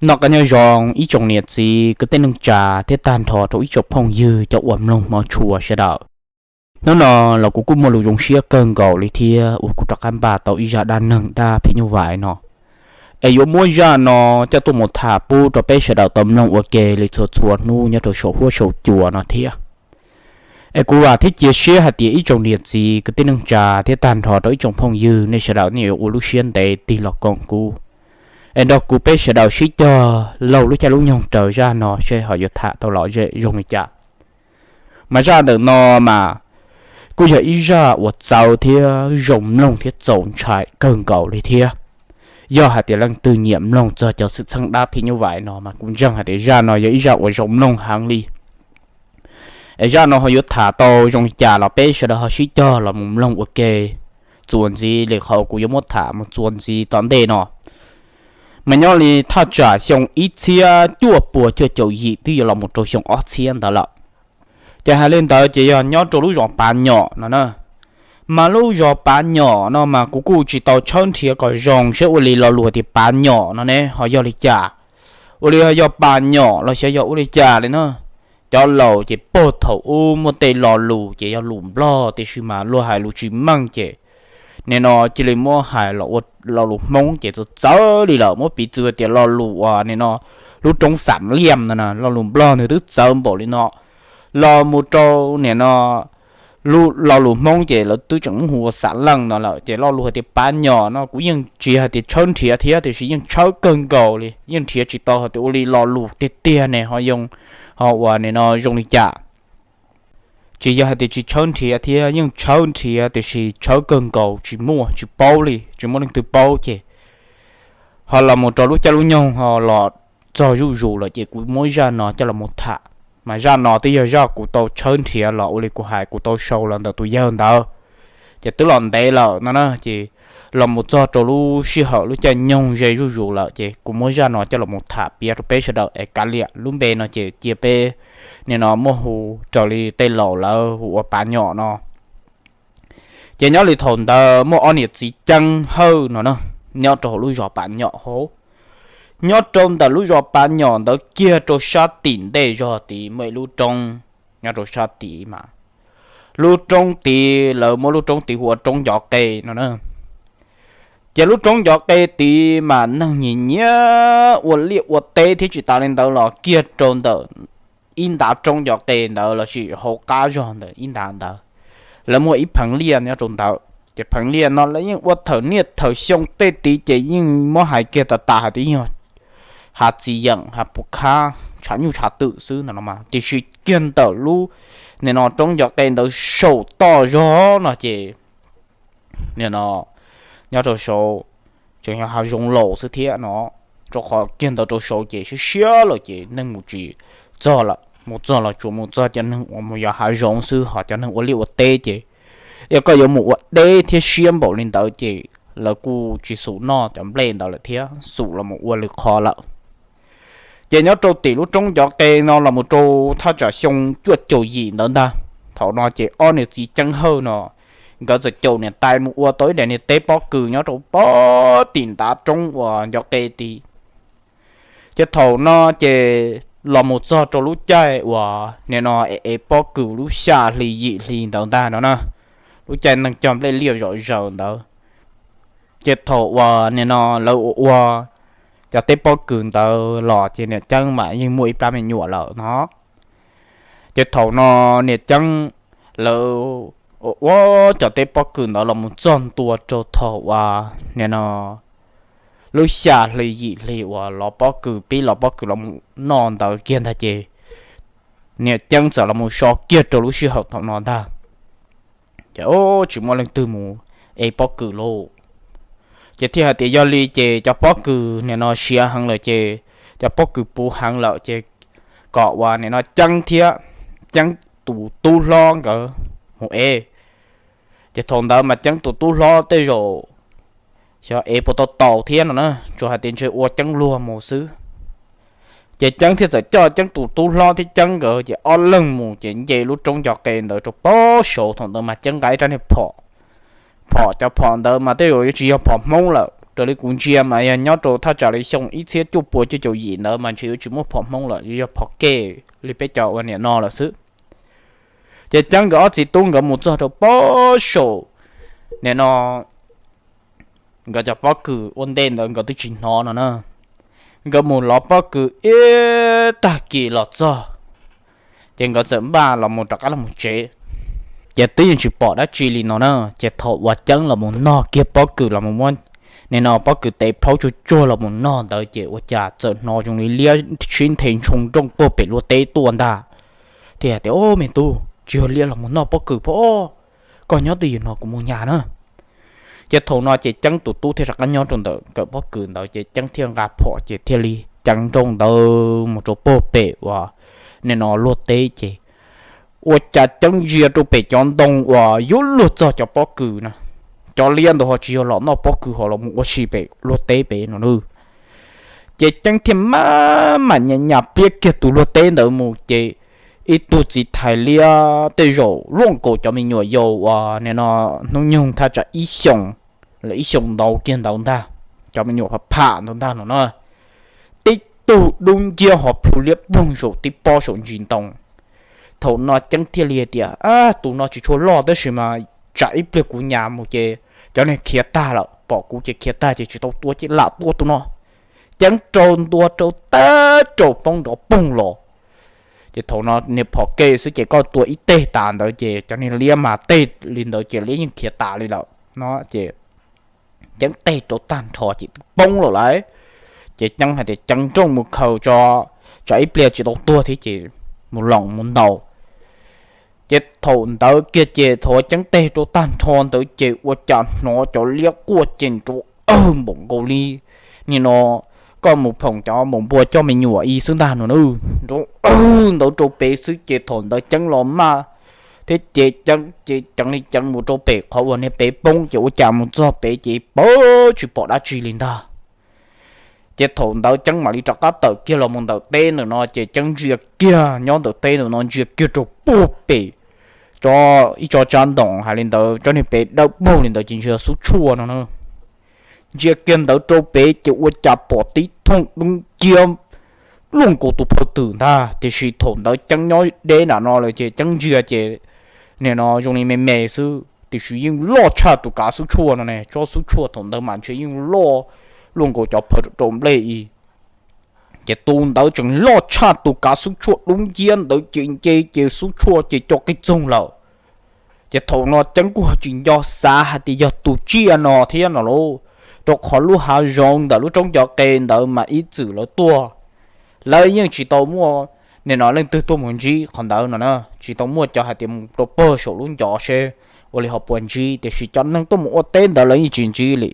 Noj qab nyob zoo ib tsoom niam txiv kwv tij neej tsa thiab tag nrho rau ib tsoom phooj ywg cov uas mloog hmov tshua sawv daws. Hnub no los kuv kuj muaj lus zoo siab kawg nkaus li thiab uas kuv rov qab npaj tau ib zaj dab neeg dab phim nyuj vais no, es yuav muab zaj no coj tuaj mus tham pub rau peb sawv daws tau mloog ua ke li txhua txhua hnub nyob rau saum huab saum cua no thiab. Es kuv vam thiab cia siab hais tias ib tsoom niam txiv kwv tij neej tsa thiab tag nrho rau ib tsoom phooj ywg nej sawv daws nej yuav ua lub siab ntev tig los koom kuv, es nrog kuv peb sawv daws sib cog laug lub caij lub nyoog raws zaj no seb ho yuav tham tau lom zem zoo li cas. Mas zaj ntawm no mas kuj yog ib zaj uas txawv thiab zoo mloog thiab txaus ntshai kawg nkaus li thiab. Yog hais tias leej twg nyiam mloog txog cov xwm txheej dab phim nyuj vais no mas kuv ntseeg hais tias zaj no yog ib zaj uas zoo mloog heev li. Es zaj no ho yuav tham tau zoo li cas los peb sawv daws ho sib cog los mus mloog ua ke txuas ntxiv li qhov kuv yuav muab tham mus txuas ntxiv tom ntej no. Mas nyob li thaj tsam xyoo ib txhiab cuaj puas cuaj caum yim twb yuav los mus rau xyoo ob txhiab ntawd lawm. Ces hais li ntawd ces yog nyob rau lub zos Pav Nyom no na. Mas lub zos Pav Nyom no mas kuv kuj tsis tau tshawb nrhiav kom zoo seb ua li lo lus tias Pav Nyom no ne ho yog li cas, ua li yog Pas Nyom los xyov yog ua li cas li na. Cov laus ces puag thaum ub muaj tej lo lus ces yog lus Nplog tiam sis mas luag hais lus tsis meej ces nim no cia li muab hais los ua lo lus Hmoob ces txawv txawv li lawm, muab piv txwv tias lo lus uas nim no lub roob Xam Liam no na, lo lus Nplog nws twb txawv npaum li no los mus rau nim no lo lus Hmoob ces lawv twb tseem muab hu ua Xam Leej no lawm. Ces lo lus hais tias Pav Nyom no kuv yeej tsis hais tias tshawb nrhiav thiab tiam sis yeej tshawb kawg nkaus li, yeej nrhiav tsis tau hais tias ua li lo lus tiag tiag ne ho yoo, ho uas nim no zoo li cas. Tsis yog hais tias tsis tshawb nrhiav thiab, yeej tshawb nrhiav tiam sis tshawb kawg nkaus tsis muaj, tsis paub li, tsis muaj leej twg paub ces ho los mus rau lub caij lub nyoog ho los txog zuj zus lawm ces kuv muab zaj no coj los mus tham. Mas zaj no twb yog zaj kuv tau tshawb nrhiav los ua li kuv hais kuv tau sau los ntawm tus yawg ntawd, ces twb los ntev lawm no na, ces los mus txog rau lub sij hawm lub caij nyoog ze zuj zus lawm ces kuv muab zaj no coj los mus tham piav rau peb sawv daws es kav liam lub npe no ces cia peb nim no muab hu raws li tej laus lawv hu ua Pav Nyom no. Ces nyob li thaum ntawd muaj ob niam txiv Ceeb Hawj no na, nyob rau hauv lub zos Pav Nyom hauv. Nyob rau ntawm lub zos Pav Nyom ntawd kiag rau sab tim ntej zog tid muaj ib lub roob, nyob rau sab tid mas lub roob tid lawv muab lub roob tid hu ua roob Ncov Qe no na. Ces lub roob Ncov Qe tid mas neeg nyiam nyiam ua liaj ua teb thiab tsis tas li ntawd los kiag rau ntawm ib ntav roob Ncov Qe ntawd lossis hauv qab zog ntawm ib ntav ntawd, lawv muaj ib pheev liaj nyob rau ntawd. Ces pheev liaj no lawv yeej ua thawm niaj thawm xyoo tej tid ces yeej muab hais kiag tas tas hais tias yog hav txiv yeem hav puv khab tshav nyuj tshav twm xwb no no mas, tiam sis kiag ntawm lub nim no roob Ncov Qe ntawd saum toj zog no ces nim no nyob rau saud tseem yog hav zoov laus xwb thiab no, rau qhov kiag ntawd rau saud ces siab siab lawm ces neeg mus tsis txog lawm, mus txog los tsuas mus txog cov neeg uas mus yos hav zoov xwb, ho cov neeg ua liaj ua teb ces yog koj yuav mus ua deb thiab siab npaum li ntawd ces lawv kuj tsis xum noj cov nplej ntawd lawm thiab xum los mus ua lwm qhov lawm. Ces nyob rau tim lub roob Ncov Qe no los mus rau thaj tsam xyoo cuaj caum yim ntawd ntag, thaum no ces ob niam txiv Ceeb Hawj no nkawd txawm caum niam tais mus ua tau ib daim niag teb pob kws nyob rau pem tim ntav roob uas Ncov Qe tid. Ces thaum no ces los mus txog rau lub caij uas nim no es pob kws lub xya hli yim hli ntawd ntag no na, lub caij neeg cog nplej liaj zom zaws ntawd. Ces thaum uas nim no lawv ua ua cov teb pob kws ntawd los ces niam Ceeb mas yeej muaj ib plab me nyuam lawm no. Ces thaum no niam Ceeb lawv ua ua cov teb pob kws ntawd los mus txog ntua rau thaum uas nim no lub xya hli yim hli uas lov pob kws pib lov pob kws los mus noj ntawd kiag ntag ces niam Ceeb txawm los mus so kiag rau lub sij hawm thaum no ntag. Ces tsis muaj leej twg mus ev pob kws lauj. Ces thiaj hais tias yog li ces cov pob kws nim no siav heev lawm ces cov pob kws puv heev lawm ces kom uas nim no Ceeb thiab Ceeb tus tub hlob nkawd mus ev. Ces thaum ntawd mas Ceeb tus tub hlob tej zaum xyov ev puas tau taus thiab no na, tsuas hais tias ntshe ua Ceeb luag mus xwb. Ces Ceeb thiaj txawm coj Ceeb tus tub hlob thiab Ceeb nkawd ces ob leeg mus ces nce lub roob Ncov Qe ntawd rau pem saud. Thaum ntawd mas Ceeb nqa ib rab niag phom, phom cov phom ntawd mas tej zaum yuav tsis yog phom Hmoob lawm, Raws li kuv ntsia mas yog nyob rau thaj tsam li xyoo ib txhiab cuaj puas cuaj caum yim ntawd mas ntshe yuav tsis muaj phom Hmoob lawm, yuav yog phom kej li peb cov uas nim no lawm xwb. Ces Ceeb nkawd ob txiv tub nkawd mus txog rau pob saum nim no nkawd cov pob kws ua ntej ntawd nkawd twb tsis hnov no na. Nkawd mus lov pob kws ib tag kis los txog, ces nkawd txawm npaj los mus rov qab los mus tsev. Ces twb yeej tsis pom dab tsi li no na. Ces thaum uas Ceeb los mus noj kiag pob kws los mus muab nim no pob kws tes plhaub tsuag tsuag los mus noj ntawd ces ua cas txawm hnov zoo li liab sib nthe ntshoo nrooj puag pem luag teb tuaj ntag. Thiaj tias, Au me tub, tsis yog liab los mus noj pob kws pob, koj nyob twj ywm no kuv mus nyas na. Ces thaum no ces Ceeb tus tub thiaj rov qab nyob rau ntawm kawm pob kws ntawd ces Ceeb thiaj nqa phom ces thiaj li ceev nrooj ntawd mus rau puag pem uas nim no luag teb ces ua cas Ceeb ntsia rau pem cov ntoo uas yuav luag txog cov pob kws na. Cov liab ntawd ho tsis yog los noj pob kws ho los mus ua si pem luag teb pem no na. Ces Ceeb thiaj maj mam nyas nyas pliab kiag tus luag teb ntawd mus ces ib tug txiv thais liab tej zaum luaj nkaus cov me nyuam yaus uas nim no hnub nyoog thaj tsam ib xyoos, lawv ib xyoos ntau kiag ntawd ntag, cov me nyuam pham pham ntawd ntag no na. Tib tug dub nciab ho plhu liab ploog saum tib pob saum ntsis ntoo. Thaum no Ceeb thiaj li hais tias, Ab, tus no tsis tshua loj tab sis mas tsam ib pliag kuv nyas mus ces cov niag khiav tag lawm, pom kuv ces khiav tag ces tsis tau tua ces lam tua tus no. Ceeb rau ntua rau tag rau poob nrov poog los. Ces thaum no niag phom kej xwb ces koj tua ib teg tas ntawd ces cov niag liab mas teg li ntawd ces liab yeej khiav tas li lawm no ces Ceeb teg rau tag nrho ces twb poob lawm lauj. Ces Ceeb hais tias, Ceev nrooj mus khaws tso, tsam ib pliag tsis tau tuag thiab ces mus loos mus ntaus. Ces thaum ntawd kiag ces thaum Ceeb teg rau tag nrho ntawd ces ua cas hnov cov liab quaj ces nrov awg npaum nkaus li nim no koj mus phoom cov npaum npua coj me nyuam ib xwb ntag no na. Nrov awg ntawd rau pem xwb ces thaum ntawd Ceeb los maj thiab ces Ceeb ces ceev li ceev mus rau pem qhov uas niag pem poob ces ua cas mus txog pem ces pab tsis pom dab tsi li ntag. Ces thaum ntawd Ceeb mam li rov qab tawm kiag los mus ntawm teb ntawm no ces Ceeb ntsia kiag nyob ntawm teb ntawm no ntsia kiag rau puag pem tso ib tso tsav ntoos hais li ntawd tsob niag pem dawb paug li ntawd ces ntsia xub tshuaj no na. Ntsia kiag ntawd rau pem ces ua cas pom tib thooj dub nciab luaj nkaus tus phawj twm ntag, tiam sis thaum ntawd Ceeb nyob deb nram no lawm ces Ceeb ntsia ces nim no zoo li me me xwb tiam sis yeej loj tshaj tus kav xub tshuaj no ne, tsob xub tshuaj thaum ntawd mas ntshe yeej loj luaj nkaus cov phawj rau nplej i. Ces tus ntawd tseem loj tshaj tus kav xub tshuaj dub nciab ntawd ces nce ces xub tshuaj ces co qij txoog lawm. Ces thaum no Ceeb kuj ho tsis nco xav hais tias yog tus tsiaj no thiab no lauj, rau qhov lub hav zoov ntawm lub roob cov qe ntawd mas ib txwm lawv tuaj, lawv yeej tsis tau muaj nim no leej twg tuaj mus ntsib qhov ntawd no na, tsis tau muaj cov hais tias mus rau pog saum lub ncov seb ua li ho puas ntsib, tiam sis cov neeg tuaj mus ua teb ntawd lawv yeej tsis ntsib li.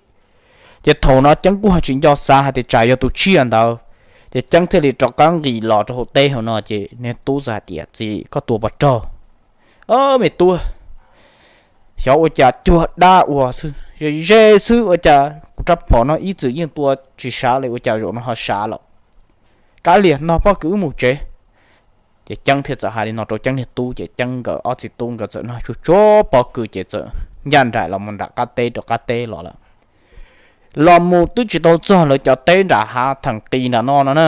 Ces thaum no Ceeb kuj ho tsis nco xav hais tias tsam yog tus tsiaj ntawd, ces Ceeb thiaj li rov qab nqis los rau hauv teb hauv no ces niag tub txawm hais tias, Txiv, koj tua puas raug? Au me tub, xyov ua cas cuag dab ua xwb, ze ze xwb ua cas kuv rab phom no ib txwm yeej tua tsis sav li ua cas zaum no ho sav lawm. Kav liam, noj pob kws wb mus tsev. Ces Ceeb thiaj txawm hais li no rau Ceeb niag tub ces Ceeb nkawd ob txiv tub nkawd txawm noj tsuag tsuag pob kws ces txawm ncaj nraim los mus nram qab teb rau qab teb los lawm. Los mus twb tsis tau txog lawv cov teb nram hav theem qis nram no no na,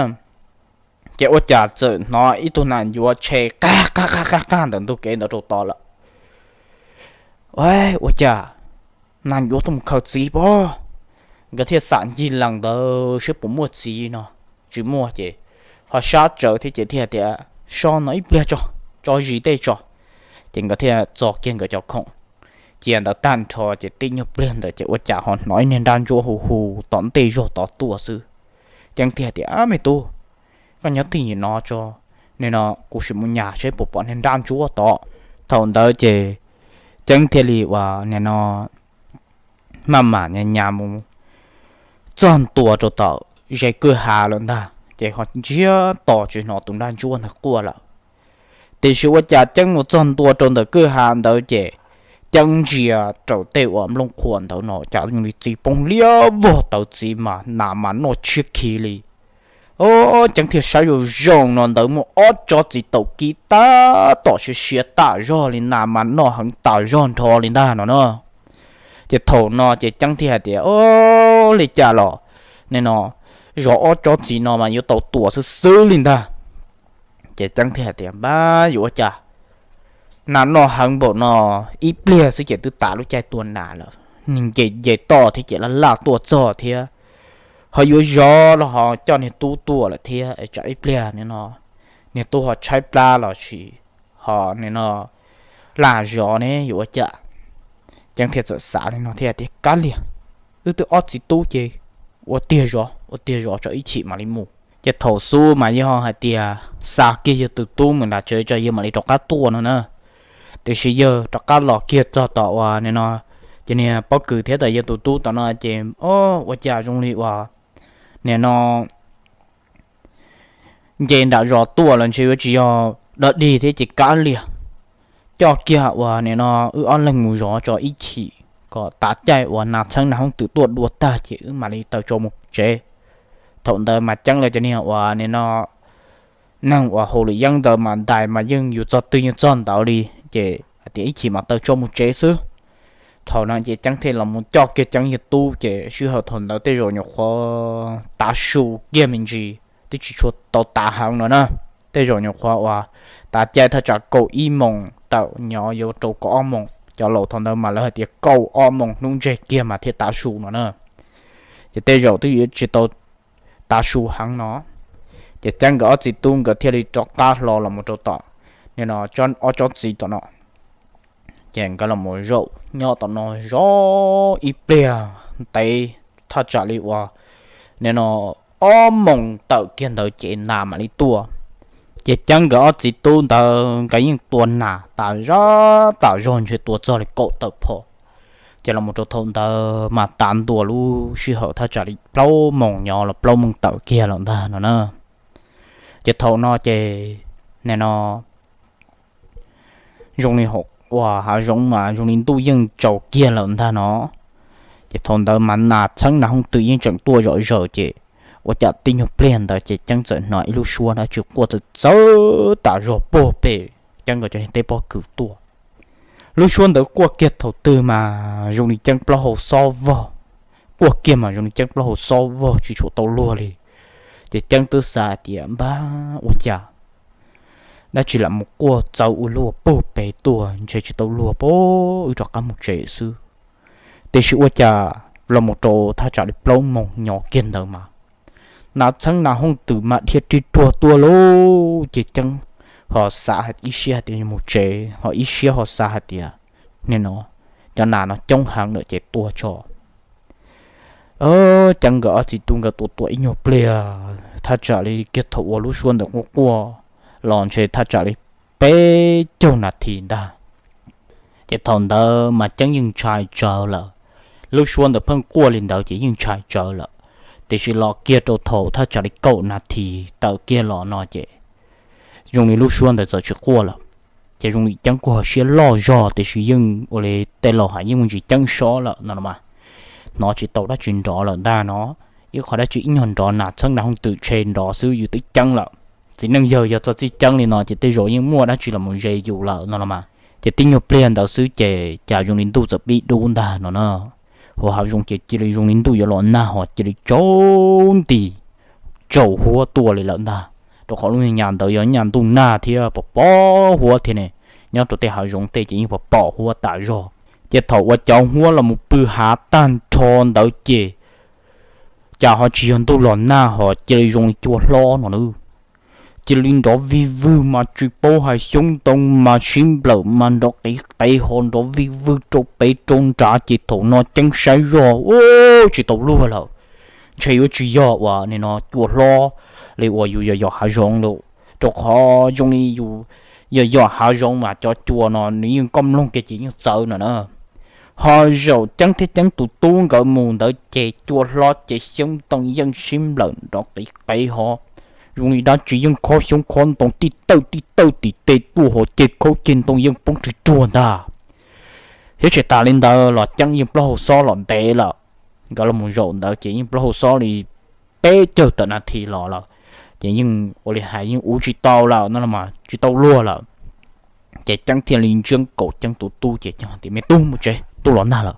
ces ua cas txawm hnov ib tug nas ncuav tshe qaj qaj qaj qaj ntawm ntug kev ntawd rau tod lawm. Ua cas nas ncuav tuaj mus khaws txiv pob? Nkawd thiaj xam ncig lees ntawd seb puas muaj txiv no, tsis muaj ces ho sab tsawv thiab ces thiaj tias, So no ib pliag tso, tso zis tej tso. Ces nkawd thiaj txo kiag nkawd cov khoom cia ntawd tag nrho ces tib nyuag pliag ntawd ces ua cas ho hnov ib niag nrab ntsuab hu hu tom ntej zog tod tuaj xwb. Ceeb thiaj tias, Ab me tub, koj nyob twj ywm no tso, nim no kuv sim mus nyas seb puas pom niag nrab ntsuab tod. Thaum ntawd ces Ceeb thiaj li uas nim no maj mam nyas nyas mus txog ntua rau tom ze kwj ha lawm ntag ces ho ntsiag to tsis hnov tus nrab ntsuab ntawd quaj lawm. Tiam sis ua cas Ceeb mus txog ntua rau ntawm kwj ha ntawd ces Ceeb ntsia raws tej uas nplooj qhuav ntawd no cas li txiv poob liab vog tawv txiv mas nas mas noj tshiab khiv li. Ceeb thiaj saib zoo zoo no ntawd muaj ob tsob txiv taum kib tab tom siav siav tam zog li, nas mas noj heev tam zog nrho li ntag no na. Ces thaum no ces Ceeb thiaj hais tias, O, ua li cas los nim no zov ob tsob txiv no mas yuav tau tua xwb xwb li ntag. Ces Ceeb thiaj hais tias, Npab, yuav ua cas, nas noj heev npaum no, ib pliag xwb ces twb tas lub caij tua nas lawm. Nws nce nce toj thiab ces laj laj tuaj txog thiab, ho yuav zov los ho coj niag tub tuaj lawm thiab, tsam ib pliag nim no niag tub ho tshaib plab los sis ho nim no laj zov ne yuav ua cas. Ceeb thiaj txawm xav li no thiab tias, Kav liam, wb twb ob txiv tub ces ua tiag zov, ua tiag zov tso ib chim mam li mus. Ces thaum xub mas yawg ho hais tias xa kiag yawg tus tub mus nram tsev tso yawg mam li rov qab tuaj no na. Tiam sis yawg rov qab los kiag txog tom uas nim no ces niag pob kws thiab tom yawg tus tub tom no ces, o, ua cas zoo li uas nim no nce nram zos tuaj los ntshe yuav tsis yog dog dig thiab ces kav liam, coj kiag uas nim no wb ob leeg mus zov tso ib chim kom tav caij uas nas txheeb nas hooj twm tuaj dua tag ces wb mam li taws tso mus tsev. Thaum ntawd mas Ceeb lawv cov niag uas nim no neeg uas haus luam yeeb ntawd mas ntais mas yeej yus txog twg yeej txog ntawd li, ces hais tias ib chim mam taws tso mus tsev xwb. Thaum no ces Ceeb thiaj los mus coj kiag Ceeb yawg tub ces sij hawm thaum ntawd tej zaum nyuam qhuav tav su kiag me ntsis twb tsis tshua tau tav heev no na. Tej zaum nyuam qhuav uas tav caij thaj tsam kaum ib moos tawm nyob yuav rau kaum ob moos, cov laus thaum ntawd mas lawv hais tias kaum ob moos hnub ntseg kiag mas thiaj tav su no na. Ces tej zaum twb yuav tsis tau tav su heev no. Ces Ceeb nkawd ob txiv tub nkawd thiaj li rov qab hlo los mus rau tom nim no ob tsob txiv tom no. Ces nkawd los mus zaum nyob tom no zov ib pliag ntev thaj tsam li uas nim no ob moos tawm kiag ntawd ces nas mam li tuaj. Ces Ceeb nkawd ob txiv tub ntawd nkawd yeej tua nas tas zog tas zog ntshe tua txog li kaum tawm phom. Ces los mus rau thaum ntawd mas tav ntua lub sij hawm thaj tsam li plaub moos nyob los plaub moos tawm kiag lawm ntag no na. Ces thaum no ces nim no zoo li uas hav zoov mas zoo li ntuj yeej tsaus kiag lawm ntag no. Ces thaum ntawd mas nas txheeb nas hooj twm yeej tseem tuaj zom zaws ces ua cas tib nyuag pliag ntawd ces Ceeb txawm hnov ib lub suab dab tsi quaj txawv txawv tas zog puag pem Ceeb nkawd cov niag teb pob kws tuaj. Lub suab ntawd quaj kiag thaum twg mas zoo li Ceeb plaub hau xob vog, quaj kiag mas zoo li Ceeb plaub hau xob vog tsis tshua tau luag li. Ces Ceeb twb xav hais tias npab ua cas dab tsi lam mus quaj txawv ua luaj puag pem tuaj ntshe tsis tau luag pab wb rov qab mus tsev xwb. Tiam sis ua cas los mus rau thaj tsam li plaub moos nyob kiag ntawd mas nas txheeb nas hooj twm mas dhia ri ruag tuaj lauj. Ces Ceeb ho xav ib siab hais tias mus tsev ho ib siab ho xav hais tias nim no cov nas no coob heev lawm ces tua tso. Ceeb nkawd ob txiv tub nkawd tua tua ib nyuag pliag thaj tsam li kiag thaum uas lub suab ntawd quaj quaj los ntshe thaj tsam li peb caug nas this ntag. Ces thaum ntawd mas Ceeb yeej ntshai tsawv lawm. Lub suab ntawd pheej quaj li ntawd ces yeej ntshai tsawv lawm. Tiam sis los kiag rau thaum thaj tsam li kaum nas this tawm kiag los no ces zoo li lub suab ntawd txawm tsis quaj lawm. Ces zoo li Ceeb kuj ho siab loj zog tiam sis yeej ua li tej laus hais yeej muaj ntsis ceeb sob lawm no los mas hnov tsis tau dab tsi nrov lawm ntag no. Ib qho dab tsi ib nyuag nrov nas txheeb nas hooj twm tshe nrov xwb yus twb ceeb lawm. Txiv neej yawg yog txog txij ceeb li no ces tej zaum yeej muaj dab tsi los mus ze yus lawm no los mas. Ces tib nyuag pliag ntawd xwb ces cas zoo li ntuj txawm pib dub ntag no na. Hauv hav zoov ces cia li zoo li ntuj yuav los nag ho cia li tsaus nti tsaus huab tuaj li lawm ntag. Rau qhov lub nyab ntawd yog nyab ntuj nag thiab pom pom huab thiab ne, nyob rau tej hav zoov tej ces yeej pom pom huab tas zog. Ces thaum uas cov huab los mus pw hav tag nrho ntawd ces cas ho tsis yog ntuj los nag ho cia li zoo li cua hlob no na. Cia li nrov vij vwg mas tsis paub hais xyoob ntoo mas sib nplawm mas nrov qiv qev ho nrov vij vwg rau pem rau nrad ces thaum no Ceeb saib zog ua tsis tau luag lawm. Ntshe yuav tsis yog uas nim no cua hlob li uas yus yos yos hav zoov lawm, rau qhov zoo li yus yos yos hav zoov mas cov cua no nws yeej koj mloog kiag ces yeej txawv no na. Ho zaum Ceeb thiab Ceeb tus tub nkawd mus ntawd ces cua hlob ces xyoob ntoo yeej sib nplawm nrov qiv qev ho zoo li dab tsi yeej khob xyoob khob ntoo tij tawj tij tawj tim tej tuaj ho ceg khaub ceg ntoo yeej poob ris ruag ntag. Thiab tsis tas li ntawd los Ceeb yeej plaub hau xob los ntev lawm. Nkawd los mus zaum ntawd ces yeej plaub hau xob li peb caug tawm nas this los lawm, ces yeej ua li hais yeej ua tsis tau lawm no los mas tsis tau luag lawm. Ces Ceeb thiaj li ntsia kaum Ceeb tus tub ces Ceeb hais tias me tub mus tsev, ntuj los nag lawm.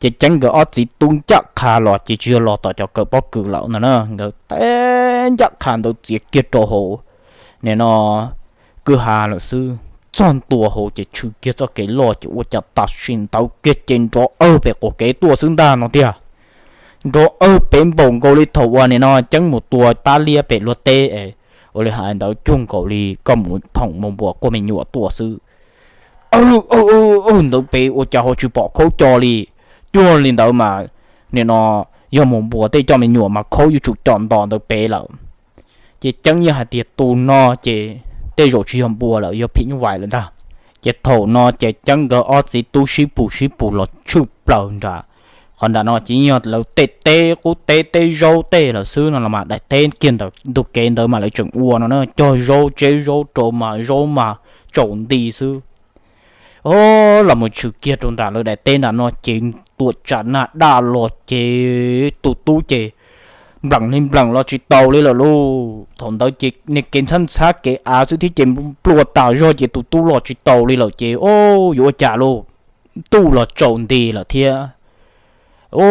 Ces Ceeb nkawd ob txiv tub ncaj qha los ces tsis yog los tom cov kawm pob kws lawm no na, nkawd teb ncaj qha ntawd txiav kiag rau hauv nim no kwj ha lawm xwb. Txog ntua hauv ces tshwm kiag txoj kev loj ces ua cas tam sim ntawd kiag ces nrov awg pem qaum kev tuaj xwb ntag no tiag. Nrov awg pem npaum nkaus li thaum uas nim no Ceeb mus tua pab liab pem luag teb es ua li hais ntawd cuag nkaus li koj mus phoom mus npuas quaj me nyuam tuaj xwb. Awg, awg, awg ntawd pem ua cas ho tsis pom khaub co li. Cuag li ntawd mas nim no yog mus npuas tej coj me nyuam mas khaub yuav tsum co nto ntawd pem lawm. Ces Ceeb yeej hais tias tus no ces tej zaum tsis yog npua lawm, yog phim nyuj vais lawm ntag. Ces thaum no ces Ceeb nkawd ob txiv tub sib pus sib pus los tshwj plaws nram qhov nram no ces yeej yog lawv tej teb qub teb teb zaub tej lawm xwb no los mas daim teb kiag ntawm ntug kev ntawd mas lawv tseem ua no na, cog zaub tseb zaub rau mas zaub mas tsaus nti xwb. O, los mus tshwm kiag rau nram lawv daim teb nram no ces tuam tsam nag daj los ces tus tub ces npleem li npleem los tsis taus li lawm lauj. Thaum ntawd ces niag kev ntxhab ntxhab kev av xwb thiab ces nplua tas zog ces tus tub los tsis taus li lawm ces o, yuav ua cas lauj, ntuj los tsaus nti lawm thiab. O,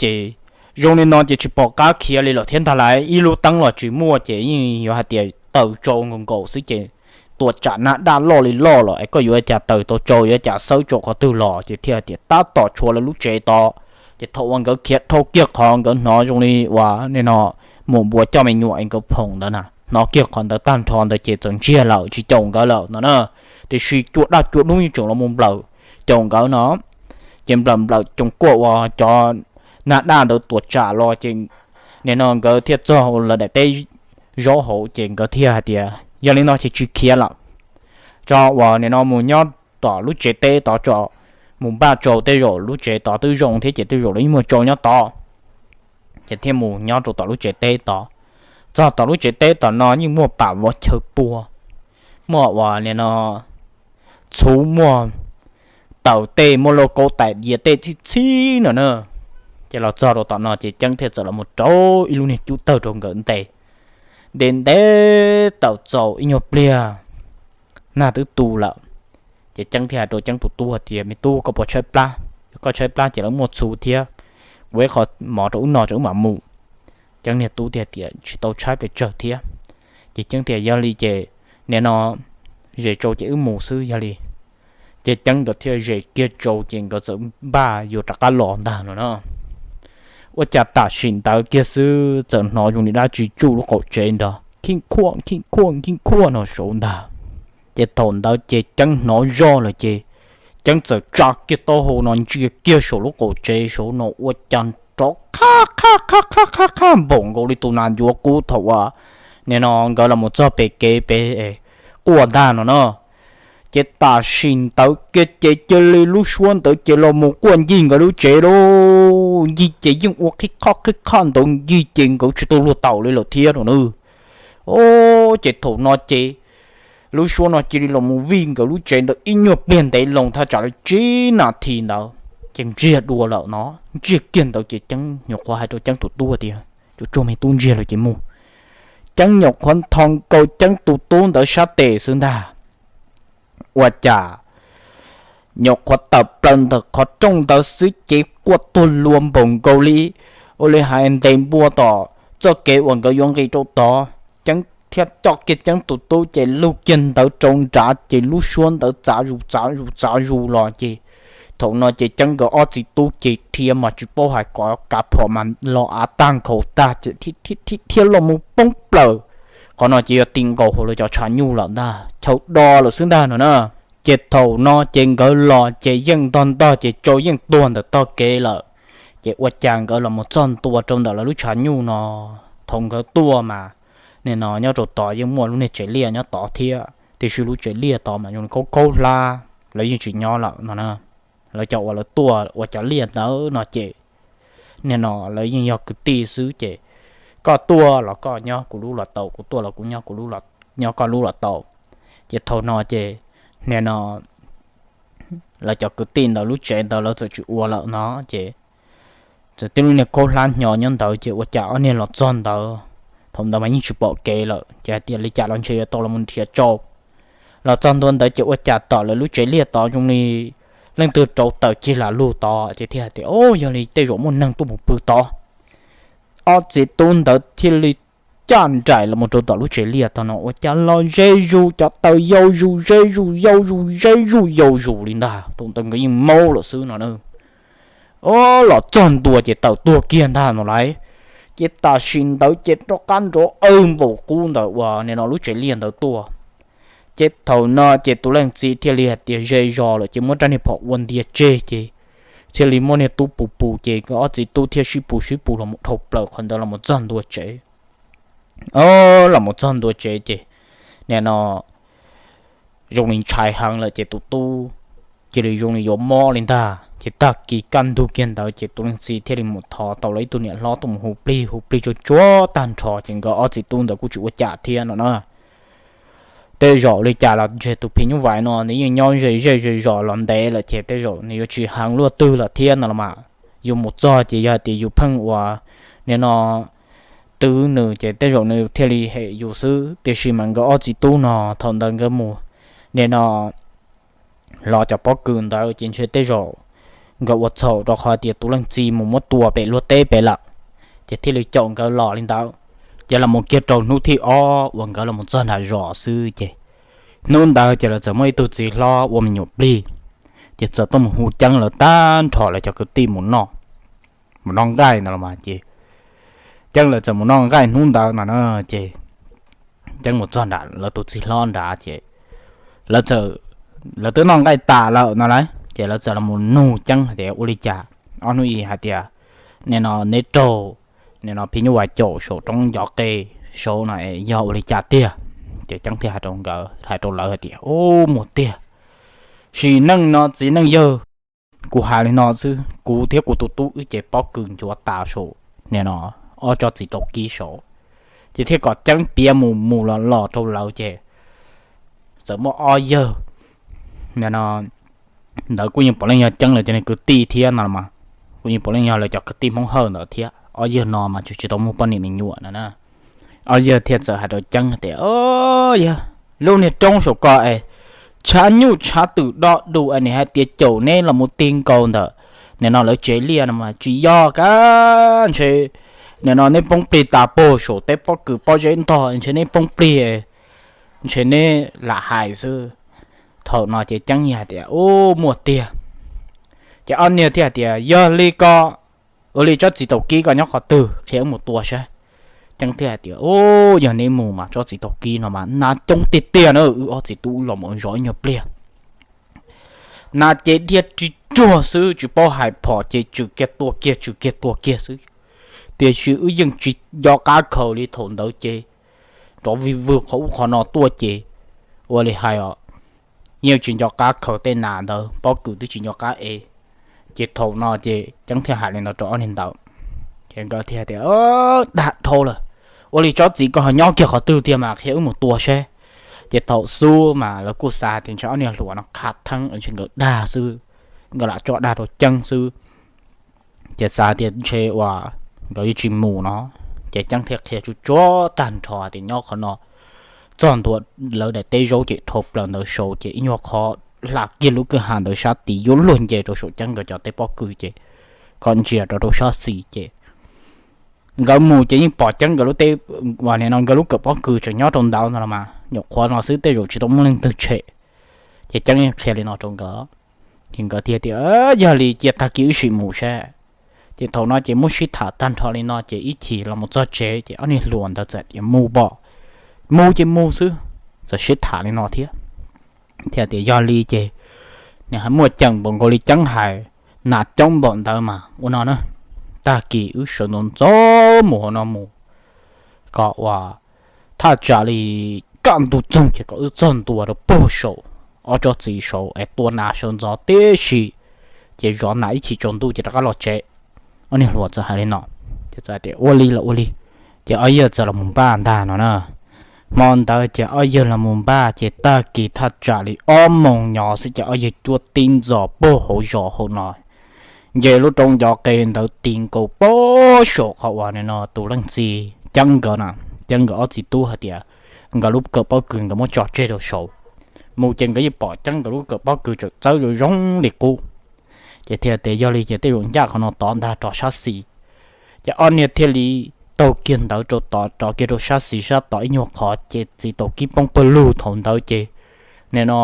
ces zoo li no ces tsis pom qab khiav li lawm thiab ntag lauj, ib lub teeb los tsis muaj ces yeej yuav hais tias taws tsau nkaus nkaus xwb ces tuam tsam nag daj loj li loj los es koj yuav ua cas taws tau tsau, yuav ua cas xawb tsau qhov twg los ces thiaj hais tias tab tom tshuav lawv lub tsev tod. Ces thaum uas nkawd khiav dhau kiag qhov nkawd hnov zoo li uas nim no mus npuas coj me nyuam es nkawd phoom ntawd na, hnov kiag qhov ntawd tag nrho ntawd ces txawm ntsiag lawm tsis caum nkawd lawm no na. Tiam sis cua daj cua dub yeej tseem los mus nplawm caum nkawd no. Ces nplawm nplawm coos kuaj uas cov nag daj ntawd tuam tsam los ces nim no nkawd thiaj txog lawv daim teb zaub hauv ces nkawd thiaj hais tias yog li no ces tsis khiav lawm, tso uas nim no mus nyob tom lub tsev teb tod tso, mus npaj tsau tej zaum lub tsev tod twb zoo thiab ces tej zaum lawv yeej muaj tsau nyob tod. Ces thiaj mus nyob rau tom lub tsev teb tod. Txog tom lub tsev teb tom no yeej muaj pam vov chaw pua, muaj uas nim no txhuv, muaj taws tej, muaj lauj kaub tais diav tej txhib txhib no na. Ces los txog rau tom no ces Ceeb thiaj txawm los mus rau ib lub niag cub tawg rau nkawd ntes. Ntes ntes tawm txaus ib nyuag pliag, nag twb tu lawm. Ces Ceeb thiaj hais rau Ceeb tus tub hais tias me tub, koj puas tshaib plab? Yog koj tshaib plab ces lawv muaj txhuv thiab, ua ib qho mov rau wb noj tso wb mam mus. Ceeb niag tub thiaj tias tsis tau tshaib pes tsawg thiab. Ces Ceeb tias yog li ces nim no zes tsau ces wb mus xwb yog li. Ces Ceeb nkawd thiaj zes kiag tsau ces nkawd txawm npaj yuav rov qab los ntag no na. Ua cas tam sim ntawd kiag xwb txawm hnov zoo li dab tsi tsuj lub qaum tsev nrog khij khuaj khij khuaj khij khuaj no saud ntag. Ces thaum ntawd ces Ceeb hnov zoj lawm ces Ceeb txawm tsa kiag taub hau no ntsia kiag saum lub qaum tsev saud no ua cas nrov qhab qhab qhab qhab qhab qhab npaum nkaus li tus nas ncuav kub thaum uas nim no nkawd los mus txog pem kev pem quaj ntag no na. Ces tam sim ntawd kiag ces cia li lub suab ntawd ces los mus quaj ncig nkawd lub tsev lauj. Ncig ces yeej ua qhib qhoj qhib qhoj ntawd ncig ces nkawd tsis tau luag taus li lawm thiab no na. O, ces thaum no ces lub suab no cia li los mus vij nkawd lub tsev ntawd ib nyuag pliag ntev loo thaj tsam li tsib nas this ntawd ces ntsiag dua lawm no. Ntsiag kiag ntawd ces Ceeb nyuam qhuav hais rau Ceeb tus tub tias tsuag tsuag me tub, ntsiag lawm ces mus. Ceeb nyuam qhuav nthos nkaus Ceeb tus tub ntawd sab tes xwb ntag. Ua cas nyuam qhuav tawm plaws ntawm qhov rooj ntawd xwb ces quaj tuag lua npaum nkaus li, ua li hais ntes npua tom txoj kev uas nkawd yuav nqis rau tod. Ceeb thiaj coj kiag Ceeb tus tub ces lug kiag ntawd rau nrad ces lub suab ntawd txav zus txav zus txav zus los ces thaum no ces Ceeb nkawd ob txiv tub ces rhiav mas tsis paub hais kov kav phom mas los av tag nkhaus tag ces thiab los mus poob plaws. Qhov no ces yog ti nkaus hauv lawv cov tshav nyuj lawm ntag, chaw do lawm xwb ntag no na. Ces thaum no ces nkawd los ces yeej ntog ntog ces tsau yeej tuag ntawm tog kev lawm. Ces ua cas nkawd los mus txog ntua rau ntawm lawv lub tshav nyuj no, thaum nkawd tuaj mas nim no nyob rau tod yeej muaj lub niag tsev liaj nyob tod thiab, tiam sis lub tsev liaj tod mas zoo li khaub khaub hlab, lawv yeej tsis nyob lawm no na. Lawv cov uas lawv tuaj ua cov liaj ntawd no ces nim no lawv yeej yog kwv tij xwb ces koj tuaj los koj nyob kuv lub los tau, kuv tuaj los kuv nyob kuv lub, nyob koj lub los tau. Ces thaum no ces nim no lawv cov kwv tij ntawd lub tsev ntawd lawv txawm tsis ua lawm no ces txawm tib lub niag khaub hlab hnyo nyob ntawd ces ua cas ob niag los txog ntawd, thaum ntawd mas yeej tsis pom kev lawm ces hais tias li cas los ntshe yuav tau los mus nrhiav tsau. Los txog ntua ntawd ces ua cas tom lawv lub tsev liaj tod zoo li leej twg rauv taws cig lam lug tod ces thiaj hais tias, Au, yog li tej zaum muaj neeg tuaj mus pw tod. Ob txiv tub ntawd thiaj li caj nraim los mus rau tom lub tsev liaj tod no, ua cas los ze zus, cov taws yau zus ze zus yau zus ze zus yau zus li ntag. Thaum ntawd nkawd yeej maub lawm xwb no na. Au, los txog ntua ces taws tuag kiag ntag no lauj. Ces tam sim ntawd ces rov qab nrov aw npaum qub ntawm uas nim no lub tsev liaj ntawd tuaj. Ces thaum no ces tus leej txiv thiaj li hais tias ze zos lawm ces muab rab niag phom ua ntiag tseg ces thiaj li muab niag tub pus pus ces nkawd ob txiv tub thiaj sib pus sib pus los mus dhau plaws qhov ntawd los mus txog ntua tsev. Au, los mus txog ntua tsev ces nim no zoo li ntshai heev lawm ces tus tub cia li zoo li yuav mob li ntag. Ces tag kis kaj ntug kiag ntawd ces tus leej txiv thiaj li mus thov tau lawv ib tug niam hlob tuaj mus hu plig, hu plig tsuag tsuag tag nrho ces nkawd ob txiv tub ntawd kuj tsis ua cas thiab no na. Tej zaum li cas los ntshe tus phim nyuj vais no nws yeej nyob ze zej ze zos los ntev lawm ces tej zaum nws yuav tsis heev luaj twg lawm thiab no los mas. Yus mus txog ces yog hais tias yus pheej ua nim no twv nws ces tej zaum nws thiaj li hem yus xwb, tiam sis mas nkawd ob txiv tub no thaum ntawd nkawd mus nim no los cov pob kws ntawd ces ntshe tej zaum nkawd ua txhaum rau qhov tias tus leej txiv mus muab tua pem luag teb pem lawm, ces thiaj li caum nkawd los li ntawd. Ces los mus kiag rau hnub thib ob uas nkawd los mus txog nram zos xwb ces hnub ntawd ces lawv txawm muaj ib tug txiv hlob ua me nyuam plig, ces txawm tuaj mus hu Ceeb lawv tag nrho lawv cov kwv tij mus noj, mus noj nqaij ntawd los mas ces Ceeb lawv txawm mus noj nqaij hnub ntawd no na. Ces Ceeb mus txog nram lawv tus txiv hlob nrad ces lawv txawm, lawv twb noj nqaij tas lawm no lauj ces lawv txawm los mus nug Ceeb hais tias ua li cas, ob hnub ib hais tias nim no neb raug nim no phim nyuj vais caum saum roob ncov qe saud no es yog ua li cas tiag. Ces Ceeb thiaj hais rau nkawd, hais rau lawv hais tias, Ub, muaj tiag, sim neej no txiv neej yawg, kuv hais li no xwb, kuv thiab kuv tus tub wb ces pob kws nchuav tas saum nim no ob tsob txiv taus kib saud. Ces thiaj kom Ceeb piav mus mus los los rau lawv ces txawm muaj ob yawg nim no ntawd kuj yeej puav leej yog Ceeb lawv cov kwv tij thiab no los mas, kuj yeej puav leej yog lawv cov kwv tij Hmoob Hawj ntawd thiab. Ob yawg no mas tsis tsis tau muaj poj niam me nyuam no na. Ob yawg thiaj txawm hais rau Ceeb tias, Yog lub niag roob saum ko es tshav nyuj tshav twm do du es nws hais tias caum neb los mus ti nkaus ntawm nim no lawv tsev liaj no mas tsis yog kab ntshe nim no neb poob plig tas puag saum tej pob kws pob zeb ntog ntshe neb poob plig, ntshe neb lam hais xwb. Thaum no ces Ceeb hais tias, Ub, muaj tiag. Ces ob niag thiaj hais tias, Yog li ko, ua li tsob txiv taus kib ko nyob qhov twg qhia wb mus tua saib. Ceeb thiaj hais tias, Ub, yog neb mus mas tsob txiv taus kib no mas nas coob tiag tiag na, wb ob txiv tub los mus zov ib nyuag pliag nas ces dhia ris ruag xwb, tsis paub hais phom ces tswm kiag tua kiag tswm kiag tua kiag xwb. Tiam sis wb yeej tsis nco qab khaws li thaum ntawd ces nrov vig vwg qhov ub qhov no tuaj ces ua li hais os, yeej tsis nco qab khaws tej nas ntawd, pob kws twb tsis nco qab ev. Ces thaum no ces Ceeb thiaj hais li no rau ob niag ntawd, ces nkawd thiaj tias, Dag dhau lawm, ua li tsob txiv ko ho nyob kiag qhov twg tiag mas qhia wb mus tua seb. Ces thaum xub mas lawv kuj xav tias ntshe ob niag hluas no qha theeb ntshe nkawd dag xwb, nkawd lam tso dag rau Ceeb xwb. Ces xav tias ntshe uas nkawd yuav tsis mus no, ces Ceeb thiaj qhia tsuag tsuag tag nrho tias nyob qhov no txog ntua lawv daim teb zaub ces dhau plaws ntawd saud ces ib nyuag qhov hla kiag lub kwj ha ntawd sab tid yuav luag nce rau saum Ceeb nkawd cov teb pob kws ces kom ntsia rau rau sab xis ces nkawd mus ces yeej pom Ceeb nkawd lub teb, uas nim no nkawd lub kawm pob kws tseem nyob rau ntawd no los mas, nyuam qhuav no xwb tej zaum tsis tau muaj leej twg tshem. Ces Ceeb yeej qhia li no rau nkawd, ces nkawd thiaj tias, Yog li cia tag kis wb sim mus saib. Ces thaum no ces muab sib tham tag nrho li no ces ib chim los mus txog tsev ces ob niag hluas ntawd txawm tias, Mus pom, mus ces mus xwb. Txawm sib tham li no thiab, thiaj tias, Yog li ces nws muaj ceem npaum nkaus li Ceeb hais, nas coob npaum ntawd mas ua no na, tag kis wb sawv ntxov ntxov mus hauv no mus, kom uas thaj tsam li kaj ntug txoog ces kom wb txog ntua rau puag saum ob tsob txiv saud es tua nas sawv ntxov tib si, ces zov nas ib chim tsaus ntuj ces rov qab los tsev. Ob niag hluas txawm hais li no, ces txawm tias, Ua li los ua li. Ces ob yawg txawm los mus npaj ntag no na. Hmo ntawd ces ob yawg los mus npaj ces tag kis thaj tsam li ob moos nyo xwb ces ob yawg cuab tib ntxov puag hauv zos hauv no, nce lub roob ncov qe ntawd ti nkaus puag saum qhov uas nim no tus leej txiv Ceeb nkawd na, Ceeb nkawd ob txiv tub hais tias nkawd lub kawm pob kws nkawd muab tso tseg rau saud. mus ces nkawd yeej pom Ceeb nkawd lub kawm pob kws tseem txawb zoo zoo li qub. Ces thiaj tias yog li ces tej zaum ncaj qhov no tod ntag rov sab xis. Ces ob niag thiaj li taug kiag ntawd rau tod rov kiag rau sab xis sab tod ib nyuag qhov ces txiv taum kib poob pawg lug thaum ntawd ces nim no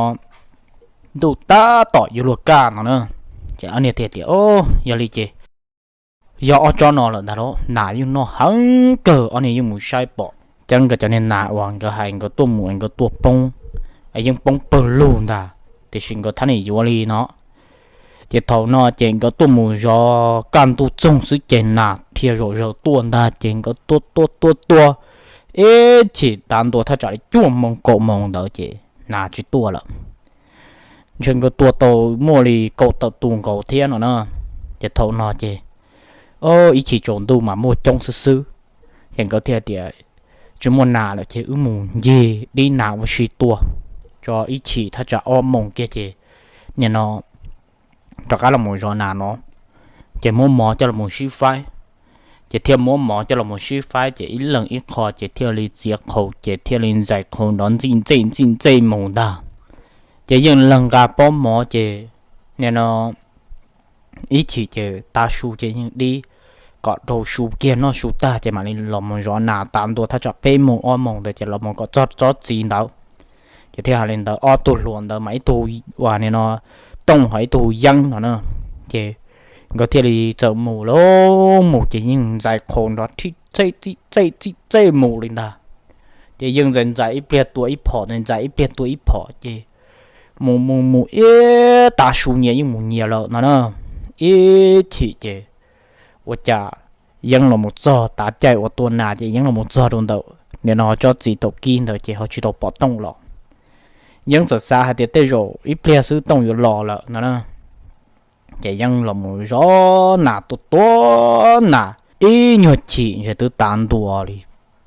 ntuj tab tom yuav luag kaj no na. Ces ob niag thiaj tias o, yog li ces yog ob tsob no lawm ntag lauj, nas yeej noj heev kawg. Ob niag yeej mus saib pom Ceeb nkawd cov niag nas uas nkawd hais nkawd tuaj mus es nkawd tuaj poob, es yeej poob pawg lug ntag, tiam sis nkawd thab niam yuav li no. Ces thaum no ces nkawd tuaj mus zov kaj ntug txoog xwb ces nas dhia zom zaws tuaj ntag ces nkawd tuaj tuaj tuaj tuaj ib chim tav ntua thaj tsam li cuaj moos kaum moos ntawd ces nas tsis tuaj lawm. Ntshe nkawd tua tau muaj li kaum tawm tus nkaus thiab no na. Ces thaum no ces ib chim tsaus ntuj mas muaj coob xwb xwb, ces nkawd thiaj tias tsis muaj nas lawm ces wb mus ncig dib nas ua si tua tso ib chim thaj tsam ob moos kiag ces nim no rov qab los mus zov nas no. Ces muab mov coj los mus sib faib. Ces thiaj muab mov coj los mus sib faib ces ib leeg ib qho ces thiaj li txiav qhaus ces thiaj li ntxais qhaus nrov ntxij ntxej ntxij ntxej mus ntag. Ces yeej leeg nqa pob mov ces nim no ib chim ces tav su ces yeej dib kom rau su kiag noj su tag ces mam li los mus zov nas tav ntua thaj tsam peb moos ob moos ntawd ces los mus kom txog tsob txiv ntawd. Ces thiaj hais li ntawd ob tug hluas ntawd mas ib tug uas nim no Tooj ho ib tug Yeeb no na. Ces nkawd thiaj li txawm mus lauj, mus ces yeej ntxais qhaus nrov txij txej txij txej mus li ntag. Ces yeej ntxais ntxais ib pliag tua ib phom, ntxais ib pliag tua ib phom ces mus mus mus ib tav su nyias yeej mus nyias lawm no na. Ib chim ces ua cas Yeeb los mus txog tav caij uas tua nas ces Yeeb los mus txog rau ntawm nim no tsob txiv taum kib ntawd ces ho tsis tau pom Tooj los. Yeeb txawm xav hais tias tej zaum ib pliag xwb Tooj yuav los lawm no na. Ces Yeeb los mus zov nas tua tua nas ib nyuag chim ntshe twb tav ntua li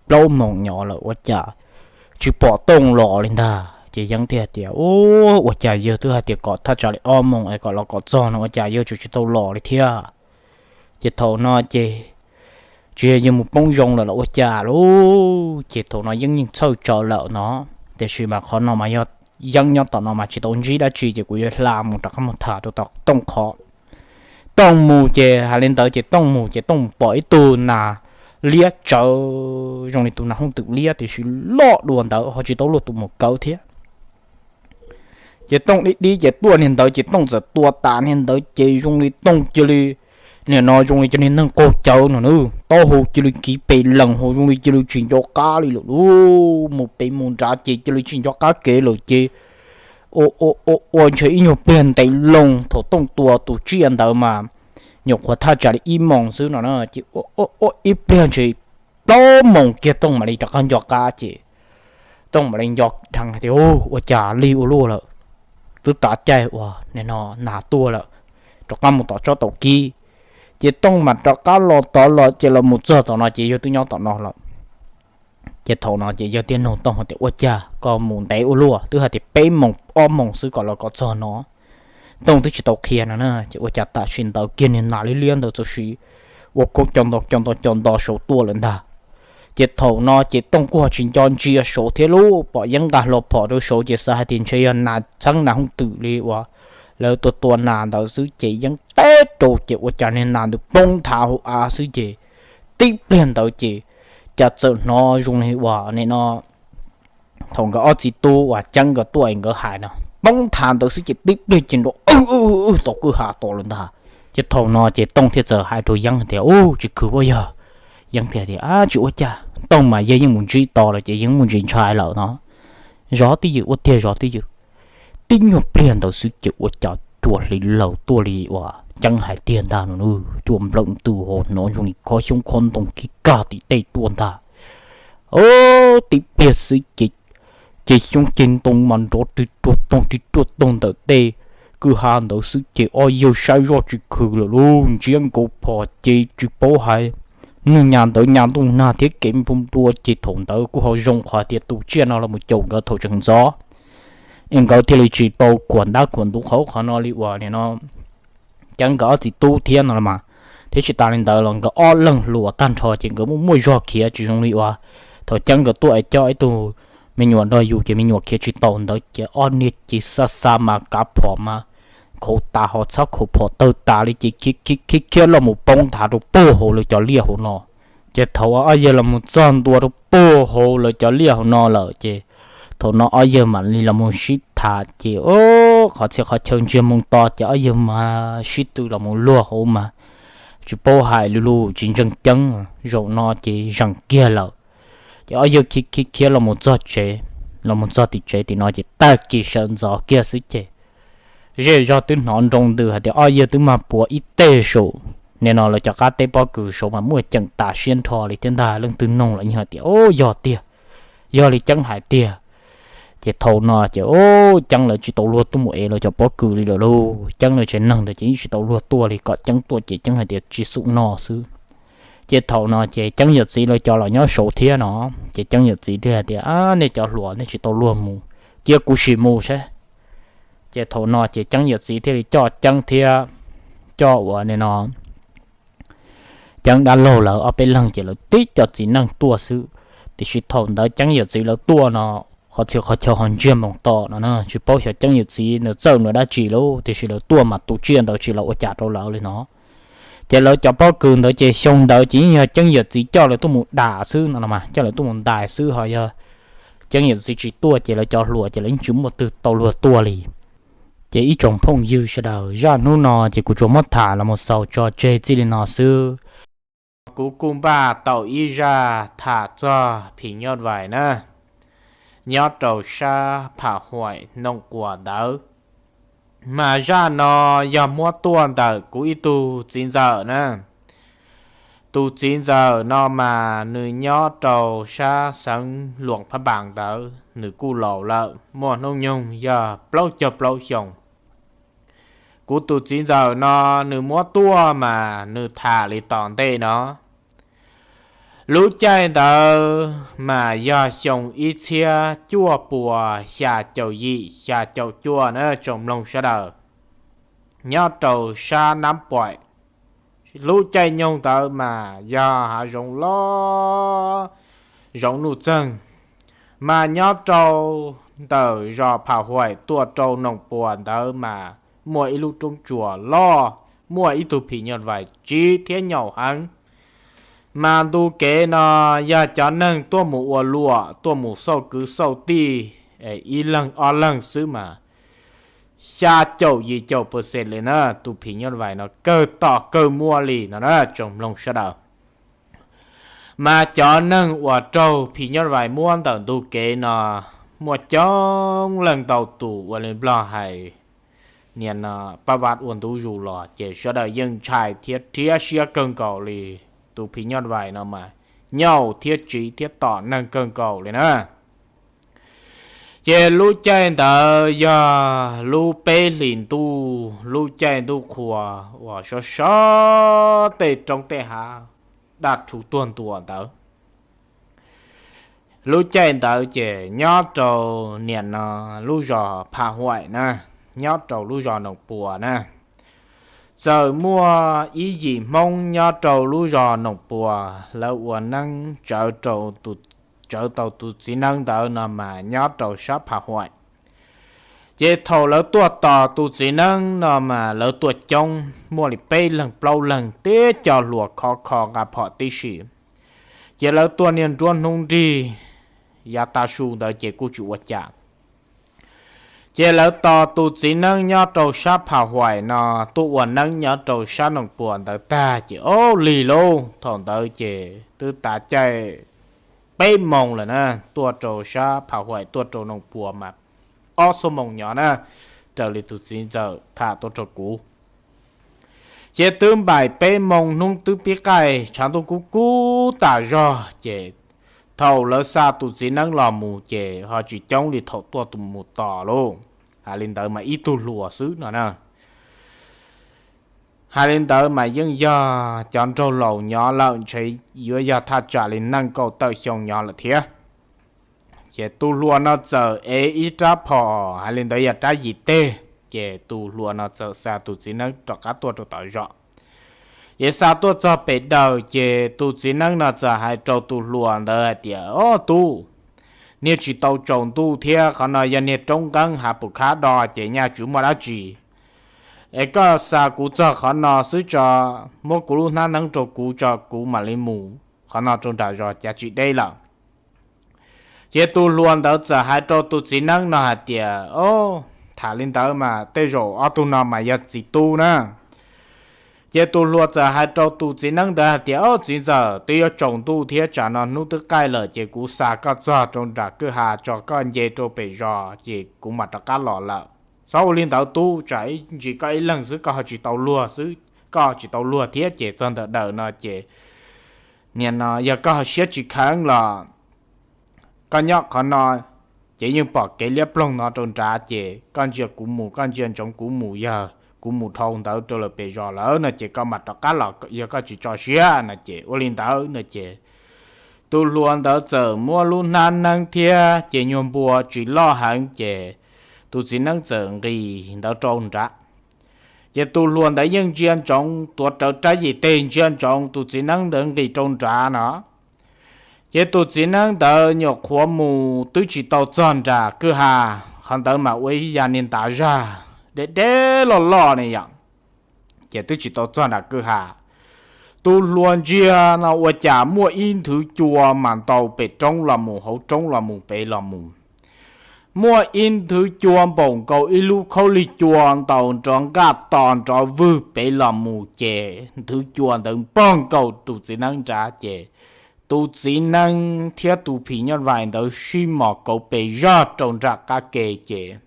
plaub moos nyob lawm ua cas tsis pom Tooj los li ntag. Ces Yeeb thiaj tias u, ua cas yawg twb hais tias kom thaj tsam li ob moos es kom los kom txog no ua cas yawg tseem tsis tau los li thiab. Ces thaum no ces tsis yog yawg mus poob zoo lawm los ua cas lauj. Ces thaum no Yeeb yeej txhawj tsawv lawm no, tiam sis mas qhov no mas yog Yeeb nyob tom no mas tsis tau ntsib dab tsi ces kuv yuav hla mus rov qab mus tham rau tom Tooj qhov. Tooj mus ces hais li ntawd ces Tooj mus ces Tooj mus pom ib tug nas liab tsawv zoo li tus nas hooj twm liab tiam sis loj dua ntawd ho tsis tau luaj tus mus kawv thiab. Ces Tooj dib dib ces tuaj niag ntawd ces Tooj txawm tua tas niag ntawd ces zoo li Tooj cia li, nim no zoo li cov niag neeg qaug cawv no na, taub hau cia li kiv pes lees hos zoo li cia li tsis nco qab li lawm lauj. Mus pem mus nrad ces cia li tsis nco qab kev lawm ces ua ua ua ntshe ib nyuag pliag ntev loo thaum Tooj tua tus tsiaj ntawd mas nyuam qhuav thaj tsam li ib moos xwb no na ces ua ib pliag ntshe plaub moos kiag Tooj mam li rov qab nco qab ces Tooj mam li nco dheev hais tias ua cas lig ua luaj lawm, twb tav caij uas nim no nas tuaj lawm, rov qab mus tom tsob taum kib. Ces Tooj mam rov qab los tod los ces los mus txog tom no ces yawg twb nyob tom no lawm. Ces thaum no ces yawg thiaj nug Tooj hais tias ua cas koj mus ntev ua luaj, twb hais tias peb moos ob moos xwb kom los kom txog no. Tooj twb tsis tau qhia no na ces ua cas tam sim ntawd kiag niag nas liab liab ntawd txawm sim ua koob co nto co nto co nto saud tuaj lawm ntag. Ces thaum no ces Tooj kuj ho tsis nco ntsia saud thiab lauj, pom Yeeb nqa hlo phom rau saud ces xav hais tias ntshe yog nas txheeb nas hooj twm li uas lawv tua tua nas ntawd xwb ces Yeeb teb rau ces ua cas niag nas ntawd poob nthav hauv av xwb ces tib pliag ntawd ces cas txawm hnov zoo li uas nim no thaum nkawd ob txiv tub uas Ceeb nkawd tuaj es nkawd hais no, poob nthav ntawd xwb ces tib pliag ces nrov wb wb tom kwj ha tos lawm ntag. Ces thaum no ces Tooj thiaj txawm hais rau Yeeb tias u, tsis khwv puas yog? Yeeb thiaj tias tsis ua cas, Tooj mas yawg yeej mus ntsib tos lawm ces yeej mus ntsis ntshai lawm no. Zov twj ywm ua tiag zov twj ywm. Tib nyuag pliag ntawd xwb ces ua cas cua hliv laws tuaj li uas Ceeb hais tiag ntag no, cua nplawm ntws ho hnov zoo li khob xyoob khob ntoo kig kag tim tej tuaj ntag. Tib pliag xwb ces ces xyoob ceg ntoo mas nrov ris ruaj toog ris ruaj toog ntawm tej kwj ha ntawd xwb ces ob yawg saib zoj tsis khwv lawm lauj, ntsiab nkaus phom ces tsis paub hais, nyuj nyas ntawd nyas ntuj nag thiab kev nplua nplua ces thaum ntawd kuj ho zoo qhov tias tus tsiaj no los mus caum nkawd thaum tseem ntxov es nkawd thiaj li tsis tau khuam ntab khuam ntuv qhov qhov no li uas nim no Ceeb nkawd ob txiv tub thiab no los mas. Thiab tsis tas li ntawd los nkawd ob leeg hluas tag nrho ces nkawd muaj muaj zog khiav tsis zoo li uas thaum Ceeb nkawd tuaj es coj ib tug me nyuam nrog yus ces me nyuam khiav tsis tau ntawd ces ob niag ces xa xa mas kav phom mas khaum tas ho txhob khaum phom tawg tas li ces khiav khiav khiav los mus poob nthav rau puag hauv lawv cov liaj hauv no. Ces thaum ob yawg los mus txog ntua rau puag hauv lawv cov liaj hauv no lawm ces thaum no ob yawg mam li los mus sib tham ces qhov txhia qhov chaw ntsiag moo to ces ob yawg mas sib tw los mus luag hauv mas tsis paub hais li lus tsis ntseeg Ceeb. Zaum no ces zeem kiag lawm. Ces ob yawg khiav khiav khiav los mus txog tsev, los mus txog tim tsev tim no ces tag kis sawv ntxov kiag xwb ces zej zog twb hnov nroo ntws hais tias ob yawg twb mag puas ib teg saum nim no lawv cov qab teb pob kws saud mas muaj ceem tas siab nrho li thiab ntag. Leej twg noog los yeej hais tias, Ub, yog tiag, yog li Ceeb hais tiag. Ces thaum no ces, ub, Ceeb lawv tsis tau luag tuaj mus ev lawv cov pob kws li lawm lauj. Ceeb lawv tsev neeg ntawd ces yeej tsis tau luag tuaj li, kom Ceeb tuaj ces Ceeb hais tias tsis xum no xwb. Ces thaum no ces Ceeb yawm txiv lawv cov los nyob saud thiab no, ces Ceeb yawm txiv thiaj hais tias, Nej cov hluas, nej tsis tau luag mus, cia kuv sim mus saib. Ces thaum no ces Ceeb yawm txiv thiaj li coj Ceeb thiab coj uas nim no Ceeb dab laug lawv ob peb leeg ces lawv tib co txiv neej tuaj xwb. Tiam sis thaum ntawd Ceeb yawm txiv lawv tuaj no qhov txhia qhov chaw ho ntsiag moo to no na, tsis paub xyov Ceeb yawm txiv nws txawj nws dab tsi lauj, tiam sis lawv tuaj mas tus tsiaj ntawd tsis los ua cas rau lawv li no. Ces lawv cov pob kws ntawd ces xyoo ntawd ces yeej yog Ceeb yawm txiv coj lawv tuaj mus dam xwb no, coj lawv tuaj mus ntais xwb, ho yog Ceeb yawm txiv tsis tuaj ces lawv cov hluas ces lawv yeej tsis muaj twg tau luag tuaj li. Ces ib tsoom phooj ywg sawv daws, zaj hnub no ces kuv tsuas muab tham los mus xaus tso tseg txij li no xwb. Kuv kuj npaj tau ib zaj tham txog phim nyuj vais na, nyob rau sab Pham Huaim Noom Quas ntawd. Mas zaj no yog muab tuaj ntawm kuv ib tug txiv ntxawm na. Tus txiv ntxawm no mas nws nyob rau sab xeev Luam Phab Npaas ntawd, nws kuj laus lawm, muaj hnub nyoog yog plaub caug plaub xyoos. Kuv tus txiv ntxawm no nws muab tuaj mas nws tham li tom ntej no. Lub caij ntawd mas yog xyoo ib txhiab cuaj puas xya caum yim xya caum cuaj na tsoom mloog sawv daws, nyob rau sab Nab Paim. Lub caij nyoog ntawd mas yog hav zoov loj, zoov nuj txeeg, mas nyob rau ntawm zos Pham Huaim tuaj rau Noom Puas ntawd mas muaj ib lub roob tsuas loj, muaj ib tug phim nyuj vais tsiv thiab nyaum heev. Mas ntu kev no yog cov neeg tuaj mus ua luam, tuaj mus xauj kwv xauj tij, ib leeg ob leeg xwb mas xya caum yim caum percent li na, tus phim nyuj vais no kawg tom kawg muaj li no na tsoom mloog sawv daws. Mas cov neeg uas raug phim nyuj vais muab ntawm ntu kev no muaj coob leej ntau tus, ua li Nplog hais niaj no pab vaj ua ntu zus los ces sawv daws yeej ntshai thiab rhiab siab kawg nkaus li. Tus phim nyuj vais no mas nyaum thiab tsiv thiab tom neeg kawg nkaus li na. Ces lub caij ntawd yog lub peb hlis ntuj, lub caij ntuj qhua uas sov sov tej roob tej hav daj rhuv tuag ntua ntawd. Lub caij ntawd ces nyob rau niaj no lub zos Pham Huaim na, nyob rau lub zos Noom Puas na, txawm muaj ib yim Hmoob nyob rau lub zos Noom Puas, lawv ua neeb tsawv rau, tsawv tau tus txiv neeb ntawd no mas nyob rau sab Pham Huaim. Ces thaum lawv tuaj tos tus txiv neeb no mas lawv tuaj coob, muaj li peb leeg plaub leeg, tib co hluas khov kho nqa phom tib si. Ces lawv tuaj niaj nruab hnub nrig, yav tav su ntawd ces kuj tsis ua cas. Ces lawv tos tus txiv neeb nyob rau sab Pham Huaim no tuaj ua neeb nyob rau sab Noom Puas ntawd tag ces, ob, lig lauj, thaum ntawd ces twb tav caij peb moos lawm na, tuaj rau sab Pham Huaim tuaj rau Noom Puas mas ob xuab moos nyob na, raws li tus txiv ntxawm tham tuaj rau kuv. Ces twb npaim peb moos hnub twb pib qaij, tshav ntuj kub kub tas zog ces thaum lawv xa tus txiv neeb los mus ces ho tsis coob li thaum tuaj mus tos lauj. Hais li ntawd mas ib tug hluas xwb no na. Hais li ntawd mas yeej yog cov nraug laus nyob lawm ntshe yuav yog thaj tsam li nees nkaum tawm xyoo nyob lawm thiab. Ces tus hluas no txawm ev ib rab phom, hais li ntawd yog rab yim teg, ces tus hluas no txawm xa tus txiv neeb rov qab tuaj rau tom zos. Ces xa tuaj txog pem dawm ces tus txiv neeb no txawm hais rau tus hluas ntawd hais tias, ob tub, niag tsis tau tsaus ntuj thiab qhov no yog niag roob nqeeb hav pum khab do ces nyaj tsis muaj dab tsi. Es koj xa kuv txog qhov no xwb tso, muab kuv lub hnab neeb rau kuv tso kuv mam li mus qhov no rau nram zos cav tsis deb lawm. Ces tus hluas ntawd txawm hais rau tus txiv neeb no hais tias, o, tham li ntawd mas tej zaum ob tug no mas yog txiv tub na. Ces tus hluas txawm hais rau tus txiv neeb ntawd hais tias, o, txiv ntxawm, twb yuav tsaus ntuj thiab tsam no hnub twb qaij lawm ces kuv xa koj txog rau nram kwj ha tso koj nce rau pem zos ces kuv mam rov qab los lawm. Txhob ua li ntawd tub, tsam ib ntsis koj ib leeg xwb koj ho tsis tau luag xwb, koj tsis tau luag thiab ces txog ntawm daws no ces nim no yog koj ho siab tsis kheev los koj nyob qhov no ces yeej pom kev liab ploog no rau nrad ces koj ntsia kuv mus, koj ntsia ntsoov kuv mus, yog kuv mus dhau ntawd rau lawm pem zos lawm no ces koj mam rov qab los, yog koj tsis tso siab no ces ua li ntawd no ces tus hluas ntawd txawm muab lub hnab neeb thiab ces nyuag npua tsis loj heev ces tus txiv neeb txawm nqis ntawd rau nrad. Ces tus hluas ntawd yeej ntsia ntsoov tuav rawv rab yim teg ntsia ntsoov tus txiv neeb ntawd nqis rau nrad no. Ces tus txiv neeb ntawd nyuam qhuav mus twb tsis tau txog nram kwj ha, qhov ntawd mas ua ib yam niag ntav zag deb deb loj loj ne yom. Ces twb tsis tau txog nram kwj ha, tus hluas ntsia no ua cas muaj ib nthwv cua mas ntaus pem roob los mus, hauv roob los mus, pem los mus. Muaj ib nthwv cua npaum nkaus ib lub khaub lig cua ntaus nrov nqaj tos nrov vwg pem los mus ces nthwv cua ntawd npog nkaus tus txiv neeb nrad ces tus txiv neeb thiab tus phim nyuj vais ntawd sib mos kauv pes zog rau nram qab ke ces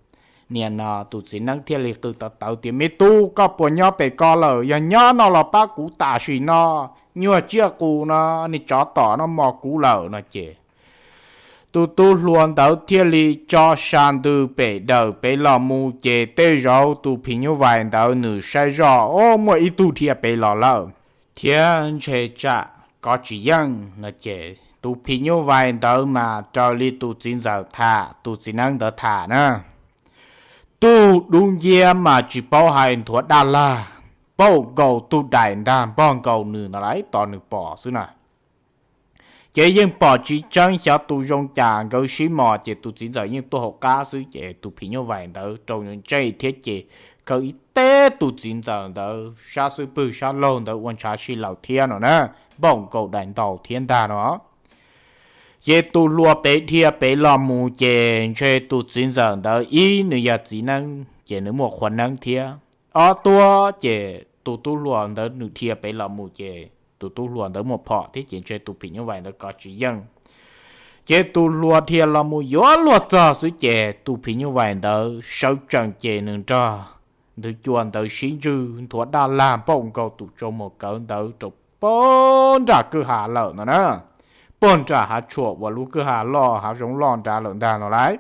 nim no tus txiv neeb thiaj li qw tawv tawv tias, me tub, koj puas nyob pem ko lawm? Yog nyob no los pab kuv tam sim no, nyuag tsiaj qus no, niag tsov tom no mos kuv lawm no ces tus tub hluas ntawd thiaj li tso sa ntws pem dawm pem los mus ces tej zaum tus phim nyuj vais ntawd nws saib zoj, o, muaj ib tug dhia pem los lawm thiab ntshe tsam kov tsis yeej no ces tus phim nyuj vais ntawd mas raws li tus txiv ntxawm tham, tus txiv neeb ntawd tham na, tug dub nciab mas tsis paub hais nthuav daj lag, npaum nkaus tug dais ntag, npog nkaus nws no lawm tos nws pom xwb na. Ces yeej pom tsis tseeb xyov tus zoo cas nkawd sib mos ces tus txiv ntxawm yeej tuaj hauv qab xwb ces tus phim nyuj vais ntawd rau ntsej thiab ces kaw ib teb tus txiv ntxawm ntawd sab xub pwg sab laug ntawd ua ntshav si laws thiab no na, npaum nkaus daim ntaus thiab ntag no. Ces tus hluas pem dhia pem los mus ces ntshe tus txiv ntxawm ntawd ib nws yog txiv neeb ces nws muaj qhua neeb thiab. Ob tuag ces tus tub hluas ntawd nws dhia pem los mus ces tus tub hluas ntawd muaj phom thiab ces ntshe tus phim nyuj vais ntawd kov tsis yeej. Ces tus hluas dhia los mus yuav luag txog xwb ces tus phim nyuj vais ntawd sawv tsees ces nws nrog nthwv cua ntawd sib ntswj nthuav daj lag npaum nkaus tus tsau mus kawv ntawd rau puag nram kwj ha lawm no na, puag nram hav tshuam uas lub kwj ha loj hav zoov loj nrad lawm ntag no lauj.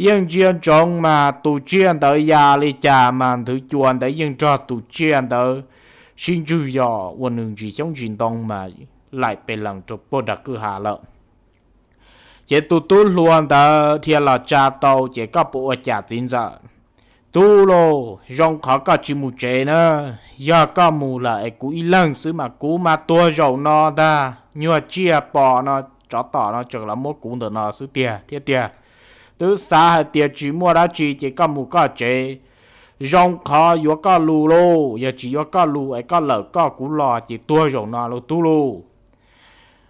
Yeej ntsia ntsoov mas tus tsiaj ntawd ya li cas mas nthwv cua ntawd yeej nrog tus tsiaj ntawd sib ntswj yos ua nws ntsis xyoob ntsis ntoo mas laim pes lees rau puag nram kwj ha lawm. Ces tus tub hluas ntawd dhia los tsa tau ces koj puas ua cas txiv ntxawm? Tub lauj, zoo qhov koj tsis mus tsev na, yog koj mus lawm es kuv ib leeg xwb mas kuv mas tuag zaum no ntag, nyuag tsiaj pom no, tsov tom no tseem los muab kuv ntawm no xwb tiag thiab tiag. Twb xav hais tias tsis muaj dab tsi ces koj mus koj tsev, zoo qhov yuav koj lus lauj, yog tsis yuav koj lus es koj lawm koj kuv los ces tuag zaum no lauj tub lauj.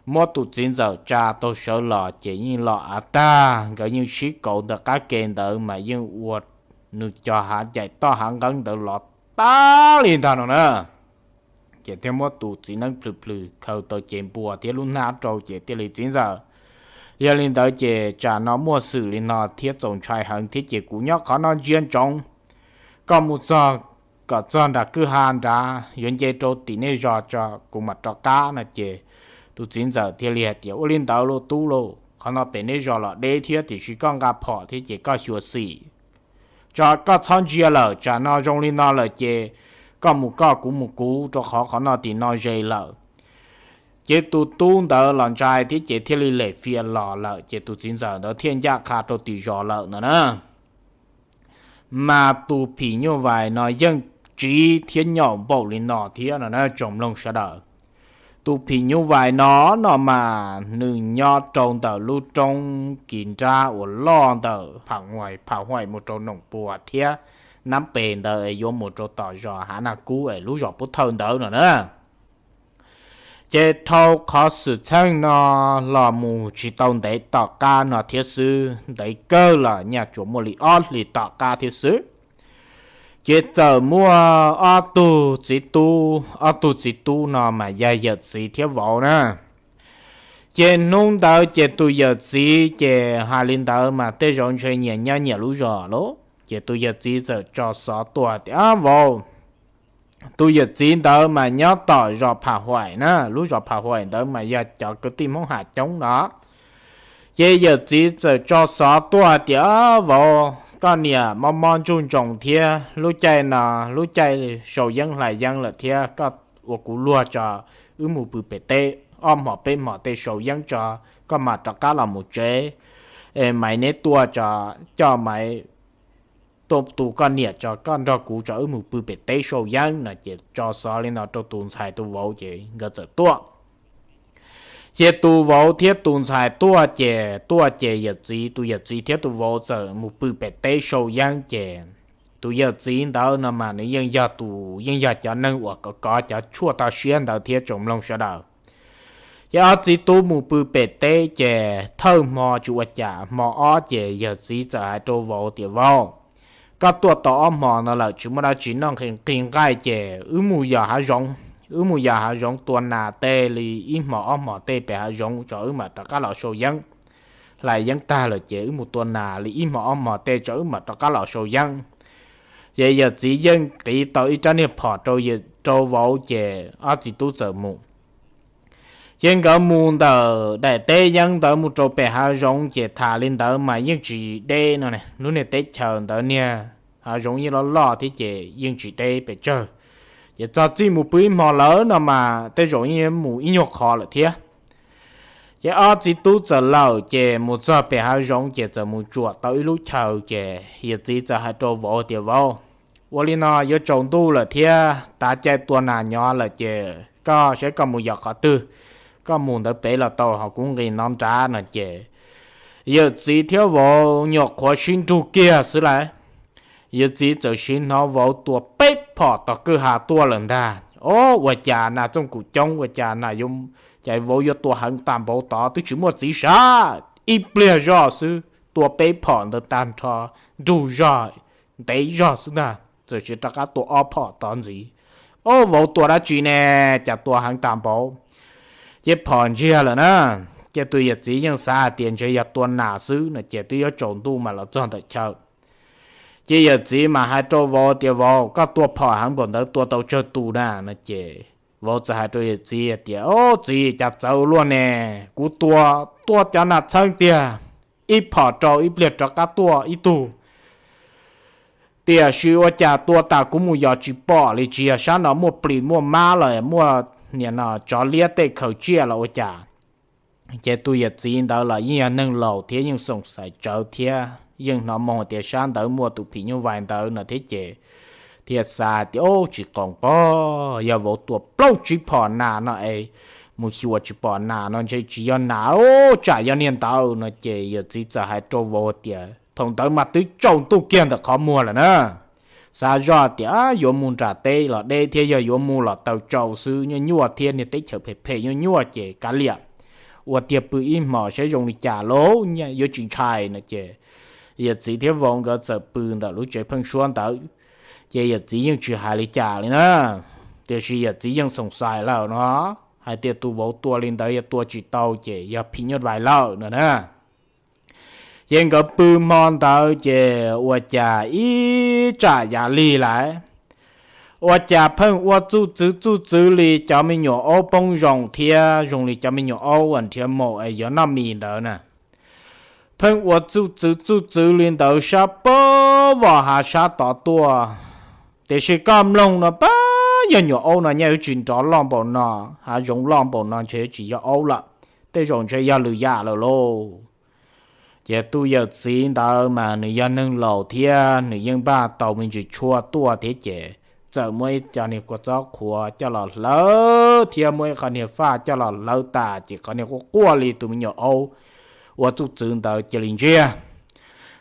Muab tus txiv ntxawm tsa tau sawv los ces yeej los av tag, nkawd yeej sib kauv ntawm qab ke ntawd mas yeej ua nws cov hav ncaim toj hav nqeeb ntawd los tag li ntag no na. Ces thiaj muab tus txiv neeb plhws plhws khaws tau cev npua thiab lub hnab rau ces thiaj li, txiv ntxawm, yog li ntawd ces tsam no muaj xwm li no thiab txaus ntshai heev thiab ces kuv nyob qhov no ntsia ntsoov, koj mus txog kom txog nram kwj ha nrad yuav nce rau tim nej zos tso kuv mam rov qab no ces tus txiv ntxawm thiaj li hais tias, ua li ntawd lauj tub lauj, qhov no pem nej zos los deb thiab tiam sis koj nqa phom thiab ces koj xyuam xim tso, koj txhob ntsia lawm, tsam no zoo li no lawm ces koj mus koj kuv mus kuv rau qhov qhov no tim no ze lawm. Ces tus tub ntawd los ntshai thiab ces thiaj li lem fias los lawm ces tus txiv ntxawm ntawd thiaj ncaj qha rau tim zos lawm no na. Mas tus phim nyuj vais no yeej tsiv thiab nyaum npaum li no thiab no na tsoom mloog sawv daws. Tus phim nyuj vais no no mas nws nyob rau ntawm lub roob kis nrab uas loj ntawm Pha Huais, Pha Huais mus rau Noom Puas thiab Nab Pes ntawd es yuav mus rau tom zos Hav Naj Kub es lub zos Pub Thawj ntawd no na. Ces dhau qhov xwm txheej no los mus tsis tau ntev tom qab no thiab xwb, ntev kawg los nyaj tsuas muaj li ob hlis tom qab thiab xwb, ces txawm muaj ob tug txiv tub, ob tug txiv tub no mas yog yawm txiv thiab vauv na. Ces hnub ntawd ces tus yawm txiv ces hais li ntawd mas tej zaum ntshe nyias nyob nyias lub zos lauj. Ces tus yawm txiv txawm tso xov tuaj tias, Vauv, tus yawm txiv ntawd mas nyob tom zos Pha Huais na, lub zos Pha Huais ntawd mas yog cov kwv tij Hmoob Ham coob no. Ces yawm txiv txawm tso xov tuaj hais tias, Vauv, koj niam mob mob ntsuj ntsoos thiab, lub caij no lub caij sau yeeb hlais yeeb lawm thiab, koj ua kuv luag tso, wb mus pw pem teb ob hmos peb hmos tej sau yeeb tso, koj mam rov qab los mus tsev. Es Maiv neb tuaj tso, coj Maiv tuaj tu koj niam tso, koj nrog kuv tso, wb mus pw pem teb sau yeeb no. Ces tso xov li no rau tus ntxhais tus vauv ces nkawd txawm tuaj. Ces tus vauv thiab tus ntxhais tuaj ces, tuaj ces yawm txiv, tus yawm txiv thiab tus vauv txawm mus pw pem teb sau yeeb ces tus yawm txiv ntawd no mas nws yeej yog tus, yeej yog cov neeg uas kov kov cov tshuaj toj siab ntawd thiab tsoom mloog sawv daws. Ces ob txiv tub mus pw pem teb ces thawj hmo tsis ua cas, hmo ob ces yawm txiv txawm hais rau vauv tias, Vauv, koj tuaj tau ob hmos no lawm tsis muaj dab tsi noj, nqhis nqhis nqaij ces wb mus yos hav zoov, wb mus yos hav zoov tua nas tej li ib hmos ob hmos tej pem hav zoov tso, wb mam rov qab los sau yeeb. Hlais yeeb tag lawm ces wb mus tua nas li ib hmos ob hmos tej tso, wb mam rov qab los sau yeeb. Ces yawm txiv yeej qiv tau ib rab niag phom rau, rau vauv ces ob txiv tub txawm mus. Ces nkawd mus ntawm daim teb yeeb ntawd mus rau pem hav zoov ces tham li ntawd mas yeej tsis deb no, lub niag teb chaws ntawd niag hav zoov yeej loj loj thiab ces yeej tsis deb pes tsawg. Ces txog txij mus pw ib hmos lawm no mas tej zaum yeej mus ib nyuag qho lawm thiab. Ces ob txiv tub txawm lawm ces mus txog pem hav zoov ces txawm mus tsuam tau ib lub chaw ces yawm txiv txawm hais rau vauv tias, Vauv, ua li no yuav tsaus ntuj lawm thiab tav caij tua nas nyob lawm ces koj saib koj mus yos qhov twg, koj mus ntawd pem los tau, ho kuv nqis no nrad no ces yawm txiv thiab vauv nyuam qhuav sib nrug kiag xwb lawm. Yawm txiv txawm siv hnov vauv tua peb phom tom kwj ha tuaj lawm ntag. Ob, ua cas nas txooj kum coob, ua cas nas yuav, cas vauv yuav tua heev tag npaum tod, twb tsis muaj txiv sav, ib pliag zoj xwb tua peb phom ntawd tag nrho, nrug zog, ntev zog xwb ntag, txawm siv rov qab tua ob phom tod ntxiv. Ob, vauv tua dab tsi ne, cas tua heev tag npaum, ces phom ntsiag lawm na. Ces tus yawm txiv yeej xav hais tias ntshe yog tua nas xwb no ces twb yuav tsaus ntuj mas los txog ntawm chaw. Ces yawm txiv mas hais rau vauv tias, Vauv, koj tua phom heev npaum ntawd tua tau tsawg tus na no ces vauv txawm hais rau yawm txiv tias, Ob, txiv, cas txawv luaj ne, kuv tua, tua cov nas txheeb tiag, ib phom rau ib pliag rov qab tuaj ib tug. Tiam sis ua cas tua tas kuv mus yos tsis pom li, tsis yog sab no muaj plis muaj mab los muaj niam no tsov liab tej khaws tsiaj los ua cas. Ces tus yawm txiv ntawd los yeej yog neeg laus thiab yeej xoom xaiv tsawv thiab yeej hnov moo tias sab ntawd muaj tus phim nyuj vais ntawd no thiab ces thiaj xav hais tias, Ob, tsis qoos pob, yog vauv tua plaub tsib phom nas no es mus xyuas tsis pom nas no ntshe tsis yog nas, tsam yog niag ntawd no ces yawm txiv txawm hais rau vauv tias, Thaum ntawd mas twb tsaus ntuj kiag ntawm qhov muag lawm na. Xav zoj tias yuav mus nram teb los deb thiab yog yuav mus los taws tsau xwb, nyuaj nyuaj thiab niag teb chaws phem phem nyuaj nyuaj ces kav liam, ua tiag pw ib hmos saib zoo li cas lauj, yuav tsis ntshai no ces yawm txiv thiab vauv nkawd txawm pw ntawm lub tsev pheeb suab ntawd. Ces yawm txiv yeej tsis hais li cas li na, tiam sis yawm txiv yeej xoom xaiv lawm no, hais tias tus vauv tua li ntawd yog tua tsis tau ces yog phim nyuj vais lawm no na. Ces nkawd pw hmo ntawd ces ua cas ib tsam yav lig lawm, ua cas pheej ua txuj txwv txuj txwv li cov me nyuam aub poob zoo thiab zoo li cov me nyuam aub uas nrhiav maum es yuav noj mis ntawd na. Pheej ua txuj txwv txuj txwv li ntawd sab pab vos hav sab tod tuaj. Tiam sis koj mloog no pab yog nyuam aub no nyaj yuav tsis nrov loj npaum no, hav zoov loj npaum no ntshe tsis yog aub lawm, tej zaum ntshe yog lwm yam lawm lauj. Ces tus yawm txiv ntawd mas nws yog neeg laus thiab nws yeej npaj tau me ntsis tshuaj tuaj thiab ces txawm muab ib co niag kua txob qhuav coj los hlawv thiab muab ib qho niag faj coj los hlawv tas ces qhov niag quaj quaj li tus me nyuam aub ua txuj txwv ntawd cia li ntsiag.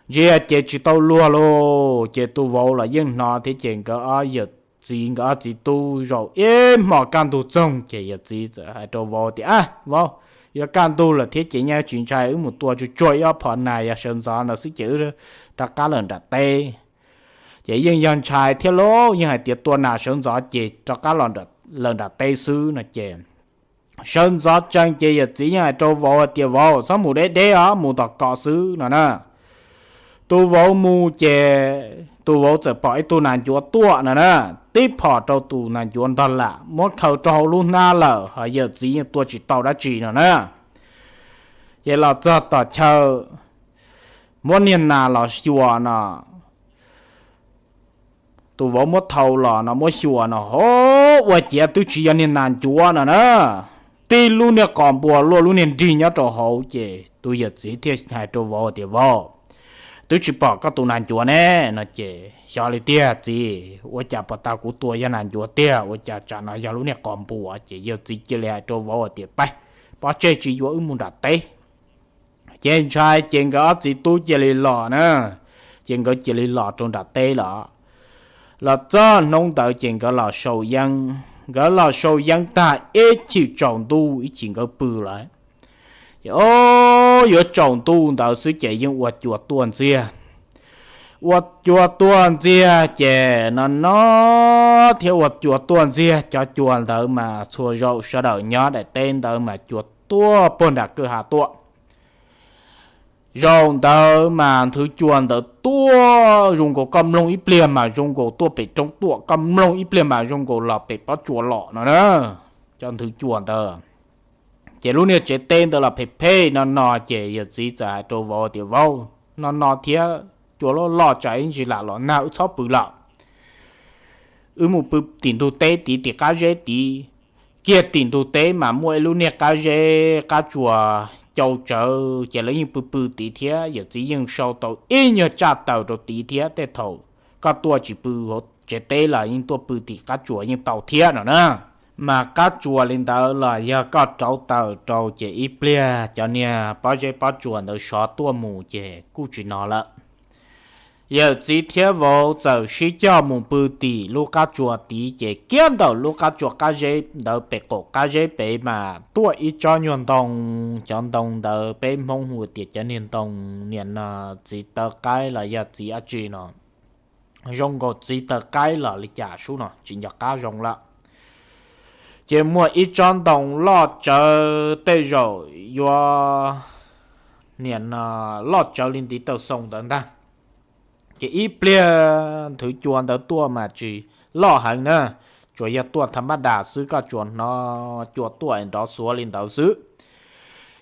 Ntsiag ces tsis tau luag lauj, ces tus vauv los yeej hnov thiab ces nkawd ob yawm txiv, nkawd ob txiv tub zaum ib hmo kaj ntug txoog ces yawm txiv txawm hais rau vauv tias, Ab vauv, yuav kaj ntug lawm thiab ces nyaj tsis ntshai, wb mus tua tsuag tsuag ib ob phom nas yog sawv ntxov no xwb ces wb rov qab los nram teb. Ces yeej yog ntshai thiab lauj, yeej hais tias tua nas sawv ntxov ces rov qab los nram teb xwb no ces sawv ntxov tsees ces yawm txiv yeej hais rau vauv hais tias, Vauv, txhob mus deb deb os, mus tom ko xwb no na. Tus vauv mus ces tus vauv txawm pom ib tug nas ncuav tuaj no na, tib phom rau tus nas ncuav ntog lam muab khaws rau hauv lub hnab lawm, ho yawm txiv yeej tua tsis tau dab tsi no na. Ces los txog tom chaw muab niag nas los xyuas no, tus vauv muab thau los no muab xyuas no, ho ua ciav twb tsis yog niag nas ncuav no na, tib lub niag qos npua luaj lub niag nrig nyob rau hauv. Ces tus yawm txiv thiaj hais rau vauv tias, Vauv, twb tsis pom koj tus nas ncuav ne no ces xyov li tiag txiv, ua cas puas tas kuv tua yog nas ncuav tiag, ua cas tsam no yog lub niag qos npua. Ces yawm txiv cia li hais rau vauv tias, Pab, pov tseg tsis yuav, wb mus nram teb. Ces ntshai ces nkawd ob txiv tub cia li los na, ces nkawd cia li los rau nram teb los. Los txog hnub ntawd ces nkawd los sau yeeb, nkawd los sau yeeb tag ib chim tsaus ntuj ib chim nkawd pw lawm. Ces o, yuav tsaus ntuj ntawd xwb ces yeej ua cua tuaj ntxiag. Ua cua tuaj ntxiag ces no no thiab ua cua tuaj ntxiag, cov cua ntawd mas txhua zaus sawv daws nyob daim teb ntawd mas cua tuaj puag nram kwj ha tuaj. Zaum ntawd mas nthwv cua ntawd tuaj zoo nkaus koj mloog ib pliag mas zoo nkaus tuaj pem roob tuaj, koj mloog ib pliag mas zoo nkaus los pem pob tsuas los no na. Cov nthwv cua ntawd ces lub niag tsev teb ntawd los phem phem no no ces yawm txiv txawm hais rau vauv tias, Vauv, no no thiab cua loj loj tsam ib ntsis lam los nag, wb txhob pw lawm. Wb mus pw tim ntug teb tid, tim qab zeb tid. Kiag tim ntug teb mas muaj ib lub niag qab zeb qab tsuas cau tsawv ces lawv yeej pw pw tid thiab. Yawm txiv yeej sau tau ib nyuag tsaj taws rau tid thiab, tej thaum koj tuaj tsis pw hauv tsev teb los yeej tuaj pw tim qab tsuas yeej tau thiab no na. Mas qab tsuas li ntawd los yog koj rauv taws rau ces ib pliag cov niag pob zeb pob tsuas ntawd sov tuaj mus ces kuj tsis no lawm. Yawm txiv thiab vauv txawm sib coj mus pw tim lub qab tsuas tid ces kiag ntawm lub qab tsuas qab zeb ntawd pem qaum qab zeb pem mas tuaj ib tsob nyuag ntoo. Cov ntoo ntawd peb Hmoob hu tias cov niag ntoo niam no txiv taw qaib los yog txiv dab tsi no, zoo nkaus txiv taw qaib los li cas sub no tsis nco qab zoo lawm. Ces muaj ib tsob ntoo loj tsawv tej zaum yuav niam no loj tsawv li ntiv taw xoo ntawd ntag. Ces ib pliag nthwv cua ntawd tuaj mas tsis loj heev na, tsuas yog tuaj tha mab das xwb, koj tsuas hnov cua tuaj nrov xuav li ntawd xwb.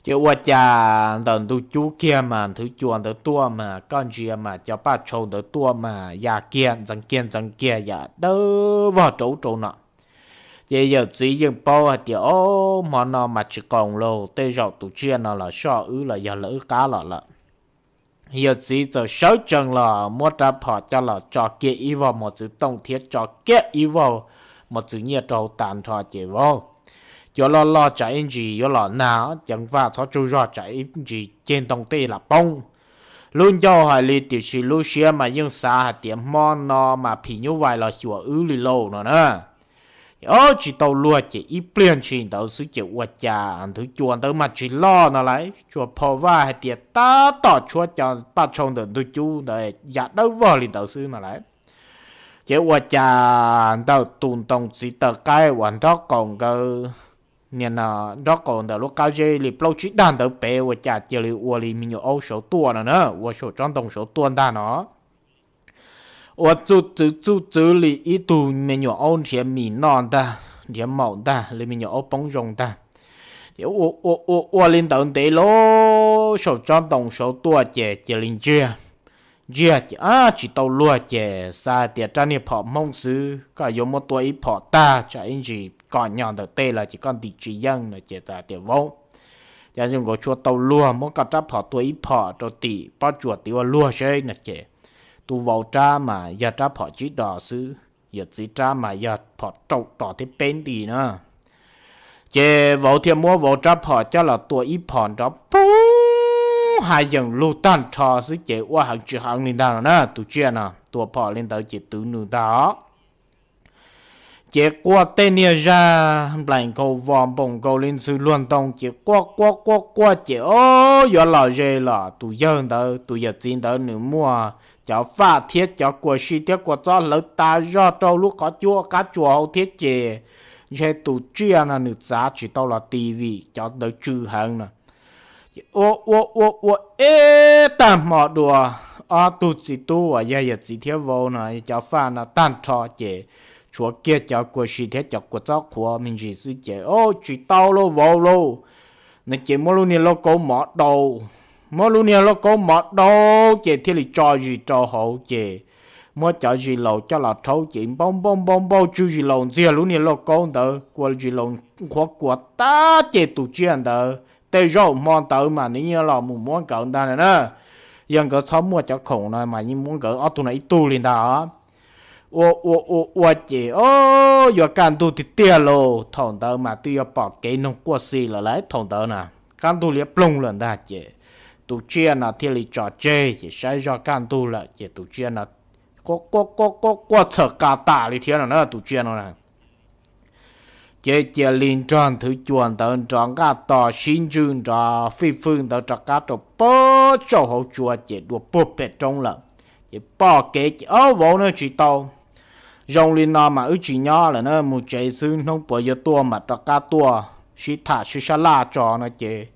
Ces ua cas ntawm ntug cub kiag mas nthwv cua ntawd tuaj mas koj ntsia mas cov paj tshau ntawd tuaj mas ya kiag ntxeev kiag ntxeev kiag yam dawb vog rau ub rau no. Ces yawm txiv yeej paub hais tias, O, hmo no mas tsis qoos lauj, tej zaum tus tsiaj no los soj wb los yog lawv wb qab los lawm. Yawm txiv txawm sawv tsees los muab rab phom coj los tso kiag ib vog mos txwv tooj thiab tso kiag ib vog mos txwv nyiaj rau hauv tas nrho ces vauv, cua loj loj tsam ib ntsis yuav los nag, ceev faj txhob tsaug zog tsam ib ntsis ceg ntoo tej lam poob. Lub ncauj hais li tiam sis lub siab mas yeej xav hais tias hmo no mas phim nyuj vais los xyuas wb li lauj no na. Tsis tau luag ces ib pliag ntshis ntawd xwb ces ua cas nthwv cua ntawd mas tsis loj no lauj, tsuas phom vaj hais tias tab tom tshuav cov paj tshau ntawm ntug cub ntawd ya dawb vog li ntawd xwb no lauj. Ces ua cas ntawm tus ntoo txiv taw qaib uas nrob qaum nkawd, niam no nrob qaum ntawm lub qab zeb li plaub tsib dag ntawd pem ua cas cia li ua li me nyuam aub sawv tuaj no na, ua saum tsob ntoo sawv tuaj ntag no. Ua txuj txwv txuj txwv li ib tug me nyuam aub nrhiav mis noj ntag, nrhiav maum ntag, li me nyuam aub poob zoo ntag. Ces ua ua ua li ntawd ntev lawm, saum tsob ntoo sawv tuaj ces cia li ntsiag. Ntsiag ces tsis tau luag ces xav tias rab niag phom Hmoob xwb, koj yuav muab tua ib phom tag tsam ib ntsis kom nyo ntawm tej los ces koj ntim tsis yeej no ces txawm hais tias vauv, cas zoo nkaus tsis tau luag, muab koj rab phom tua ib phom rau tim pob tsuas tid ua luag seb no ces tus vauv rab mas yog rab phom tsib dos xwb, yawm txiv rab mas yog phom rau dos thiab peb nti na. Ces vauv thiaj muab vauv rab phom coj los tua ib phom nrov poob ha yees lug tag nrho xwb ces ua heev tsis heev li ntag no na. Tus tsiaj no tua phom li ntawd ces twv nws ntag os. Ces quaj tej niag zaj nplaim nkaus vos npoos nkaus li ntxhw luag ntoo ces quaj quaj quaj quaj ces o, yuav los ze los tus yawg ntawd, tus yawm txiv ntawd nws muaj cov faj thiab cov kua si thiab kua txob hlawv tas zog rau lub qhov cub qab tsuas hauv thiab ces ntshe tus tsiaj no nws txav tsis tau los ti vim cov ntawd tsw heev no. Ces ua ua ua ua ib tag hmo dua, ob tug txiv tub uas yog yawm txiv thiab vauv no cov faj no tag nrho ces tshuav kiag cov kua si thiab cov kua txob qhuav me ntsis xwb ces o, tsis tau lauj vauv lauj. No ces muab lub niag lauj kaub mov daus, muab lub niag lauj kaub mov daus ces thiaj li tso zis rau hauv ces muab cov zis laus coj los rhaub ces npau npau npau npau tsw zis laus ntxiag lub niag lauj kaub ntawd, kua zis laus nqhuav kua tag ces tus tsiaj ntawd tej zaum hmo ntawd mas nws yeej los mus muab nkawd ntag na. Yog nkawd txhob muaj cov khoom no mas yeej muab nkawd ob tug no ib tug li ntag. Ua ua ua ua ces o, yuav kaj ntug tiag tiag lauj. Thaum ntawd mas twb yuav pom kev noog quaj xi lawm lauj, thaum ntawd na qab ntug liab ploog lawm ntag ces tus tsiaj no thiaj li tso tseg ces saib zoj kaj ntug lawm ces tus tsiaj no quaj quaj quaj quaj txhawm qa tas li thiab no na tus tsiaj no na. Ces cia li nrog nthwv cua ntawd nrov nqaj tos sib ntswj nrov fij fwj ntawd rov qab rau pem tsaum hauv tsua ces dua puag pem roob lawm. Ces pom kev ces ob vauv na tsis tau, zoo li no mas wb tsis nyob lawm na, mus tsev xwb, hnub puas yuav tuaj mas rov qab tuaj sib tham sib sab laj tso no ces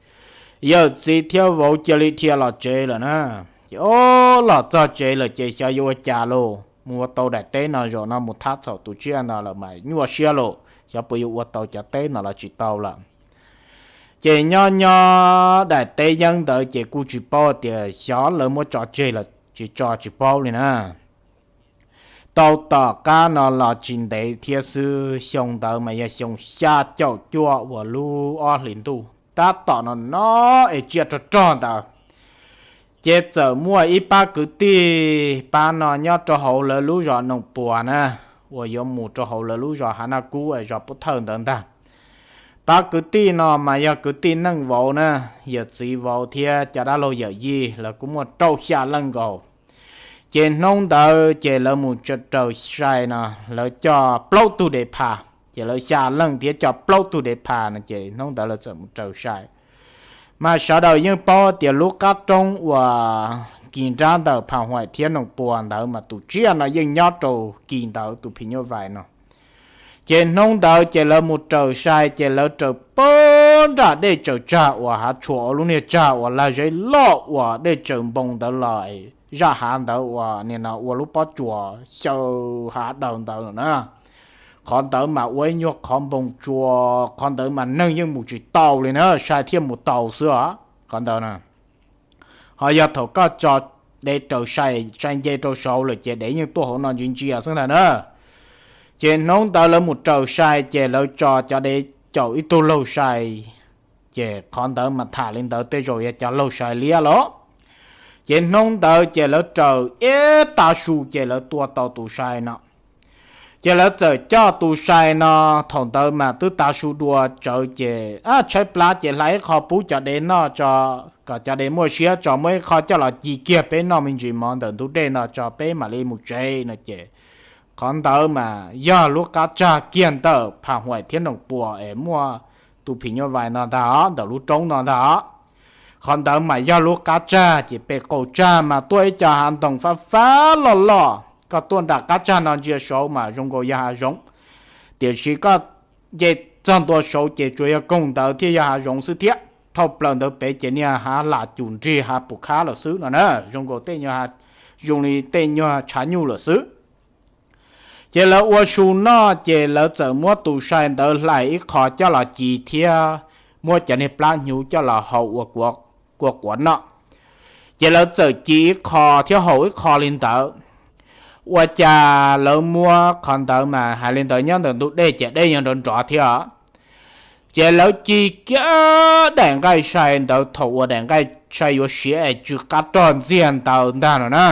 yawm txiv thiab vauv cia li dhia los tsev lawm na. Ces o, los txog tsev lawm ces xyov yuav ua cas lauj, mus ua tau daim teb no zaum no mus thab txhaum tus tsiaj no lawm mas nyuaj siab lauj, xyov puas yuav ua tau cov teb no los tsis tau lawm. Ces nyob nyob daim teb yeeb ntawd ces kuj tsis paub tias xyov lawv muab tso tseg los tsis tso tsis paub li na. Tau tom qab no los tsis ntev thiab xwb, xyoo ntawd mas yog xyoo xya caum cuaj uas lub ob hlis ntuj tab tom no no es tsiaj rog rog ntawd. Ces txawm muaj ib pab kwv tij pab no nyob rau hauv lawv lub zos Noom Puas na, uas yuav mus rau hauv lawv lub zos Hav Naj Kub es zos Pub Thawj ntawd ntag. Pab kwv tij no mas yog kwv tij neej vauv na, yawm txiv vauv thiab cov dab laug yawm yij lawv kuj muaj rau xya leej nkaus. Ces hnub ntawd ces lawv mus raws sai no, lawv coj plaub tug dev pha, ces lawv xya leej thiab coj plaub tug dev pha no ces hnub ntawd lawv txawm mus raws sai. Mas sawv daws yeej paub tias lub qab roob uas kis nrab ntawm Pham Huaim thiab Noom Puas ntawd mas tus tsiaj no yeej nyob rau kis ntawd tus phim nyuj vais no. Ces hnub ntawd ces lawv mus raws sai ces lawv raws pem nram dej tsaws tsag uas hav tshuam ua lub niag tsag uas lag zeb loj uas dej tsaws npoo ntawd los zaj hav ntawd uas nim no ua lub pob tsuas xyaw hav daws ntawd na. Qhov ntawd mas ua ib nyuag qhov npoo tsua, qhov ntawd mas neeg yeej mus tsis tau li na, sai thiaj mus tau xwb os qhov ntawd na. Ho yog thaum koj tso dev raws sai, sai nce rau saud lawm ces dev yeej tuaj hauv no ntsia ntsia xwb ntag na. Ces hnub ntawd lawv mus raws sai ces lawv tso cov dev caum ib tug laug sai, ces qhov ntawd mas tham li ntawd tej zaum yog cov laug sai liab los. Ces hnub ntawd ces lawv raws ib tav su ces lawv tua tau tus sai no. Ces lawv txawm coj tus sai no, thaum ntawd mas twb tav su dua tsawv ces tshaib plab ces hla ib qho pub cov dev noj tso, kom cov dev muaj siab tso, muab ib qho coj los ci kiag peb noj me ntsis mov ntawm ntug dej no tso peb mam li mus tsev no ces qhov ntawd mas yog lub qab tsag kiag ntawm Pham Huaim thiab Noom Puas es muaj tus phim nyuj vais no ntag os, ntawm lub roob no ntag os. Qhov ntawd mas yog lub qab tsag ces pem qaum tsag mas tuaj ib co hav ntoo fab fab loj loj, koj tuaj nram qab tsag no ntsia saud mas zoo nkaus yog hav zoov, tiam sis koj nce txog ntua saud ces tsuas yog koog ntawd thiaj yog hav zoov xwb thiab. Dhau plaws ntawd pem ces niag hav lam cum nrig hav pum khab lawm xwb no na, zoo nkaus tej nyuag, zoo li tej nyuag tshav nyuj lawm xwb. Ces lawv ua su noj ces lawv txawm muab tus sai ntawd hlais ib qho coj los ci thiab muab cov niag plab hnyuv coj los hau ua kua quav noj. Ces lawv txawm ci ib qho thiab hau ib qho li ntawd. Ua cas lawv muab qhov ntawd mas hais li ntawd nyob ntawm ntug dej ces dej yog nrov nrov thiab os. Ces lawv ci kiag daim nqaij sai ntawd thaum uas daim nqaij sai yuav siav es tsw qab rog ntxiag ntawd ntag no na.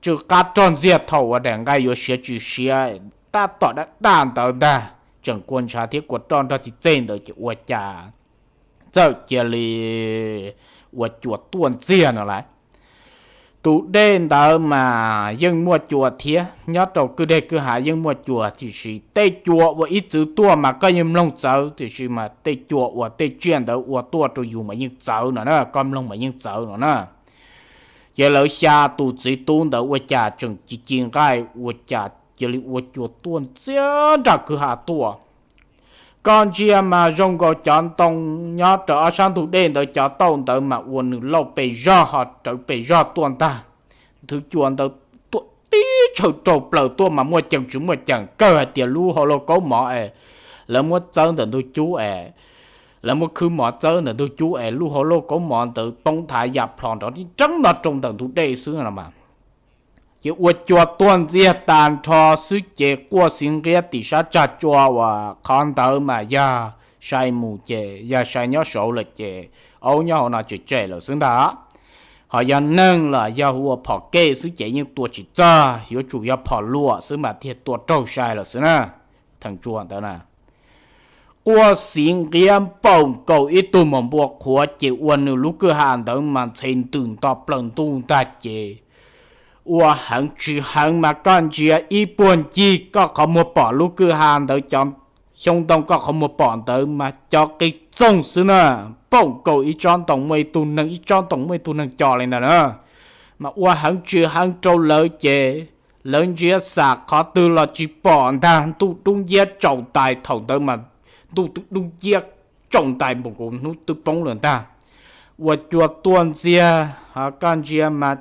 Tsw qab rog ntxiag thaum uas daim nqaij yuav siav tsis siav, tab tom daj daj ntawd ntag. tseem kua ntshav thiab kua roj nrog txiv txej ntawd ces ua cas txawm cia li ua cua tuaj ntxiag no lawm. Tus dej ntawd mas yeej muaj cua thiab, nyob rau kwj deg kwj ha yeej muaj cua, tiam sis tej cua uas ib txwv tuaj mas koj yeej mloog txawv, tiam sis mas tej cua uas tej tsiaj ntawd ua tuaj rau yus mas yeej txawv no na, koj mloog mas yeej txawv no na. Ces lawv xya tus txiv tub ntawd ua cas tseem ci ci nqaij ua cas cia li ua cua tuaj ntxiag nram kwj ha tuaj. Koj ntsia mas zoo nkaus cov ntoo nyob rau ob sab ntug dej ntawd cov tauj ntawd mas ua nws lauj pes zog ho rawv pes zog tuaj ntag. Nthwv cua ntawd tuaj tib tshaw raug plaws tuaj mas muaj ceem tsis muaj ceem, kawg hais tias lub hauv lauj kaub mov es lawv muab txawb ntawm ntug cub es, lawv muab khwb mov txawb ntawm ntug cub es lub hauv lauj kaub mov ntawd poob thav ya plho nrov tib nreeb no rau ntawm ntug dej xwb no mas. Ces ua cua tuaj ntxiag tag nrho xwb ces quaj xiv nqiab tim sab tsag tsua uas qhov ntawd mas yog sai mus ces yog sai nyob saud lawm ces aub nyob hauv no tsem tsem lawm xwb ntag. Ho yog neeg los yog hu ua phom kej xwb ces yeej tua tsis txog, yuav tsum yog phom luam xwb mas thiaj tua raug sai lawm xwb na. Theem tsua ntawd na, quaj xiv nqiab npaum nkaus ib tug maum npua qhuav ces ua nws lub kwj ha ntawd mas ntxhe ntws nto plaws ntuj ntag ces ua heev tsis heev mas koj ntsia ib puag ncig koj qhov muag pom lub kwj ha ntawd cov xyoob ntoo koj qhov muag pom ntawd mas cov qis txoog xwb na, npaum nkaus ib tsob ntoo muaj ib tug neeg, ib tsob ntoo muaj ib tug neeg co li ntawd na. Mas ua heev tsis heev rau lawv ces lawv ntsia xam qhov twg los tsis pom ntag, ntuj dub nciab tsaus ntais thaum ntawd mas ntuj twb dub nciab tsaus ntais npaum nkaus hnub twb poob lawm ntag. Ua cua tuaj ntxiag, koj ntsia mas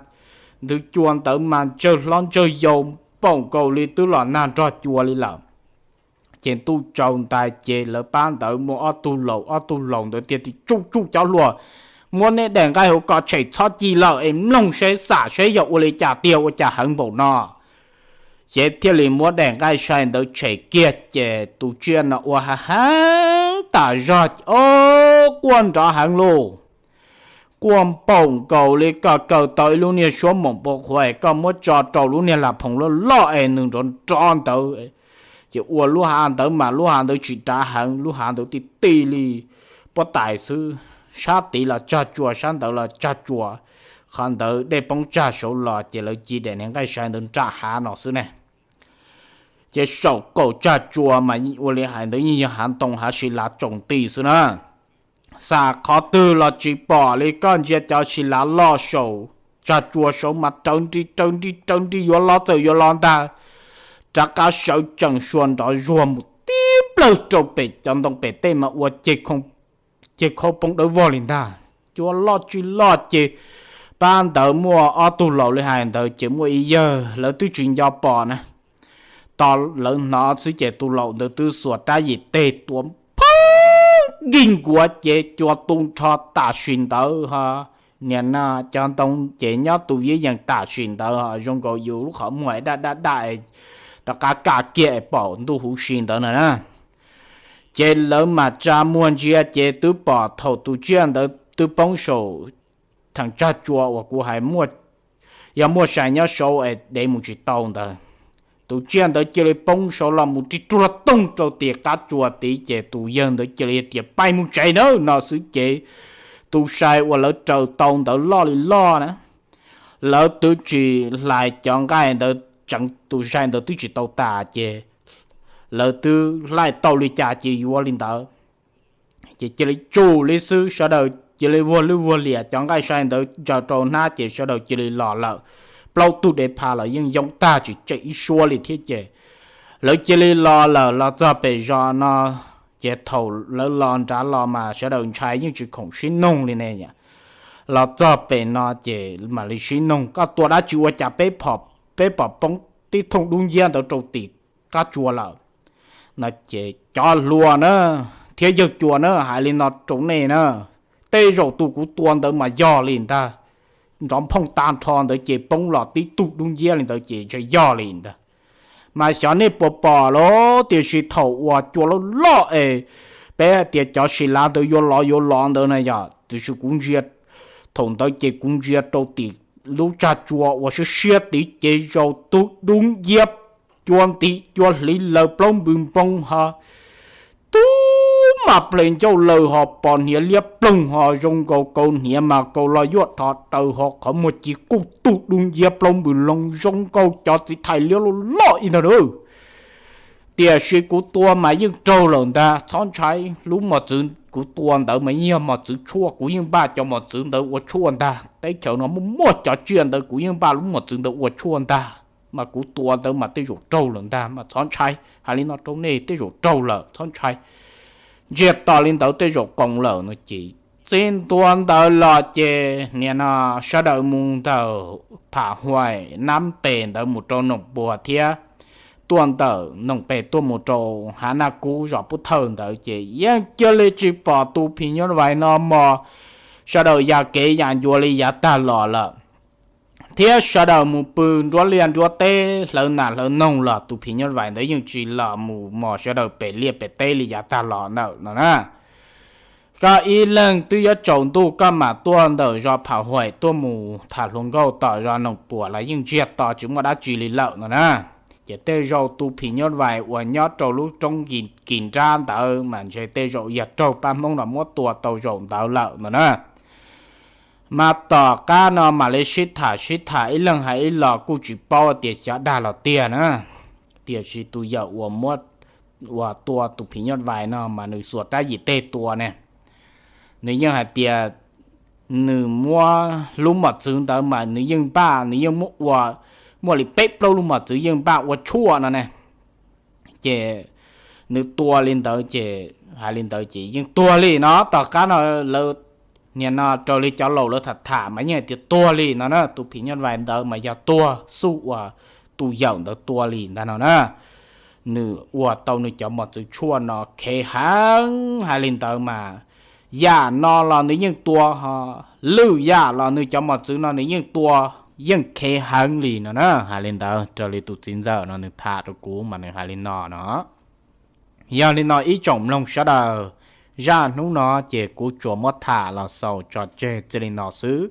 nthwv cua ntawd mas ntsawg hlob ntsawg yau npaum nkaus li twb los nag nrog cua li lawm. Ces ntuj tsaus ntais ces lawv pab ntawd muaj ob tug laus, ob tug laus ntawd tias, Tsuj tsuj cov hluas, muab neb daim nqaij hauv ko tshem txhob ci lawm es mloog seb xam seb yog ua li cas tiag ua cas heev npaum no. Ces thiaj li muab daim nqaij sai ntawd tshem kiag ces tus tsiaj no ua heev heev tas zog, o, quaj nrov heev lauj. Quaj npaum nkaus li koj kaw tau ib lub niag suab maum npua qhuav es koj muab tso rau lub niag lam phoom loj loj es nws nrov nrov ntawd. Ces ua lub hav ntawd mas lub hav ntawd tsis dav heev, lub hav ntawd ti ti li puab tais xwb, sab tid los tsag tsua, sab ntawd los tsag tsua. Qhov ntawd dej poob tsag saud los ces lawv ci daim niag nqaij sai ntawd nram hav no xwb ne. Ces saum kaum tsag tsua mas ua li hais ntawd yeej yog hav ntoo hav si lav tsaus nti xwb na. Xam qhov twg los tsis pom li, koj ntsia cov si lav loj saum tsag tsua saud mas raws nri raws nri raws nri yuav los txawm yuav los ntag, rov qab sawv tsees sua nrov zuag mus tib plawg rau pem cov ntoo pem tej mas ua ceg khau poob dawb vog li ntag. Cua loj tsis loj ces pab ntawd muaj ob tug laus li hais ntawd ces muaj ib yawg lawv twb tsis nco pom na. Tos lawv hnov xwb ces tus laus ntawd twb xuas rab yim teg tua phooj nkig nkuav ces cua tu nrho tam sim ntawd ho. Niam no cov ntoo ces nyob tus vib yees tam sim ntawd ho zoo nkaus yus lub qhov muag daj daj daj rov qab kaj kiag es pom ntuj huv si ntawd na na. Ces lawv mam tsa muag ntsia ces twb pom thaum tus tsiaj ntawd twb poob saum theem tsag tsua uas kuv hais, yog muaj sai nyob saud es dev mus tsis tau ntawd. Tus tsiaj ntawd cia li poob saud los mus ris ruag toog rau tim qab tsua tid ces tus yawg ntawd cia li tias, Pais mus tsev nawb no xwb ces tus sai uas lawv raws tau ntawd loj li loj na, lawv twb tsis hlais cov nqaij ntawd tseev, tus sai ntawd twb tsis tau tas ces lawv twb hlais tau li cas ces yuav li ntawd. Ces cia li tsum li xwb, sawv daws cia li vuag lwj vuag liam, cov nqaij sai ntawd ntsaws rau hnab ces sawv daws cia li los lawm. Plaub tug dev pha los yeej yoob tag tsis tseg ib suab li thiab ces lawv cia li los lawm. Los txog pem zos no ces thaum lawv los nrad los mas sawv daws ntshai yeej tsis khoom sib noog li ne. Los txog pem no ces mam li sib noog, Koj tua dab tsi ua cas peb pom poob tib thooj dub nciab ntawd rau tim qab tsua lawm? No ces, Cov hluas na thiab yawg cua na, hais li no rau nej na, tej zaum tus kuv tua ntawd mas yog li ntag. Nrov nphooj tag nrho ntawd ces poob los tib tug dub nciab li ntawd ces ntshe yog li ntag. Mas xyov nej puas pom los, tiam sis thaum uas cua loj loj es peb hais tias cov si lav ntawd yuav los yuav los ntawd na yog, tiam sis kuv ntsia, thaum ntawd ces kuv ntsia rau tim lub tsag tsua uas siab siab tid ces zaum tug dub nciab cua nti cua hliv laws plaub npws npoo ho paj ple ncauj laws ho pos hniav liab ploog ho zoo nkaus kaus hniav mas kaus los yuaj rho daws ho qhov muag ci kuj tug dub nciab plaub npws loo zoo nkaus cov txiv thais liab loj loj ib ntag na. Tiam sis kuv tua mas yeej raug lawm ntag, txhob ntshai, lub mos txwv kuv tua ntawd mas yeej yog mos txwv tshuaj, kuv yeej npaj cov mos txwv ntawd ua tshuaj ntag. Teb chaws no muaj muaj cov tsiaj ntawd kuv yeej npaj lub mos txwv ntawd ua tshuaj ntag, mas kuv tua ntawd mas tej zaum raug lawm ntag, mas txhob ntshai, hais li no rau nej, tej zaum raug lawm, txhob ntshai. Ntsiag to li ntawd tej zaum qoos lawm no ces txij ntua ntawd los ces nim no sawv daws mus ntawm Pham Huaim Nab Pes ntawd mus rau Noom Puas thiab tuaj ntawm Noom Pes tuaj mus rau Hav Naj Kub zos Pub Thawj ntawd ces yeej cia li tsis pom tus phim nyuj vais no mos sawv daws ya kev ya ncua li yav tag los lawm, thiab sawv daws mus pw nruab liaj nruab teb hlawv nas hlawv noog los tus phim nyuj vais ntawd yeej tsis los mus mos sawv daws pem liaj pem teb li yav tag los ntawm no na. Koj ib leeg twb yuav tsaus ntuj koj mam tuaj ntawm zos Pham Huaim tuaj mus tham hluas nkauj tom zos Noom Puas los yeej ntsiag to tsis muaj dab tsi li lawm no na. Ces tej zaum tus phim nyuj vais uas nyob rau lub roob kis nrab ntawd mas ntshe tej zaum yog raug pab Hmoob los muab tua tau zaum ntawd lawm no na. Mas tom qab no mam li sib tham sib tham ib leeg hais ib los kuj tsis paub tias xyov dag los tiag na. Tiam sis tus yawm uas muab, uas tua tus phim nyuj vais no mas nws xuas rab yim teg tua ne. Nws yeej hais tias nws muab lub mos txwv ntawd mas nws yeej npaj, nws yeej muab ua, muaj li peb plaub lub mos txwv yeej npaj ua tshuaj no ne. Ces nws tua li ntawd ces hais li ntawd ces yeej tuag li no. Tom qab no lawv nim no raws li cov laus lawv tham tham mas yeej hais tias tuag li no na. Tus phim nyuj vais ntawd mas yog tuag xub uas tus yawm ntawd tua li ntag no na. Nws ua tau nws cov mos txwv tshuaj no khev heev, hais li ntawd mas yam no los nws yeej tua ho, lwm yam los nws cov mos txwv no nws yeej tua, yeej khev heev li no na. Hais li ntawd raws li tus txiv ntxawm no nws tham rau kuv mas nws hais li no no. Yog li no ib tsoom mloog sawv daws, zaj hnub no ces kuv tsuas muab tham los xaus tso tseg txij li no xwb.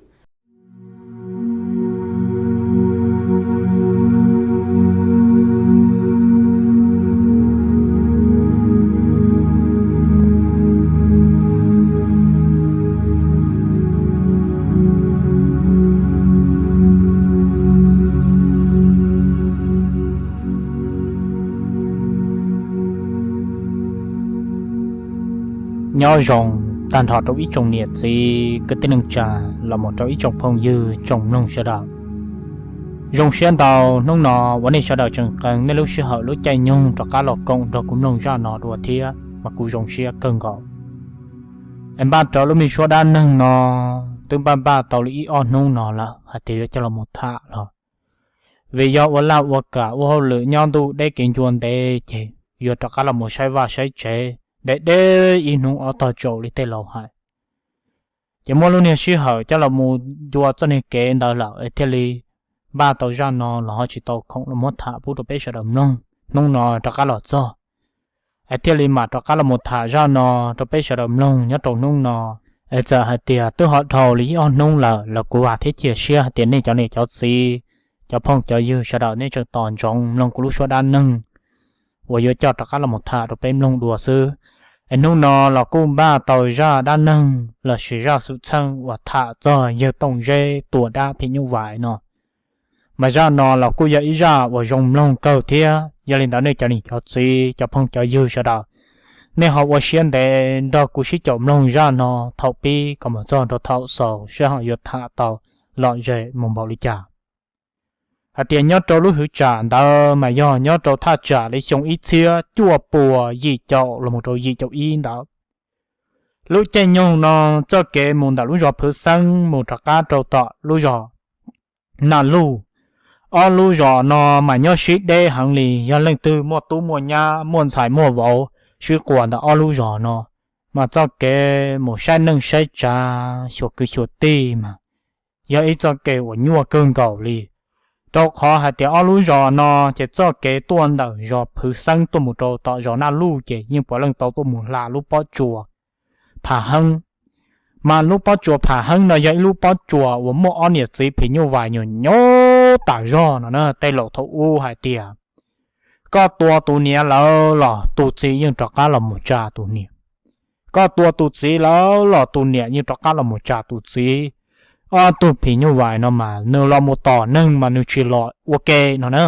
Nyob zoo tag nrho rau ib tsoom niam txiv kwv tij neej tsa los mus rau ib tsoom phooj ywg tsoom mloog sawv daws. Zoo siab ntau hnub no uas nej sawv daws tseem qee nej lub sij hawm lub caij nyoog rov qab los koom nrog kuv mloog zaj no dua thiab mas kuv zoo siab kawg nkaus. Es npaj rau lub me suab dab neeg no twb npaj npaj tau li ib ob hnub no lawm hais tias yuav coj los mus tham los vim yog ua laj ua kam ua hauj lwm nyob ntuj deb kev ncua ntev ces yuav rov qab los mus saib vaj saib tsev deb deb ib hnub ob tog tsaus li tej laus hais. Ces muab lub niag sij hawm coj los mus ncua txoj niag kev ntawd lawm es thiaj li npaj tau zaj no los ho tsis tau khoom los muab tham pub rau peb sawv daws mloog. Hnub no rov qab los txog es thiaj li mam rov qab los mus tham zaj no rau peb sawv daws mloog nyob rau hnub no. Es txawm hais tias twb ho dhau li ib ob hnub lawm los kuv vam thiab cia siab hais tias nej cov niam cov txiv, cov phooj cov ywg sawv daws nej tseem tos ntsoov mloog kuv lub suab dab neeg uas yuav coj rov qab los mus tham rau peb mloog dua xwb. Es hnub no los kuj npaj tau zaj dab neeg lossis zaj xwm txheej uas tham txog yawg Tooj Zeb tua dab phim nyuj vais no. Mas zaj no los kuj yog ib zaj uas zoo mloog kawg thiab, yog li ntawd nej cov niam cov txiv cov phooj cov ywg sawv daws, nej ho ua siab ntev nrog kuv sib caum mloog zaj no thaum pib kom mus txog rau thaum xaus seb ho yuav tham tau lom zem mus npaum li cas. Hais tias nyob rau lub hwv tsam ntawd mas yog nyob rau thaj tsam li xyoo ib txhiab cuaj puas yim caum los mus rau yim caum ib ntawd. Lub caij nyoog no txoj kev mus ntawm lub zos Phwv Xeeb mus rov qab rau tom lub zos Naj Luj, ob lub zos no mas nyob sib deb heev li, yog leej twg muaj tub muaj nyab muaj ntxhais muaj vauv sib quas ntawm ob lub zos no, mas txoj kev mus saib neej saib tsav xyuas kwv xyuas tij mas yog ib txoj kev uas nyuaj kawg nkaus li. Rau qhov hais tias ob lub zos no ces txoj kev tuaj ntawm zos Phwv Xeeb tuaj mus rau tom zos Naj Luj ces yeej puav leej tau tuaj mus hla lub pob tsuas Pham Heeb. Mas lub pob tsuas Pham Heeb no yog ib lub pob tsuas uas muaj ob niam txiv phim nyuj vais nyuam nyuj tas zog no na. Tej laus thaum ub hais tias koj tua tus niam lawm los tus txiv yeej rov qab los mus tsa tus niam. Koj tua tus txiv lawm los tus niam yeej rov qab los mus tsa tus txiv. Ob tug phim nyuj vais no mas nws los mus tom neeg mas nws tsis los ua ke no na.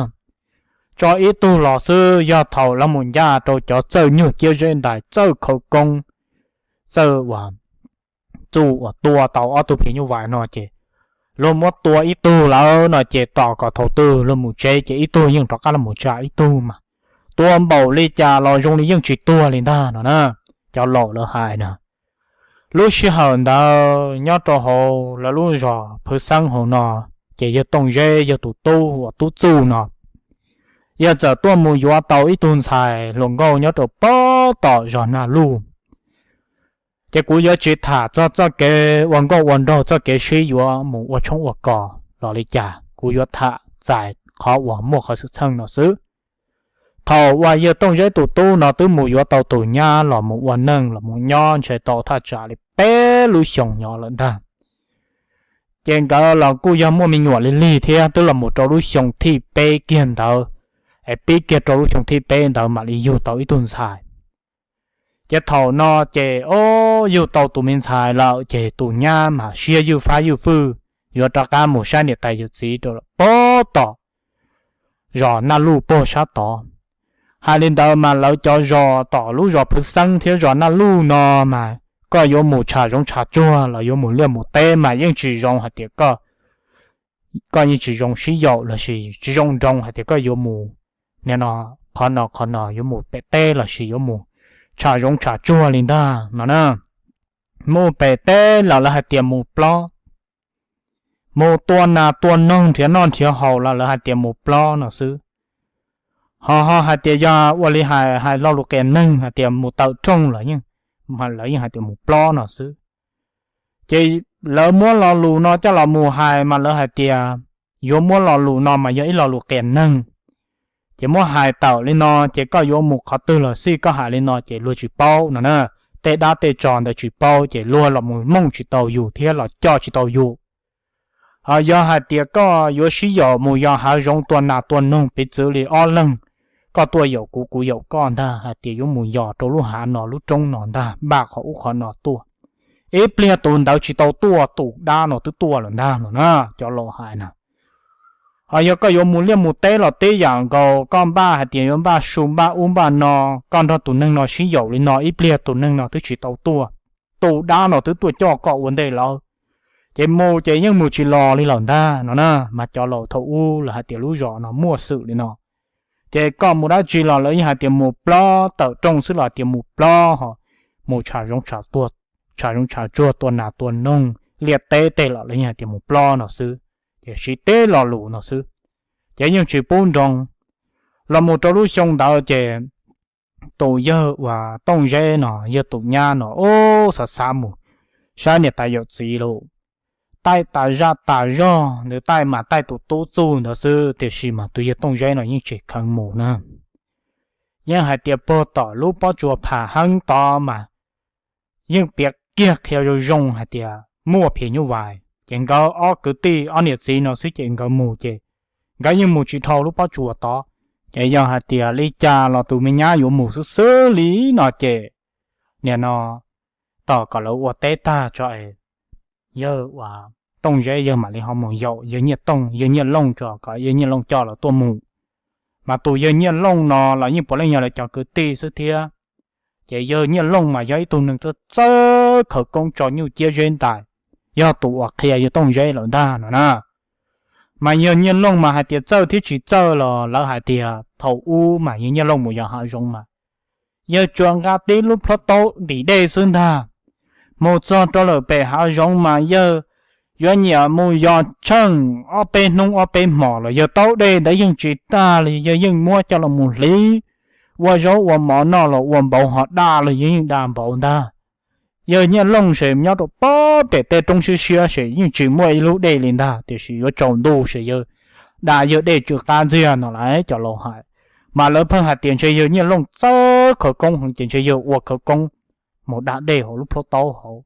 Tso ib tug los xwb, yog thaum los mus ncaj rau cov txawj nyuag ciab zeb ntais, txawj khawv koob, txawj uas txuj uas tua tau ob tug phim nyuj vais no ces luag muab tua ib tug lawm no ces tos kom thaum twg luag mus tsev ces ib tug yeej rov qab los mus tsa ib tug mas. Tua npaum li cas los zoo li yeej tsis tuag li ntag no na, cov laus lawv hais na. Lub sij hawm ntawd nyob rau hauv lawv lub zos Phwv Xeeb hauv no, ces yawg Tooj Zeb yog tus tub uas tub txuj no, yawg txawm tuaj mus yuav tau ib tug ntxhais hluas nkauj nyob rau pob tom zos Naj Luj. Ces kuv yuav tsis tham txog txoj kev ua nkauj ua nraug, txoj kev sib yuav mus ua tshoob ua kos los li cas, kuv yuav tham txais qhov uas muaj qhov xwm txheej no xwb. Thaum uas yawg Tooj Zeb tus tub no twb mus yuav tau tus nyab los mus ua neej los mus nyob ntshe tau thaj tsam li peb lub xyoos nyob lawm ntag. Ces nkawd los kuj yog muaj me nyuam li lig thiab, twb los mus rau lub xyoo thib peb kiag ntawd, es pib kiag rau lub xyoo thib peb ntawd mam li yug tau ib tug ntxhais. Ces thaum no ces o, yug tau tus me ntxhais lawm ces tus nyab mas siab ywj fab ywj fwj, yuav rov qab mus saib niam tais yawm txiv rau pob tom zos Naj Luj puag sab tod. Hais li ntawd mas lawv cov zos tom lub zos Phwv Xeeb thiab zos Naj Luj no mas koj yuav mus tsham zoov tsham tsuag los yuav mus liaj mus teb mas yeej tsis zoo hais tias koj, koj yeej tsis zoo sib yaum lossis tsis zoo nroo hais tias koj yuav mus, nim no, qhov no qhov no yuav mus pem teb lossis yuav mus tsham zoov tsham tsuag li ntag no na. Mus pem teb los lawv hais tias mus plob, mus tua nas tua noog nrhiav noj nrhiav haus los lawv hais tias mus plob no xwb. Ho ho hais tias yog ua li hais hais lo lus qias neeg hais tias mus tawm rooj los yeej, lawv yeej hais tias mus plob no xwb. Ces lawv muab lo lus no coj los mus hais mas lawv hais tias yuav muab lo lus no mas yog ib lo lus qias neeg. Ces muab hais tawm li no ces koj yuav mus qhov twg los xij, koj hais li no ces luag tsis paub no na. Tej dab tej tsov ntawd tsis paub ces luag los mus mooj tsis tau yus thiab los coj tsis tau yus. Ho yog hais tias koj yuav sib yaum mus yos hav zoov tua nas tua noog piv txwv li ob leeg, koj tuaj yaum kuv, kuv yaum koj ntag, hais tias yuav mus yos rau lub hav no lub roob no ntag, npaj qhov ub qhov no tuaj. Ib pliag tus ntawd tsis tau tuaj, tus dab no twb tuaj lawm ntag no na, cov laus hais na. Ho yog koj yuav mus liaj mus teb los tib yam nkaus, koj npaj hais tias yuav npaj su npaj ub npaj no, koj nrog tus neeg no sib yaum li no ib pliag tus neeg no twb tsis tau tuaj, tus dab no twb tuaj coj koj ua ntej lawm. Ces mus ces yeej mus tsis los li lawm ntag no na, mas cov laus thaum ub lawv hais tias lub zos no muaj xwm li no. Ces koj mus dab tsi los lawv yeej hais tias mus plob, tawm rooj xwb los tias mus plob, ho mus tsham zoov tsham tsuag tua nas tua noog liaj teb tej los lawv yeej hais tias mus plob no xwb, ces siv teb lo lus no xwb, ces yeej tsis pub nroo. Los mus rau lub xyoo ntawd ces tus yawg uas Tooj Zeb no yog tus nyab no ub xav xav mus saib niam tais yawm txiv lawm. Taij tas zaj tas zog ntawd taij mas taij tus tub txuj ntawd xwb, tiam sis mas tus yawg Tooj Zeb no yeej tsis kheev mus na. Yeej hais tias puag tom lub pob tsuas pham heeb tod mas yeej piav kiag qhia zoo zoo hais tias muaj phim nyuj vais, ces nkawd ob kwv tij ob niam txiv no xwb ces nkawd mus ces nkawd yeej mus tsis dhau lub pob tsuas tod. Ces yog hais tias li cas los tus me nyab yuav mus xwb xwb li no ces nim no tos kom lawv ua teb tag tso es yawg uas Tooj Zeb yawg mam li ho mus yaum yawg Nyiaj Tooj, yawg Nyiaj Looj tso, kom yawg Nyiaj Looj coj lawv tuaj mus. Mas tus yawg Nyiaj Looj no los yeej puav leej yog lawv cov kwv tij xwb thiab. Ces yawg Nyiaj Looj mas yog ib tug neeg txawj khawv koob tso nyuj ciab zeb ntais, yog tus uas qhia yawg Tooj Zeb lawm ntag no na. Mas yawg Nyiaj Looj mas hais tias txawj thiab tsis txawj los lawv hais tias thaum ub mas yawg Nyiaj Looj mus yos hav zoov mas yawg tsuas nqa tib lub plhaub taub ntim dej xwb ntag. Mus txog rau lawm pem hav zoov mas yawg yuav nyiam mus yos tsheej ob peb hnub ob peb hmos los yawg taub dej ntawd yeej tsis daj li, yawg yeej muab coj los mus hliv ua zaub ua mov noj los ua npaum ho daj los yawg yeej daj npaum ntag. Yawg Nyiaj Looj ces nyob rau pob pem tej roob siab siab ces yeej tsis muaj ib lub dej li ntag, tiam sis yuav tsaus ntuj ces yawg da yawg dej tsw qab ntxiag no lawm cov laus hais. Mas lawv pheej hais tias ntshe yawg Nyiaj Looj txawj khawv koob heev ces ntshe yawg ua khawv koob mus da dej hauv lub plhaub taub hauv.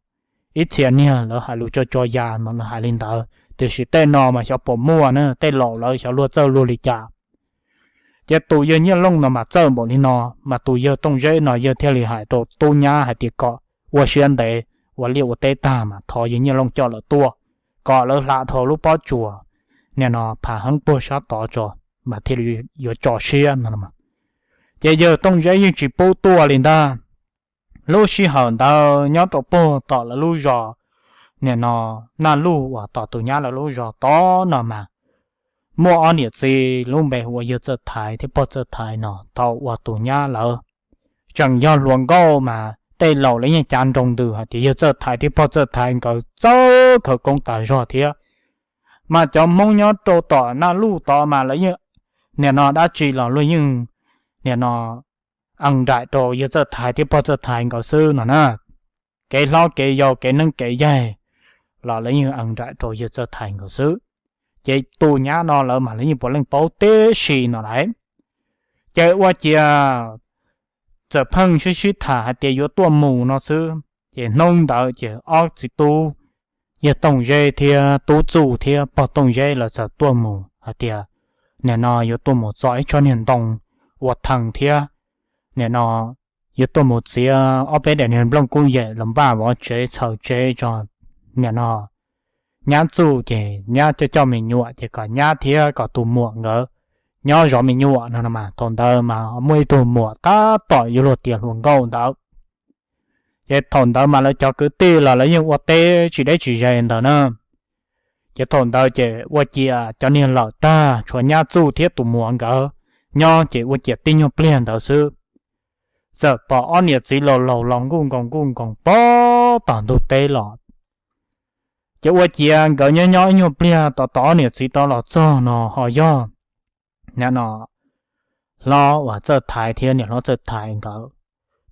Ib txhia niag lawv hais lus tso tso ya mas lawv hais li ntawd, tiam sis tej no mas xyov puas muaj na, tej laus lawv xyov luag txawj luag li cas. Ces tus yawg Nyiaj Looj no mas txawj npaum li no, mas tus yawg Tooj Zeb no yawg thiaj li hais rau tub nyab hais tias kom ua siab ntev ua liaj ua teb tag mas thov yawg Nyiaj Looj coj lawv tuaj, kom lawv hla dhau lub pob tsuas nim no phav heeb puag sab tod tso, mas thiaj li yuav tso siab no. Ces yawg Tooj Zeb yeej tsis pub tuaj li ntag. Lub sij hawm ntawd nyob rau puag tom lawv lub zos nim no Naj Luj uas tom tus nyab lawv lub zos tod no mas muaj ob niam txiv lub npe hu ua yawg Txawj Thaiv thiab pog Txawj Thaiv no tau ua tus nyab lawv. Tseem yog hluas nkauj mas tej laus lawv yeej cav nroo ntws hais tias yawg Txawj Thaiv thiab pog Txawj Thaiv nkawd txawj khawv koob tas zog thiab. Mas cov Hmoob nyob rau tom Naj Luj tod mas lawv yeej nim no dab tsi los luag yeej nim no ees nraim rau yawg Txawj Thaiv thiab pog Txawj Thaiv nkawd xwb no na. Kev hlob kev yau kev neeb kev yaig los lawv yeej ees nraim rau yawg Txawj Thaiv nkawd xwb. Ces tus nyab no lawv mas lawv yeej puav leej paub tib si no lawm. Ces ua ciav txawm pheej sib sib tham hais tias yuav tuaj mus no xwb. Ces hnub ntawd ces ob txiv tub yawg Tooj Zeb thiab tub Txuj thiab pog Tooj Zeb lawv txawm tuaj mus hais tias nim no yuav tuaj mus txo ib tsob niag ntoo ua thee thiab nim no yuav tuaj mus txiav ob peb daim niag nplooj kub yem los npaj vov tsev txhaws tsev tso. Nim no nyab Txuj ces nyab coj coj me nyuam ces kom nyab thiab kom tus muam nkawd nyob zov me nyuam no no mas thaum ntawd mas muaj ib tug muam tab tom yuav luag tias hluas nkauj ntawd. Ces thaum ntawd mas lawv cov kwv tij los lawv yeej ua teb tsis deb tsis ze ntawd na. Ces thaum ntawd ces ua ciav cov niag lawm tag tshuav nyab Txuj thiab tus muam nkawd nyob ces ua ciav tib nyuag pliag ntawd xwb, txawm pom ob niam txiv laus laus los nkuj nkoos nkuj nkoos pog tom ntug teb los. Ces ua ciav nkawd nyob nyob ib nyuag pliag tos tos ob niam txiv tau los txog no ho yog nim no hlob uas Txawj Thaiv thiab niam hlob Txawj Thaiv nkawd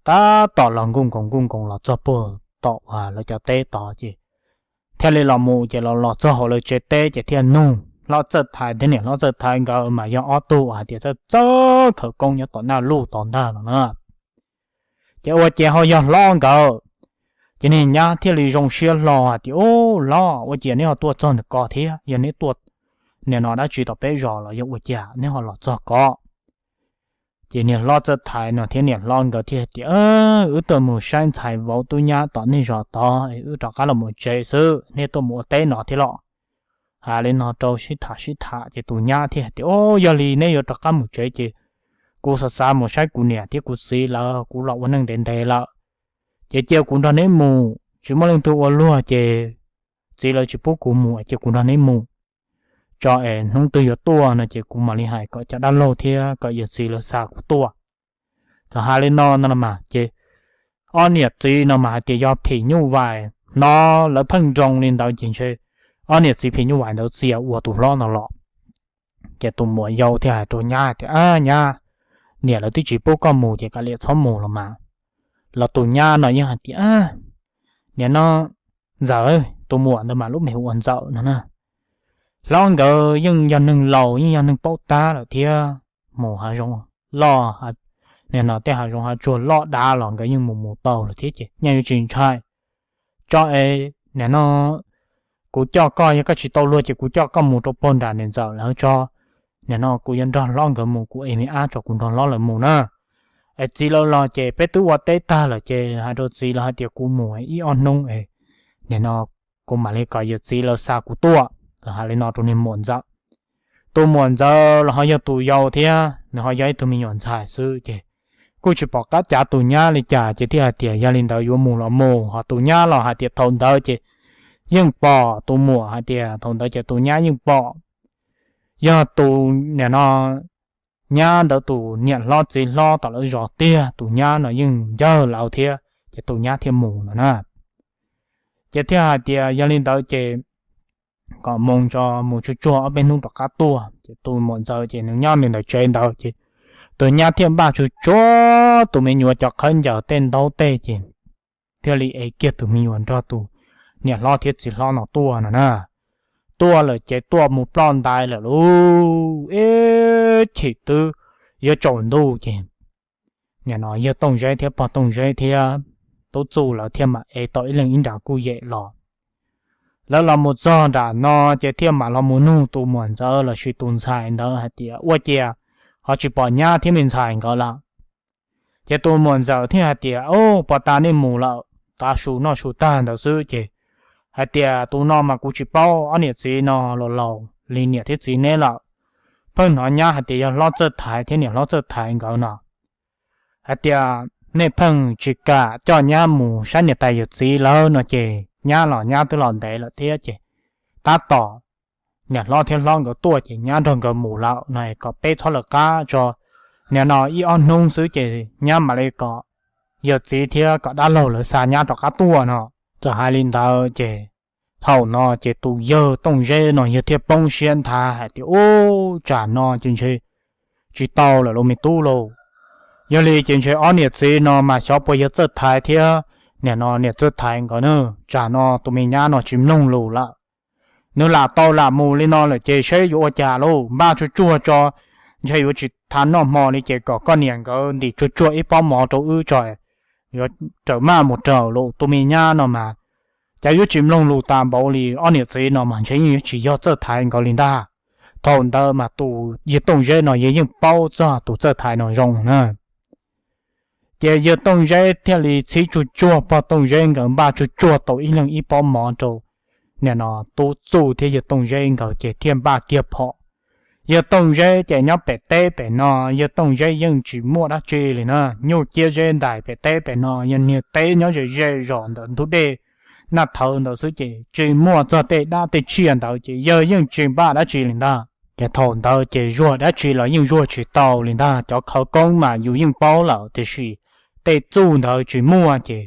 tab tom los nkuj nkoos nkuj nkoos los txog puag tom uas lawv cov teb tod ces thiaj li los mus ces los los txog hauv lawv tsev teb ces thiaj nug hlob Txawj Thaiv thiab niam hlob Txawj Thaiv nkawd mas yog ob tug uas hais tias txawj txawj khawv koob nyob tom Naj Luj tod ntag no na. Ces ua ciav ho yog hlob nkawd, ces niag nyab thiaj li zoo siab hlo hais tias, Ub, hlob, ua ciav neb ho tuaj txog ntawm ko thiab, yog neb tuaj nim no dab tsi tom peb zos los yog ua ciav neb ho los txog ko? Ces niag hlob Txawj Thaiv no thiab niam hlob nkawd thiaj tias, Wb tuaj mus saib ntxhais vauv tub nyab tom nej zos tod es wb rov qab los mus tsev xwb, nej tuaj mus ua teb no thiab los? Hais li no rau sib tham sib tham ces tus nyab thiaj hais tias, Ub, yog li neb yuav rov qab mus tsev ces kuv xav xav mus saib kuv niam thiab kuv txiv lawv, kuv los ua neej ntev ntev lawm. Ces cia kuv nrog neb mus, tsis muaj leej twg ua luag ces txiv lawv tsis pub kuv mus, cia kuv nrog neb mus tso es hnub twg yuav tuaj no ces kuv mam li hais kom cov dab laug thiab kom yawm txiv lawv xa kuv tuaj. Txawm hais li no no mas ces ob niam txiv no mas hais tias yog phim nyuj vais, hnov lawv pheej nroo li ntawd ces ntshe ob niam txiv phim nyuj vais ntawd txia ua tus hlob no los. Ces tus muam yau thiaj hais rau nyab tias, Ab nyab, niam lawv twb tsis pub koj mus ces kav liam txhob mus los mas. Los tus nyab no yeej hais tias, Ab, niam no, Ntxawm, tus muam ntawd mas lub npe hu ua Ntxawm no na. Hlob nkawd yeej yog neeg laus yeej yog neeg paub tab lawm thiab, mus hav zoov loj, nim no tej hav zoov hav tsuag loj dav los nkawd yeej mus mus tau lawm thiab ces nyaj yuav tsis ntshai. Tso es nim no kuv coj koj, yog koj tsis tau luag ces kuv coj koj mus rau puag nram niam Ntxawm lawv tso. Nim no kuv yuav nrog hlob nkawd mus, kuv ev me ab tso kuv nrog hlob lawv mus na. Es txiv lawv los ces peb twb ua teb tag lawm ces hais rau txiv lawv hais tias kuv mus ib ob hnub es nim no kuv mam li kom yawm txiv lawv xa kuv tuaj. Txawm hais li no rau niag muam Ntxawm. Tus muam Ntxawm los ho yog tus yau thiab nws ho yog ib tug me nyuam ntxhais xwb ces kuj tsis pom qab cav tus nyab li cas ces thiaj hais tias yog li ntawd yuav mus los mus. Ho tus nyab los hais tias thaum ntawd ces yeej pom tus muam hais tias thaum ntawd ces tus nyab yeej pom yog tus nim no nyab ntawd tus niam hlob txiv hlob tom lawv zos tiag, tus nyab no yeej ncawg lawv thiab ces tus nyab thiaj mus no na. Ces thiaj hais tias yog li ntawd ces kom mus tso, mus tsuag tsuag ob peb hnub rov qab tuaj. Ces tus muam Ntxawm ces nws nyob nws ntawm tsev ntawd ces tus nyab thiaj npaj tsuag tsuag tus me nyuam cov qhawv ncaws tej ntaub tej ces thiaj li ev kiag tus me nyuam nrog tus niam hlob thiab txiv hlob no tuaj no na. Tuaj lawm ces tuaj mus ploj ntais lawm lauj, ib chim twb yuav tsaus ntuj ces nim no yawg Tooj Zeb thiab pog Tooj Zeb thiab tub Txuj lawv thiaj mam ev tau ib leeg ib nra kuj yem los. Lawv los mus txog nram no ces thiaj mam los mus nug tus muam Ntxawm lossis tus ntxhais ntawd hais tias ua ciav ho tsis pom nyab thiab me ntxhais nkawd lawm. Ces tus muam Ntxawm thiaj hais tias, Au, pog tas nej mus lawm. tav su noj su tag ntawd xwb ces hais tias tus no mas kuv tsis paub, ob niam txiv no los laus li niam thiab txiv neb lawm. Pheej hnov nyab hais tias yog hlob Txawj Thaiv thiab niam hlob Txawj Thaiv nkawd no hais tias nej pheej tsis kam coj nyab mus saib niam tais yawm txiv lawm no ces nyab los nyab twb los ntev lawm thiab ces tab tom niam hlob thiab hlob nkawd tuaj ces nyab nrog nkawd mus lawm no kom peb txhob lawv qab tso. Nim no ib ob hnub xwb ces nyab mam li kom yawm txiv thiab kom dab laug lawv xa nyab rov qab tuaj no. Txawm hais li ntawd ces thaum no ces tus yawg Tooj Zeb no yawg thiaj poob siab nthav hais tias, Ub, tsam no ces ntshe tsis tau lawm lauj me tub lauj. Yog li ces ntshe ob niam txiv no mas xyov puas yog Txawj Thaiv thiab nim no niam Txawj Thaiv nkawd na, tsam no tus me nyab no tsis mloog lus lawm. Nws lam tau lam mus li no lawm ces seb yuav ua cas lauj, npaj tsuag tsuag tso, ntshe yuav tsis tau noj hmo li ces kom koj niam nkawd ntim tsuag tsuag ib pob mov rau wb tso, yuav raws maj mus raws lawm tus me nyab no mas. Cas yuav tsis mloog lus tas npaum li, ob niam txiv no mas ntshe yeej yuav tsis yog Txawj Thaiv nkawd li ntag. Thaum ntawd mas tus yawg Tooj Zeb no yawg yeej paub txog tus Txawj Thaiv no zoo na. Ces yawg Tooj Zeb thiaj li txhib tsuag tsuag pog Tooj Zeb nkawd npaj tsuag tsuag tau ib leeg ib pob mov rau nim no Tub Txuj thiab yawg Tooj Zeb nkawd ces thiaj npaj kiag phom. Yawg Tooj Zeb ces nyob pem teb pem no, yawg Tooj Zeb yeej tsis muaj dab tsi li na, nyuj ciab zeb ntais pem teb pem no, yog niag teb nyob ze ze zos ntawm ntug dej Naj Thawv ntawd xwb ces tsis muaj txog tej dab tej tsiaj ntawd ces yawg yeej tsis npaj dab tsi li ntag. Ces thaum ntawd ces zuag dab tsi los yeej zuag tsis tau li ntag, cov khawv koob mas yus yeej paub lawm tiam sis tej txuj ntawd tsis muaj ces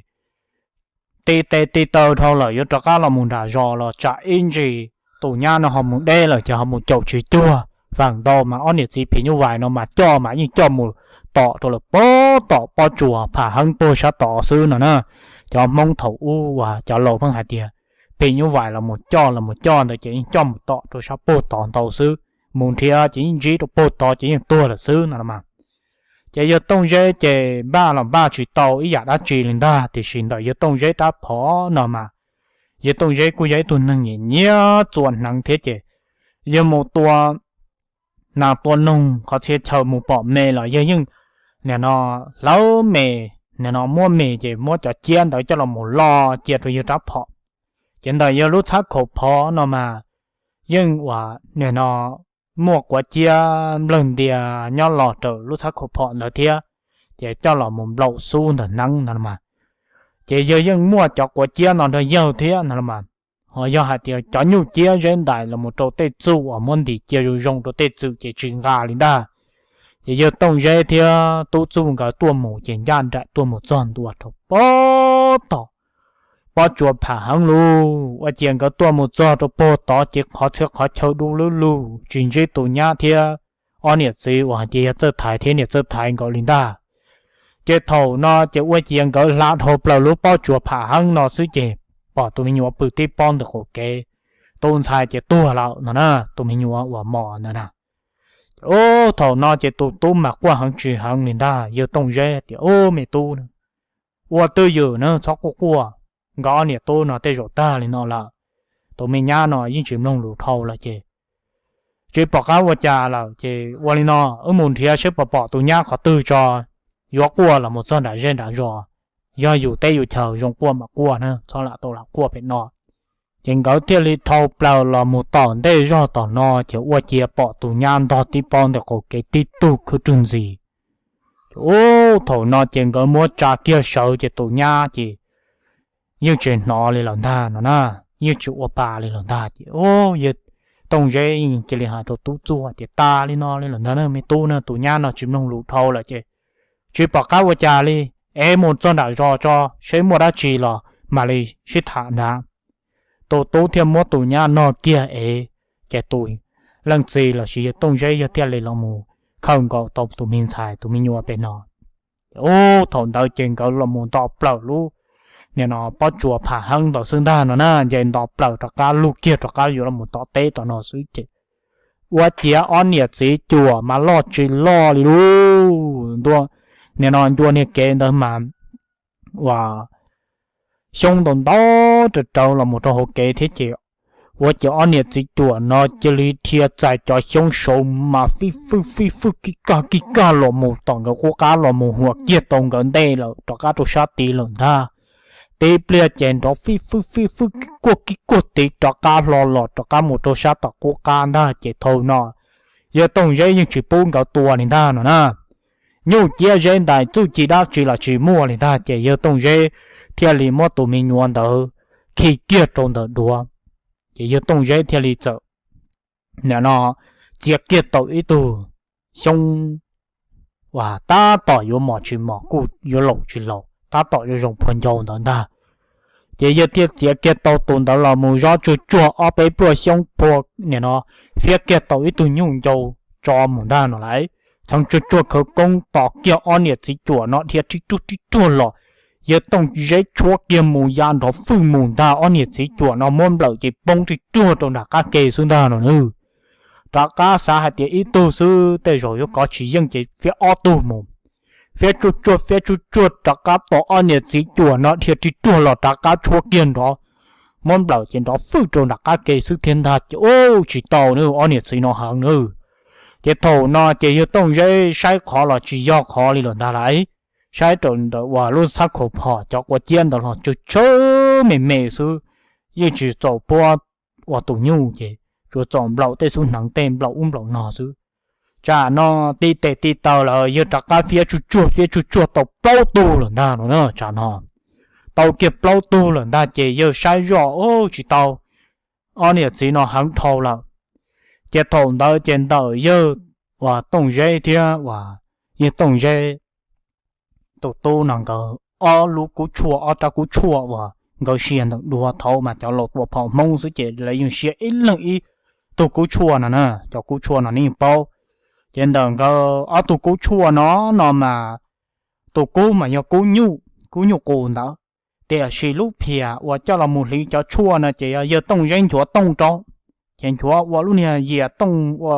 ti tes ti taw dhau lawm yuav rov qab los mus nram zos los tsam ib ntsis tus nyab no ho mus deb lawm ces ho mus caum tsis cuag. Feem ntau mas ob niam txiv phim nyuj vais no mas coj mas yeej coj mus tom rau lawm pob tom pob tsuas pham heeb puag sab tod xwb no na. Cov Hmoob thaum ub uas cov laus pheej hais tias phim nyuj vais los mus coj los mus coj ntawd ces yeej coj mus tom rau sab puag tod ntau xwb, mus nrhiav ces yeej ntsib rau puag tod ces yeej tuag lawm xwb no mas. Ces yawg Tooj Zeb ces npaj los npaj tsis tau ib yam dab tsi li ntag, tiam sis ntawm yawg Tooj Zeb rab phom no mas yawg Tooj Zeb kuj yog ib tug neeg nyiam nyiam txua hneev thiab ces yawg mus tua nas tua noog qhov txhia chaw mus pom me los yawg yeej nim no hlawv me, nim no muab me ces muab cov ciab ntawd coj los mus lo cia rau yawg rab phom. Ces ntawm yawg lub txhab khaum phov no mas yeej uas nim no muaj quav ciab nplawg ntia nyob los raws lub txhab khaum phom ntawd thiab, ces coj los mus nplaum xub ntawm hneev no mas. Ces yawg yeej muaj cov quav ciab no nrog yawg thiab no mas. Ho yog hais tias cov nyuj ciab zeb ntais los mus rau tej txuj uas muab ntim cia zoo zoo rau tej txwm ces tsis nqa li ntag. Ces yawg Tooj Zeb thiab Tub Txuj nkawd tuaj mus ces ncaj nraim tuaj mus txog ntua rau pob tom pob tsuas pham heeb lug. Ua ciav nkawd tuaj mus txog rau puag tod ces qhov txhia qhov chaw dub lub lug tsis ntsib tus nyab thiab ob niam txiv uas hais tias yog Txawj Thaiv thiab niam Txawj Thaiv nkawd li ntag. Ces thaum no ces ua ciav nkawd hla dhau plaws lub pob tsuas pham heeb no xwb ces pom tus me nyuam pw tib pob ntawm qaum kev, tus ntxhais ces tuag lawm no na, tus me nyuam uas mos ntawd na. Ub, thaum no ces tus tub mas quaj heev tsis heev li ntag, yawg Tooj Zeb tias, Ub, me tub, ua twj ywm na, txhob quaj quaj, nkawd ob niam tub no tej zaum tag li no lawm. Tus me nyab no yeej tsis mloog lus dhau lawm ces tsis pom qab ua cas lawm ces ua li no, wb mus nrhiav seb puas pom tus nyab qhov twg tso, yuav quaj los mus txog nram zej nram zos, yog yus teb yus chaw zoo quaj mam quaj na, txhob lam tau lam quaj pem no. Ces nkawd thiaj li dhau plaws los mus tom ntej zog tom no ces ua ciav pom tus nyab ntog tib pob ntawm qaum kev tib tug khwb rwg ntxiv. Ces ub, thaum no ces nkawd muab tsa kiag sawv ces tus nyab ces yeej tsis hnov li lawm ntag no na, yeej tsis ua pa li lawm ntag. Ces ub, yawg Tooj Zeb yeej cia li hais rau Tub Txuj tias, Tas li no li lawm ntag na me tub na, tus nyab no tsis mloog lus dhau lawm ces tsis pom qab ua cas li, es mus txog nram zos tso, seb muaj dab tsi los mam li sib tham nrad. Tus tub thiaj muab tus nyab no kiag es, ces tus leej txiv los sis yawg Tooj Zeb yog thiaj li los mus khawm nkaus tau tus me ntxhais tus me nyuam pem no. Ub, thaum ntawd ces nkawd los mus nto plaws lub, nim no pob tsuas pham heeb ntawd xwb ntag no na, ces nto plaws rov qab lug kiag rov qab yuav los mus tom teb tom no xwb ces ua ciav ob niam txiv cuam mas loj tsis loj li lub ntua, nim no ncua niag kev ntawd mas uas xyoob ntau ntau rawv rawv los mus rau hauv kev thiab ces ua ciav ob niam txiv cuam no cia li dhia txais cov xyoob saud mas fij fwj fij fwj kij kag kij kag los mus tom nkawd qub qab los mus huam kiag tau nkawd ntej lawm rov qab rau sab tid lawm ntag. Tib pliag ces nrov fij fwj fij fwj kuaj kib kuaj tiv rov qab hlo los rov qab mus rau sab tom qub qab ntag. Ces thaum no yawg Tooj Zeb yeej tsis pub nkawd tua li ntag no na. Nyuj ciab zeb ntais txuj ci dab tsi los tsis muaj li ntag, ces yawg Tooj Zeb thiaj li muab tus me nyuam ntawd khi kiag rau ntawm duav. Ces yawg Tooj Zeb thiaj li txawm, nim no, txiav kiag tau ib tug xyoob uas tab tom yuav mos tsis mos kuj yuav laus tsis laus, tab tom zoo zoo phua ncau ntawd ntag. Ces yawg thiaj txiav kiag tau tus ntawd los mus zov tsuag tsuag ob peb pluaj xyoob phua, nim no, fiab kiag tau ib tug nyuj ncau tso mus ntag no lauj. Txheev tsuag tsuag khawv koob tos kiag ob niam txiv cuam no dhia rib ruag rib ruag los. Yawg Tooj Zeb tshuab kiag mus ya nrov fwj mus ntag, ob niam txiv cuam no muab nplawm ces poob rib ruag rau nram qab ke xwb ntag no nawb. Rov qab xav hais tias ib tug xwb tej zaum yuav kov tsis yeej ces fiab ob tug mus. Fiab tsuag tsuag fiab tsuag tsuag rov qab tos ob niam txiv cuam no dhia rib ruag los rov qab tshuab kiag nrov, muab nplawm ces nrov fwj rau nram qab ke xwb thiab ntag ces ub tsis tau nawb, ob niam txiv no heev nawb. Ces thaum no ces yawg Tooj Zeb saib qhov los tsis yog qhov li lawm ntag lauj. Saib rau ntawm uas lub xab khau phom cov quav ciab ntawd los tsawg tsawg me me xwb, yeej tsis txaus puab ua tus nyuj ces tsuas txaus nplaum tej xub hneev tej nplaum ub nplaum no xwb. Tsam no tib tes tib taw lawm yawg rov qab fiab tsuag tsuag fiab tsuag tsuag tau plaub tug lawm ntag no na tsam no. Tau kiag plaub tug lawm ntag ces yawg saib zoj ub tsis tau, ob niam txiv no heev dhau lawm. Ces thaum ntawd ces ntawm yawg uas Tooj Zeb thiab uas yawg Tooj Zeb tus tub no nkawd ob lub kub tshuaj, ob rab kub tshuaj uas nkawd sia ntawm duav, thaum ub mas cov laus tua phom Hmoob xwb ces lawv yeej sia ib leeg ib tug kub tshuaj no na, cov kub tshuaj no neb yeej paub. Ces ntawm nkawd ob tug kub tshuaj no, no mas tus kub mas yog kub nyuj, kub nyuj qus ntawd, tiam sis lub phiam uas coj los mus hliv cov tshuaj no ces yog yawg Tooj Zeb nchuav tooj rau, ces nchuav ua lub niag yias tooj ua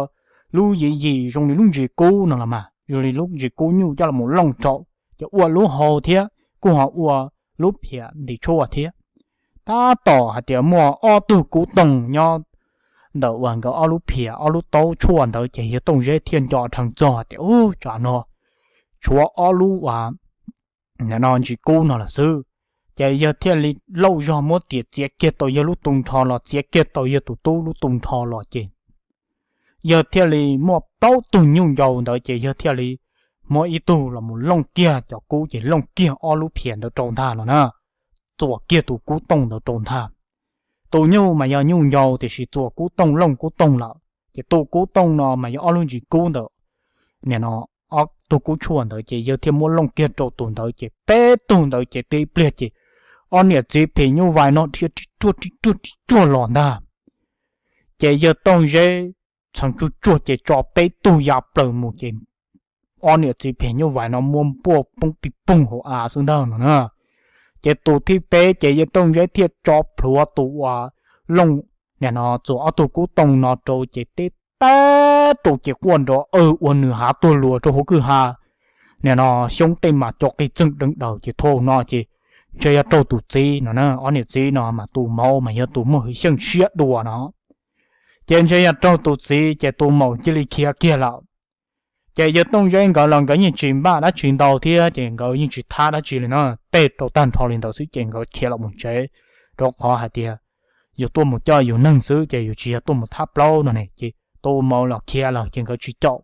lub yim yim zoo li lub ntsis kub no los mas, zoo li lub ntsis kub nyuj coj los mus looj rau, ces ua lub hau thiab kuj ho ua lub phiam ntim tshuaj thiab. Tab tom hais tias muaj ob tug kub tooj nyob ntawm uas nkawd ob lub phiam ob lub taub tshuaj ntawd ces yawg Tooj Zeb thiaj nco dheev txog tias ub tsam no tshuav ob lub uas no ntsis kub no lawm xwb. Ces yawg thiaj li lauj zog muab riam txiav kiag tau yawg lub tu nrho los, txiav kiag tau yawg tus tub lub tu nrho los ces yawg thiaj li muaj plaub tug nyuj ncau ntawd ces yawg thiaj li muab ib tug los mus looj kiag cov kub ces looj kiag ob lub phiam ntawd rau ntag no na, txuas kiag tus kub tooj ntawd rau ntag. Tus nyuj mas yog nyuj ncau tiam sis txuas kub tooj looj kub tooj lawm, ces tus kub tooj no mas yog ob lub ntsis kub ntawd, nim no ob tug kub tshuaj ntawd ces yawg thiaj muab looj kiag rau tus ntawd ces peb tug ntawd ces tib pliag ces ob niam txiv phim nyuj vais no dhia rib ruag rib ruag rib ruag los ntag. Ces yawg Tooj Zeb txheev tsuag tsuag ces tso peb tug ya plaws mus ces ob niam txiv phim nyuj vais no muab npuaj poob pig poog hauv av xwb ntag no na. Ces tus thib peb ces yawg Tooj Zeb thiaj tso plhuav tus uas looj, nim no txuas ob tug kub tooj no rau ces teb tab rau ces quaj nrov aw ua nws hav tuag luas rau hauv kwj ha. Nim no xyoob tej mas co qig txeeg deev daws ces thaum no ces ntshe yog raug tus txiv no na, ob niam txiv no mas tus maum mas yog tus muaj hwj xyeej siab dua no. Ces ntshe yog raug tus txiv ces tus maum cia li khiav kiag lawm. Ces yawg Tooj Zeb nkawd los nkawd yeej tsis npaj dab tsi ntau thiab ces nkawd yeej tsis thab dab tsi li no, tej rau tag nrho li ntawd xwb ces nkawd khiav los mus tsev, rau qhov hais tias yus tuaj mus coj yus neeg xwb ces yus tsis yog tuaj mus thab plaub no ne. Ces tus maum los khiav lawm ces nkawd tsis caum.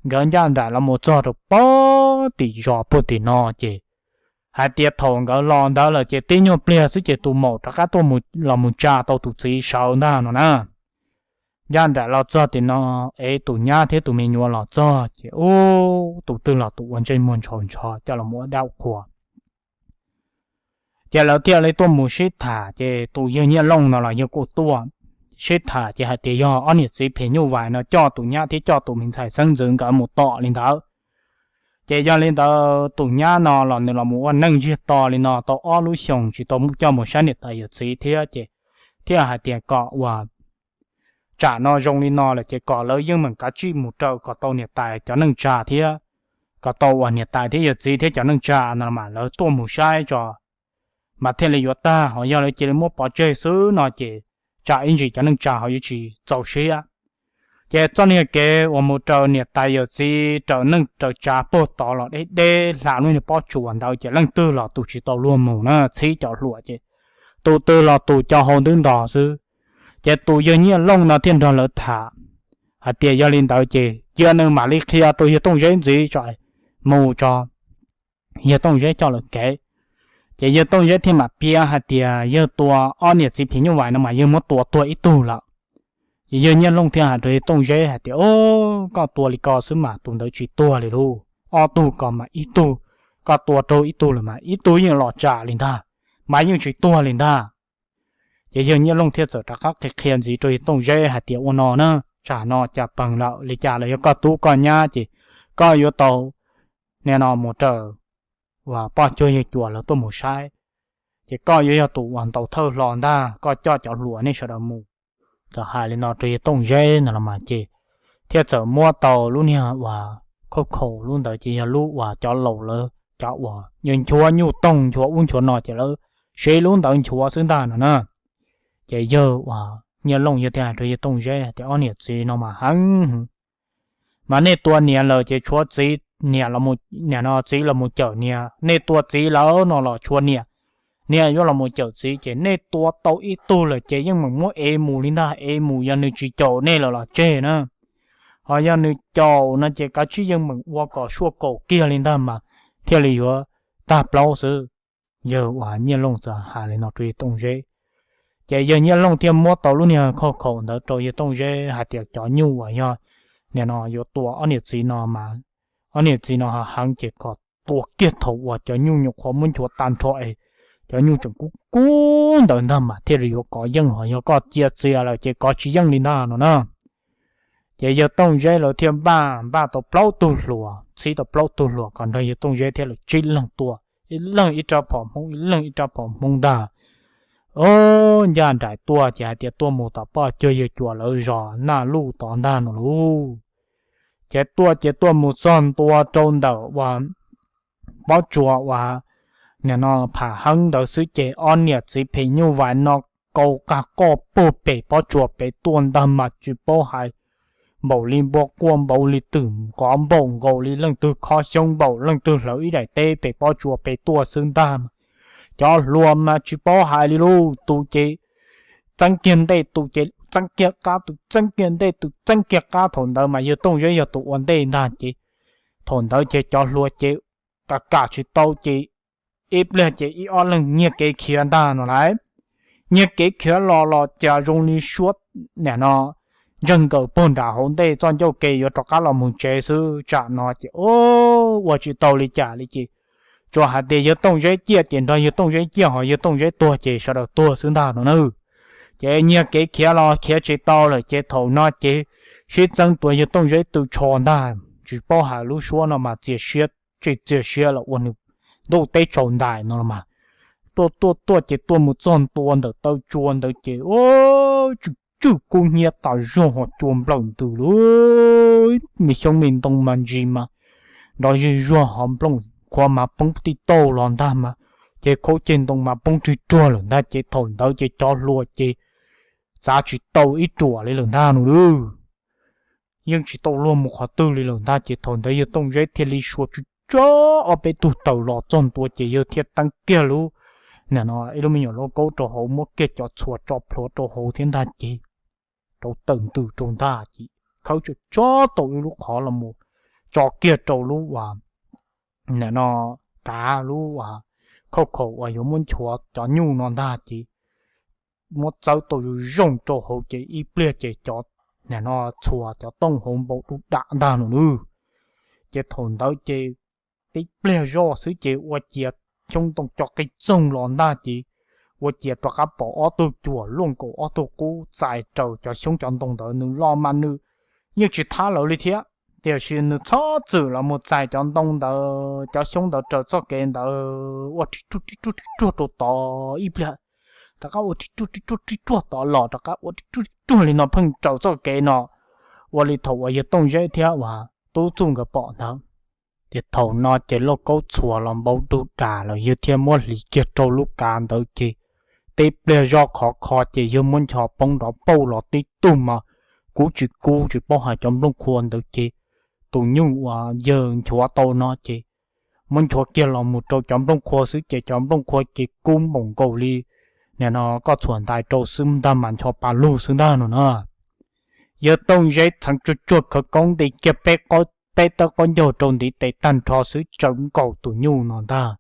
Nkawd ncaj nraim los mus txog rau pem tim zos puag tim no ces hais tias thaum nkawd los ntawd lawm ces tib nyuag pliag xwb ces tus maum rov qab tuaj los mus tsa tau tus txiv sawv ntag no na. Ncaj nraim los txog tim no, es tus nyab thiab tus me nyuam los txog ces ub tus twg los tus ua ntsej muag ntshaus ntsho coj los ua dab qhua. Ces lawv thiaj li tuaj mus sib tham ces tus yawg Nyiaj Looj no los yawg kuj tuaj sib tham ces hais tias yog ob niam txiv phim nyuj vais no coj tus nyab thiab coj tus me ntxhais xeeb ntxwv nkawd mus tom li ntawd. Ces yog li ntawd tus nyab no los nws los mus ua neej ntsiag to li no tau ob lub xyoos tsis tau coj mus saib niam tais yawm txiv thiab ces thiaj hais tias kom uas tsam no zoo li no lawm ces kom lawv yeej meem kav tsij mus raws kom tau niam tais cov neej tsa thiab, kom tau uas niam tais thiab yawm txiv thiab cov neej tsa no mas lawv tuaj mus saib tso mas thiaj li yuav tag, ho yog lawv cia li muab pov tseg xwb no ces tsam ib ntsis cov neej tsa ho yuav tsis txaus siab. Ces txoj niag kev uas mus raws niam tais yawm txiv raws neej raws tsav puag tod los deb deb hla lub niag pob tsuas ntawd ces leej twg los tus tsis tau luag mus na, txhib cov hluas ces tus twg los tus cov hau ntub ntog xwb. Ces tus yawg Nyiaj Looj no thiaj nrog lawv tham hais tias yog li ntawd ces cia nws mam li qhia rau yawg Tooj Zeb ntxiv tso, mus tso yawg Tooj Zeb coj lawv kev. Ces yawg Tooj Zeb thiaj mam piav hais tias yawg tua ob niam txiv phim nyuj vais no mas yawg muab tua tuag ib tug lawm. Ces yawg Nyiaj Looj thiaj hais rau yawg Tooj Zeb hais tias, O, koj tua li ko xwb mas tus ntawd tsis tuag li lauj, ob tug ko mas ib tug, koj tua raug ib tug lawm mas ib tug yeej los tsam li ntag, mas yeej tsis tuag li ntag. Ces yawg Nyiaj Looj thiaj txawm rov qab qhia qhia ntxiv rau yawg Tooj Zeb hais tias, Ua no na, tsam no cas peeg lawm li cas los yog koj tub koj nyab ces koj yuav tau nim no mus raws uas poj cuag yawg Cuas lawv tuaj mus saib, ces koj yuav yog tus uas ntaus thawj hlo ntag, koj coj cov hluas nej sawv daws mus. Txawm hais li no rau yawg Tooj Zeb no los mas ces thiaj txawm muab tau lub niag uas khauj khaum lub ntawd ces yog lub uas cov laus lawv cov uas nchuav nyuj toog nchuav ub nchuav no ces lawv siv lub ntawd nchuav xwb ntag no na. Ces yawg uas Nyiaj Looj yawg thiaj hais rau yawg Tooj Zeb hais tias, Ob niam txiv no mas heev, mas nej tua niam lawm ces tshuav txiv, niam los, nim no txiv los mus cawm niam, nej tua txiv lawm no los tshuav niam, niam yuav los mus cawm txiv, ces nej tua tau ib tug lawm ces yeej meem muab ev mus li ntag, ev mus yog nws tsis caum nej lawm los tseg na, ho yog nws caum no ces kav tsij yeej meem ua kom suaj kaum kiag li ntag mas thiaj li yuav tag plaub xwb. Yawg uas Nyiaj Looj txawm hais li no rau yawg Tooj Zeb, ces yawg Nyiaj Looj thiaj muab tau lub niag khauj khaum ntawd rau yawg Tooj Zeb hais tias, Cov nyuj uas yog nim no yuav tua ob niam txiv no mas ob niam txiv no ho heev ces kom tua kiag thaum uas cov nyuj nyuam qhuav muab nchuav tag nrho es cov nyuj tseem kub kub ntawd ntag mas thiaj li yuav kov yeej, ho yog koj cia txias lawm ces kov tsis yeej li ntag no na. Ces yawg Tooj Zeb lawv thiaj npaj npaj tau plaub tug hluas, txhib tau plaub tug hluas kom nrog yawg Tooj Zeb thiab lawv tsib leeg tua, ib leeg ib rab phom Hmoob, ib leeg ib rab phom Hmoob ntag. O, ncaj nraim tuaj ces hais tias tuaj mus tom poj cuag yawg Cuas lawv zos Naj Luj tod ntag no lauj. Ces tuaj ces tuaj mus txog ntua rau ntawm uas pob tsuas uas nim no pham heeb ntawd xwb ces ob niam txiv phim nyuj vais no kaus qaj qoj puag pem pob tsuas pem tuaj ntag mas tsis paub hais, npaum li npua quaj, npaum li twm nqov, npaum nkaus li leej twg khob xyoob, npaum leej twg hlawv ib daim teb pem pob tsuas pem tuaj xwb ntag. Cov hluas mas tsis paub hais li lauj, tus ces txeeb kiag ntej, tus ces txeeb kiag qab, tus txeeb kiag ntej, tus txeeb kiag qab. Thaum ntawd mas yawg Tooj Zeb yog tus ua ntej ntag ces thaum ntawd ces cov hluas ces kam kam tsis tau ces ib pliag ces ib ob leeg nyiag kev khiav ntag no lauj. Nyiag kev khiav los los cas zoo li suab nim no ntseeg nkaws puag nram hauv ntej txoj ncauj ke yuav rov qab los mus tsev xwb. Tsam no ces ua tsis tau li cas li ces tsuas hais tias yawg Tooj Zeb ciaj ces nrog yawg Tooj Zeb ciaj, ho yawg Tooj Zeb tuag ces sawv daws tuag xwb ntag no na. Ces nyiag kev khiav los khiav tsis tau lawm ces thaum no ces sib txeeb tua yawg Tooj Zeb tw tsho ntag. Tsis paub hais lub suab no mas txias siab, tsis txias siab los ua nws ntuj teb tsaus ntais no los mas. Tuaj tuaj tuaj ces tuaj mus txog ntua ntawm taw tsua ntawd ces tsw tswj kub hnyiab tas zog ho cua nplawm ntws lawm. Me xyoob me ntoo mas ntsis mas nrov zig zuag ho nplooj qhuav mas poob tij tauj los ntag mas, ces khaub ceg ntoo mas poob rig ruag lawm ntag ces thaum ntawd ces cov hluas ces txav tsis tau ib ruam li lawm ntag no lauj. Yeej tsis tau luag mus qhov twg li lawm ntag ces thaum ntawd yawg Tooj Zeb thiaj li suav tsuj tsuag ob peb tug taws los txog ntua ces yawg thiaj teeb kiag lub, nim no ib lub me nyuam lauj kaub rau hauv, muab kiag cov txhuas tso plhuav rau hauv thiab ntag ces rauv taws ntws rau ntag ces khawb tsuj tsuag tau ib lub qhov los mus tso kiag rau lub uas nim no kav lub uas khauj khaum uas yuav muab nchuav cov nyuj no ntag ces muab txawb tau zoo zoo rau hauv ces ib pliag ces cov nim no txhuas cov tooj hauv npau dub dam ntag no nawb. Ces thaum ntawd ces tib pliag zoj xwb ces ua ciav xyoob ntoo co qig txoog los ntag ces ua ciav rov qab pom ob tug cuam luaj nkaus ob tug qub txais raws cov xyoob cov ntoo ntawd. Nws los mas nws yeej tsis thab lawv li thiab, tiam sis nws txhob txwm los mus txais cov ntoo ntawd cov xyoob ntawd raws txoj kev ntawd ua rig ruag rig ruag rig ruag rau tod ib pliag, rov qab ua rig ruag rig ruag rig ruag tod los rov qab ua rig ruag rig ruag li no pheej raws txoj kev no, ua li thaum uas yawg Tooj Zeb thiab uas Tub Txuj nkawd pom ntawd. Ces thaum no ces lauj kaub txhuas los npau dub dam lawm yawg thiaj muab hliv kiag rau lub kav ntawd ces tib pliag zoj khov kho ces yawg muab nchos poob nrov pauj los tib tug mas kub tsis kub tsis paub hais cov nplooj qhuav ntawd ces tus nyuj uas yawg nchuav tau no ces muab nchuav kiag los mus rau cov nplooj qhuav xwb ces cov nplooj qhuav ces kub npaum nkaus li, nim no koj txhuam ntais rau xwb ntag mas ncho pa lug xwb ntag no na. Yawg Tooj Zeb txheev tsuag tsuag khawv koob nti kiag peb tawb qaub ncaug rau ntiv tes tag nrho xwb tsawv nkaus tus nyuj no ntag,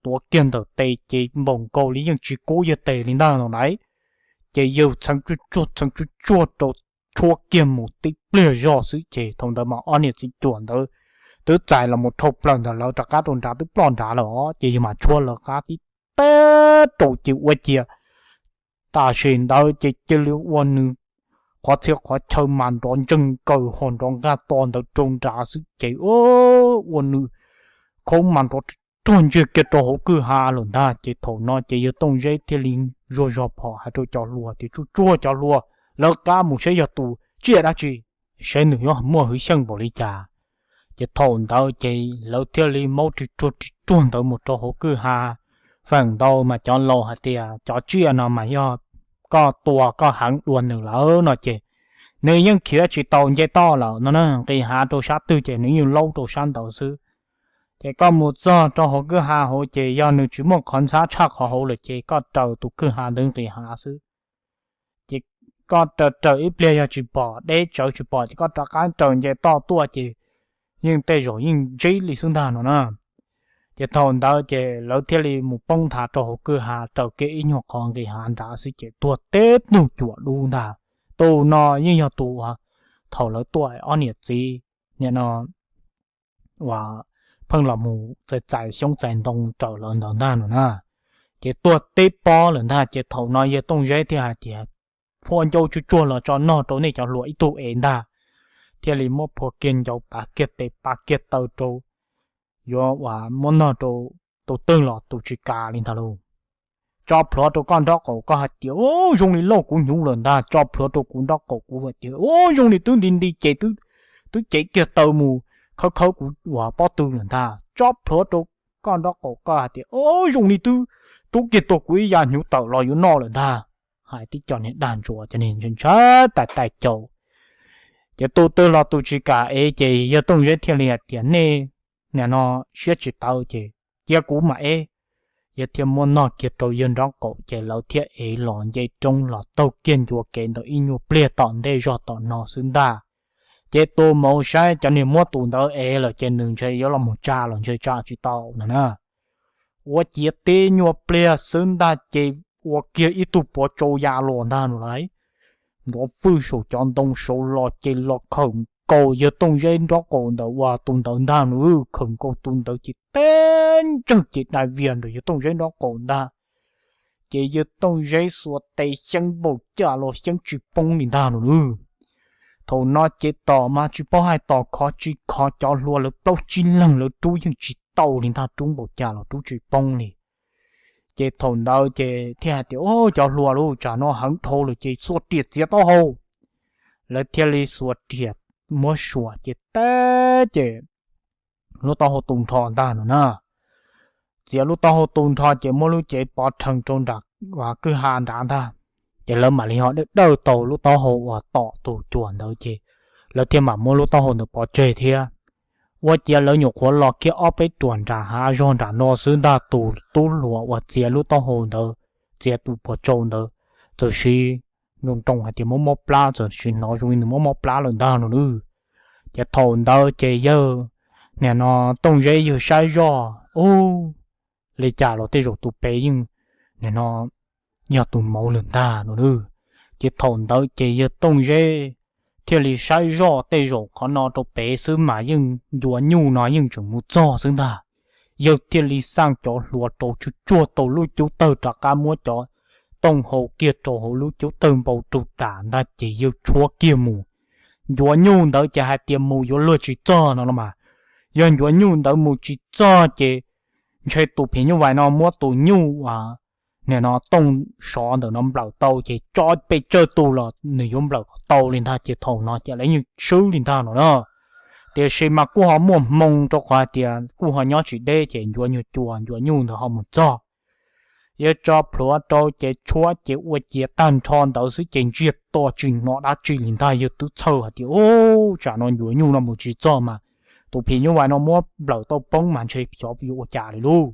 tuav kiag ntawm tes ces npaum nkaus li yeej tsis kub yawg tes li ntag no lauj. Ces yawg txheev tsuag tsuag txheev tsuag tsuag rau tshuab kiag mus tib pliag zog xwb ces thaum ntawd mas ob niam txiv cuam ntawd twb txais los mus dhau plaws ntawm lawv rov qab rau nrad twb ploj nrad lawm os ces yawg mam tshuab lawv qab tib teb rau ces ua cia tam sim ntawd ces cia li ua nws qhov txhia qhov chaw mas nrov ntseeg nkaws ho nrov nqaj to ntawd rau nrad xwb ces ua nws khoob mas nrov ruag ntsiag kiag rau hauv kwj ha lawm ntag ces thaum no ces yawg Tooj Zeb thiaj li zuag zog phom hais rau cov hluas tias tsuag tsuag cov hluas, lawv qab mus saib yog tus tsiaj dab tsi, saib nws yuav muaj hwv xyeej npaum li cas. Ces thaum ntawd ces lawv thiaj li maub ris ruag ris ruag ntawd mus rau hauv kwj ha. Feem ntau mas cov laus hais tias cov tsiaj no mas yog koj tua koj heev dua nws lawm no ces nws yeej khiav tsis tau nce toj lawm no na, nqis hav rau sab twg ces nws yeej laub rau sab ntawd xwb. Ces koj mus txog rau hauv kwj ha hauv ces yog nws tsis muaj qhov ntxhab tshaj qhov hauv lawm ces koj raws tus kwj ha ntawd nqis hav xwb. Ces koj raws raws ib pliag yog tsis pom deb tsawv tsis pom ces koj rov qab raws nce toj tuaj ces yeej tej zaum yeej ntsib li xwb ntag no na. Ces thaum ntawd ces lawv thiaj li mus poob nthav rau hauv kwj ha raws kiag ib nyuag qhov nqis hav nrad xwb ces tuag teb tug cuam dub ntag. Tus no yeej yog tus uas thaum lawv tuaj ob niam txiv nim no uas pheej los mus txais txais xyoob txais ntoo raws lawv ntawd ntag no na. Ces tuag teb pob lawm ntag ces thaum no yawg Tooj Zeb thiaj hais tias phua ncau tsuag tsuag los tso noj rau nej cov hluas ib tug es ntag. Thiaj li muab phua kiag ncau pav kiag tes pav kiag taw rau, yuav uas muab noj rau tus twg los tus tsis kam li ntag lauj. Tso plhuav rau koj nraub qaum koj hais tias ub zoo li lauj kuv hnyuv lawm ntag, tso plhuav rau kuv nraub qaum kuv hais tias ub zoo li twb nti nti ces twb cev kiag taw mus khawb khawb kuv uas pob tw lawm ntag, tso plhuav rau koj nraub qaum koj hais tias ub zoo li twb rub kiag tuag kuv ib yav hnyuv tawm los yuav noj lawm ntag. Hais tib co niag dag ntsuas cov niag ntshai ntshai tais tais caus. Ces tus twg los tus tsis kam ev ces yawg Tooj Zeb thiaj li hais tias nej nim no siab tsis tawv ces cia kuv mam ev. Yawg thiaj muab noj kiag rau yawg nraub qaum ces lawv thiaj ev los nce roob los taug kiag ncua kev ntawd ib nyuag pliag tom ntej zog tom no xwb ntag. Ces tus mus saib cov niag muab tus ntawd ev lawm ces nws ntshe yuav los mus tsa los ntshe tsa tsis tau no na. Ua ciav tib nyuag pliag xwb ntag ces ua kiag ib tug puav tsau ya los ntag no lauj. Nrov fwj saum cov ntoo saud los ces los khawm nkaus yawg Tooj Zeb nraub qaum ntawd uas tus ntawd ntag no, khawm nkaus tus ntawd ces teb ntsawg ces dai vias ntawm yawg Tooj Zeb nraub qaum ntag. Ces yawg Tooj Zeb xuas tes xyeeb npaum cas los xyeeb tsis poob li ntag no lauj. Thaum no ces tom mas tsis paub hais tom khov tsis khov cov hluas lawv plaub tsib leeg lawv rub yeej tsis tau li ntag, rub npaum cas los rub tsis poob li. Ces thaum ntawd ces thiaj hais tias o cov hluas lauj tsam no heev dhau lawm ces xuas riam txiav taub hau. Lawv thiaj li xuas riam muab xuas ces teb ces lub taub hau tu nrho ntag no na. Txiav lub taub hau tu nrho ces muab lub cev pov rhees rau nram kwj ha nrad ntag. Ces lawv mam li ho dawj dawj tau lub taub hau uas tom tus cuam ntawd ces lawv thiaj mam muab lub taub hau ntawd pov tseg thiab. Ua ciav lawv nyuam qhuav los kiag ob peb ruam nram hav zog nram no xwb ntag tus tub hluas uas txiav lub taub hau ntawd, txiav tus puas tsau ntawd, txawm siv nroo nroo hais tias muab mob plab, txawm siv hnov zoo li nws muab mob plab lawm ntag no lauj. Ces thaum ntawd ces yawg nim no Tooj Zeb yawg saib zoj ub li cas los tej zaum tus pem yeej nim no yog tus mauv lawm ntag no lauj. Ces thaum ntawd ces yawg Tooj Zeb thiaj li saib zoj tej zaum qhov no rau pem xwb mas yeej ncuav nyuj no yeej tseem mus txog xwb ntag. Yawg thiaj li xaj cov hluas rau tsuag tsuag tau lub cub tawg rov qab muab cov tooj hau kiag rau hauv lub cub tawg npau rau nram ntag ces yawg tshuab kiag mus. Ncuav nyuj ntawd ces hais tias mus yuav luag tsis txog no los mas, yog ncuav nyuj ntawd mus tsis txog ces ntshe tus phim nyuj vais no muab tus nyuj uas nim no tooj sov ntawm no nplawm tau ces tso pes tsawg tus los nws yuav nplawm kom tau li ntag ces thaum no ces lawv yeej swb li ntag no na. Tiam sis mas kuj ho muaj hmoo rau qhov hais tias kuj ho nyob tsis deb ces ncuav nyuag cua ncuav nyuj ntawd ho mus txog. Yawg tso plhuav rau ces tshuab ces ua cia tag nrho ntawd xwb ces ntsiag to tsis hnov dab tsi li ntag. Yawg twb txhawj hais tias, Ub, tsam no ncuav nyuj no mus tsis txog mas tus phim nyuj vais no muab nplawm tau poob mas ntshe xyov yuav ua cas li lauj.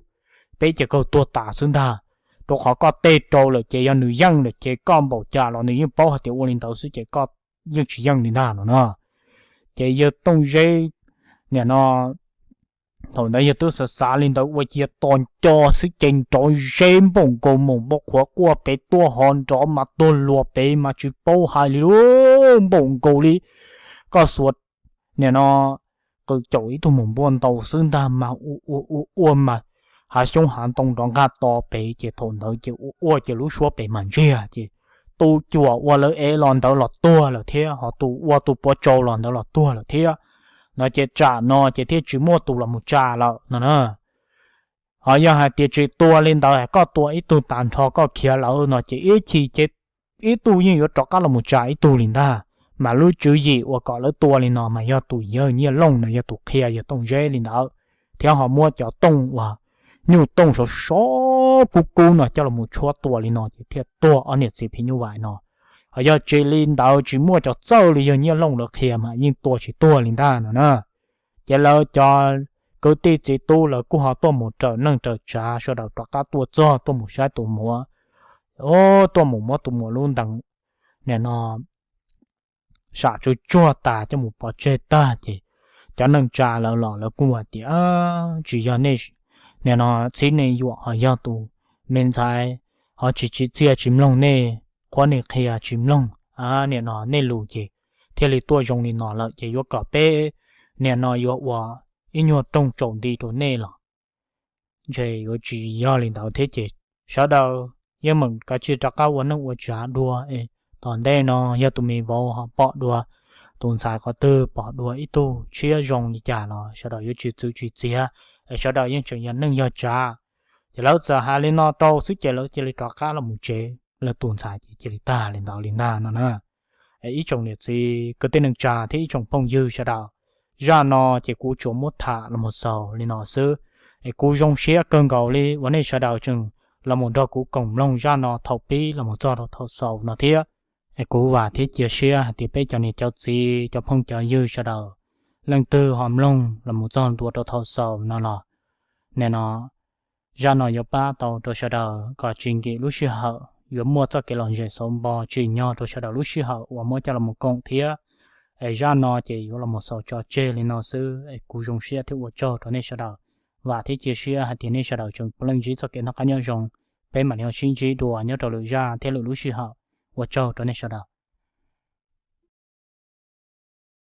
Peb ces kawg tuag tas xwb ntag, rau qhov koj tej rau lawm ces yog nws yeej lawm ces koj npaum cas los nws yeej paub hais tias ua li ntawd xwb ces koj yeej tsis yeej li ntag no na. Ces yawg Tooj Zeb nim no thaum ntawd yawg twb xav xav li ntawd ua cia to nco xwb ces nrov zeb npaum nkaus maum npau qhuav quaj pem tuaj ho nrov mas tuag luas pem mas tsis paub hais li lauj, npaum nkaus li koj xuas nim no qws caum ib tug maum npua ntaus xwb ntag mas ua ua ua mas hav xyoob hav ntoo nrov nqaj to pem ces thaum ntawd ces ua ua ces lub suab pem mas ntsiag ces tu cuam ua lawv ev los ntawd los tuag lawm thiab ho tus ua tus puav tsau los ntawd los tuag lawm thiab no ces tsam no ces thiaj tsis muaj tus los mus tsa lawm no na. Ho yog hais tias tsis tua li ntawd koj tua ib tug tas nrho koj khiav lawm no ces ib chim ces ib tug yeej yuav rov qab los mus tsa ib tug li ntag. Mas lub tswv yim uas kom lawv tua li no mas yog tus yawg Nyiaj Looj no yog tus qhia yawg Tooj Zeb li ntawd, thiab ho muab cov tooj uas nyuj tooj sov sov kub kub no coj los mus tshuab tua li no ces thiaj tuag ob niam txiv phim nyuj vais no. Ho yog tsis li ntawd tsis muaj cov txawj li yawg Nyiaj Looj lawv qhia mas yeej tua tsis tuag li ntag no na. Ces lawv cov kwv tij txiv tub lawv kuj ho tuaj mus raws neej raws tsav sawv daws rov qab tuaj txog tuaj mus saib tus muam, tuaj mus muab tus muam lub ntees nim no sam tsuag tsuag tas coj mus pov tseg tag ces cov neej tsa lawv los lawv kuj hais tias tsis yog nej nim no txhib nej yuam ho yog tus me ntxhais ho tsis tsim txiaj tsis mloog nej qhuab nej qhia tsis mloog nim no nej lus ces thiaj li tuaj zoo li no lawm ces yuav kom peb nim no yuav ua ib nyuag rooj tsaus nti rau nej los ntshe yuav tsis yog li ntawd thiab ces sawv daws yeej meem kav tsij rov qab ua neej ua tsav dua. Tom ntej no yog tus me vauv ho pom dua tus ntxhais qhov twg pom dua ib tug tshiab zoo li cas los sawv daws yuav tsis txwv tsis txiav, es sawv daws yeej tseem yog neej yog tsav. Ces lawv txawm hais li no rau xwb ces lawv cia li rov qab los mus tsev, lawv tus ntxhais ces cia li tag li ntawd li ntag no na. Ib tsoom niam txiv kwv tij neej tsa thiab ib tsoom phooj ywg sawv daws, zaj no ces kuv tsuas muab tham los mus xaus li no xwb. Es kuv zoo siab kawg nkaus li uas nej sawv daws tseem los mus nrog kuv koom mloog zaj no thaum pib los mus txog rau thaum xaus no thiab. Es kuv vam thiab cia siab hais tias peb cov niam cov txiv cov phooj cov ywg sawv daws leej twg ho mloog los mus txog ntua rau thaum xaus no los nim no zaj no yuav pab tau rau sawv daws kom tsis nkim lub sij hawm yuav muaj txoj kev lom zem xauv npo tsim nyog rau sawv daws lub sij hawm uas muab coj los mus koom thiab. Es zaj no ces yuav los mus xaus tso tseg li no xwb es kuv zoo siab thiab ua tsaug rau nej sawv daws. Vam thiab cia siab hais tias nej sawv daws tseem puav leej ntsib txoj kev noj qab nyob zoo, peb mam li ho sib ntsib dua nyob rau lwm zaj thiab lwm lub sij hawm. Ua tsaug rau nej sawv daws.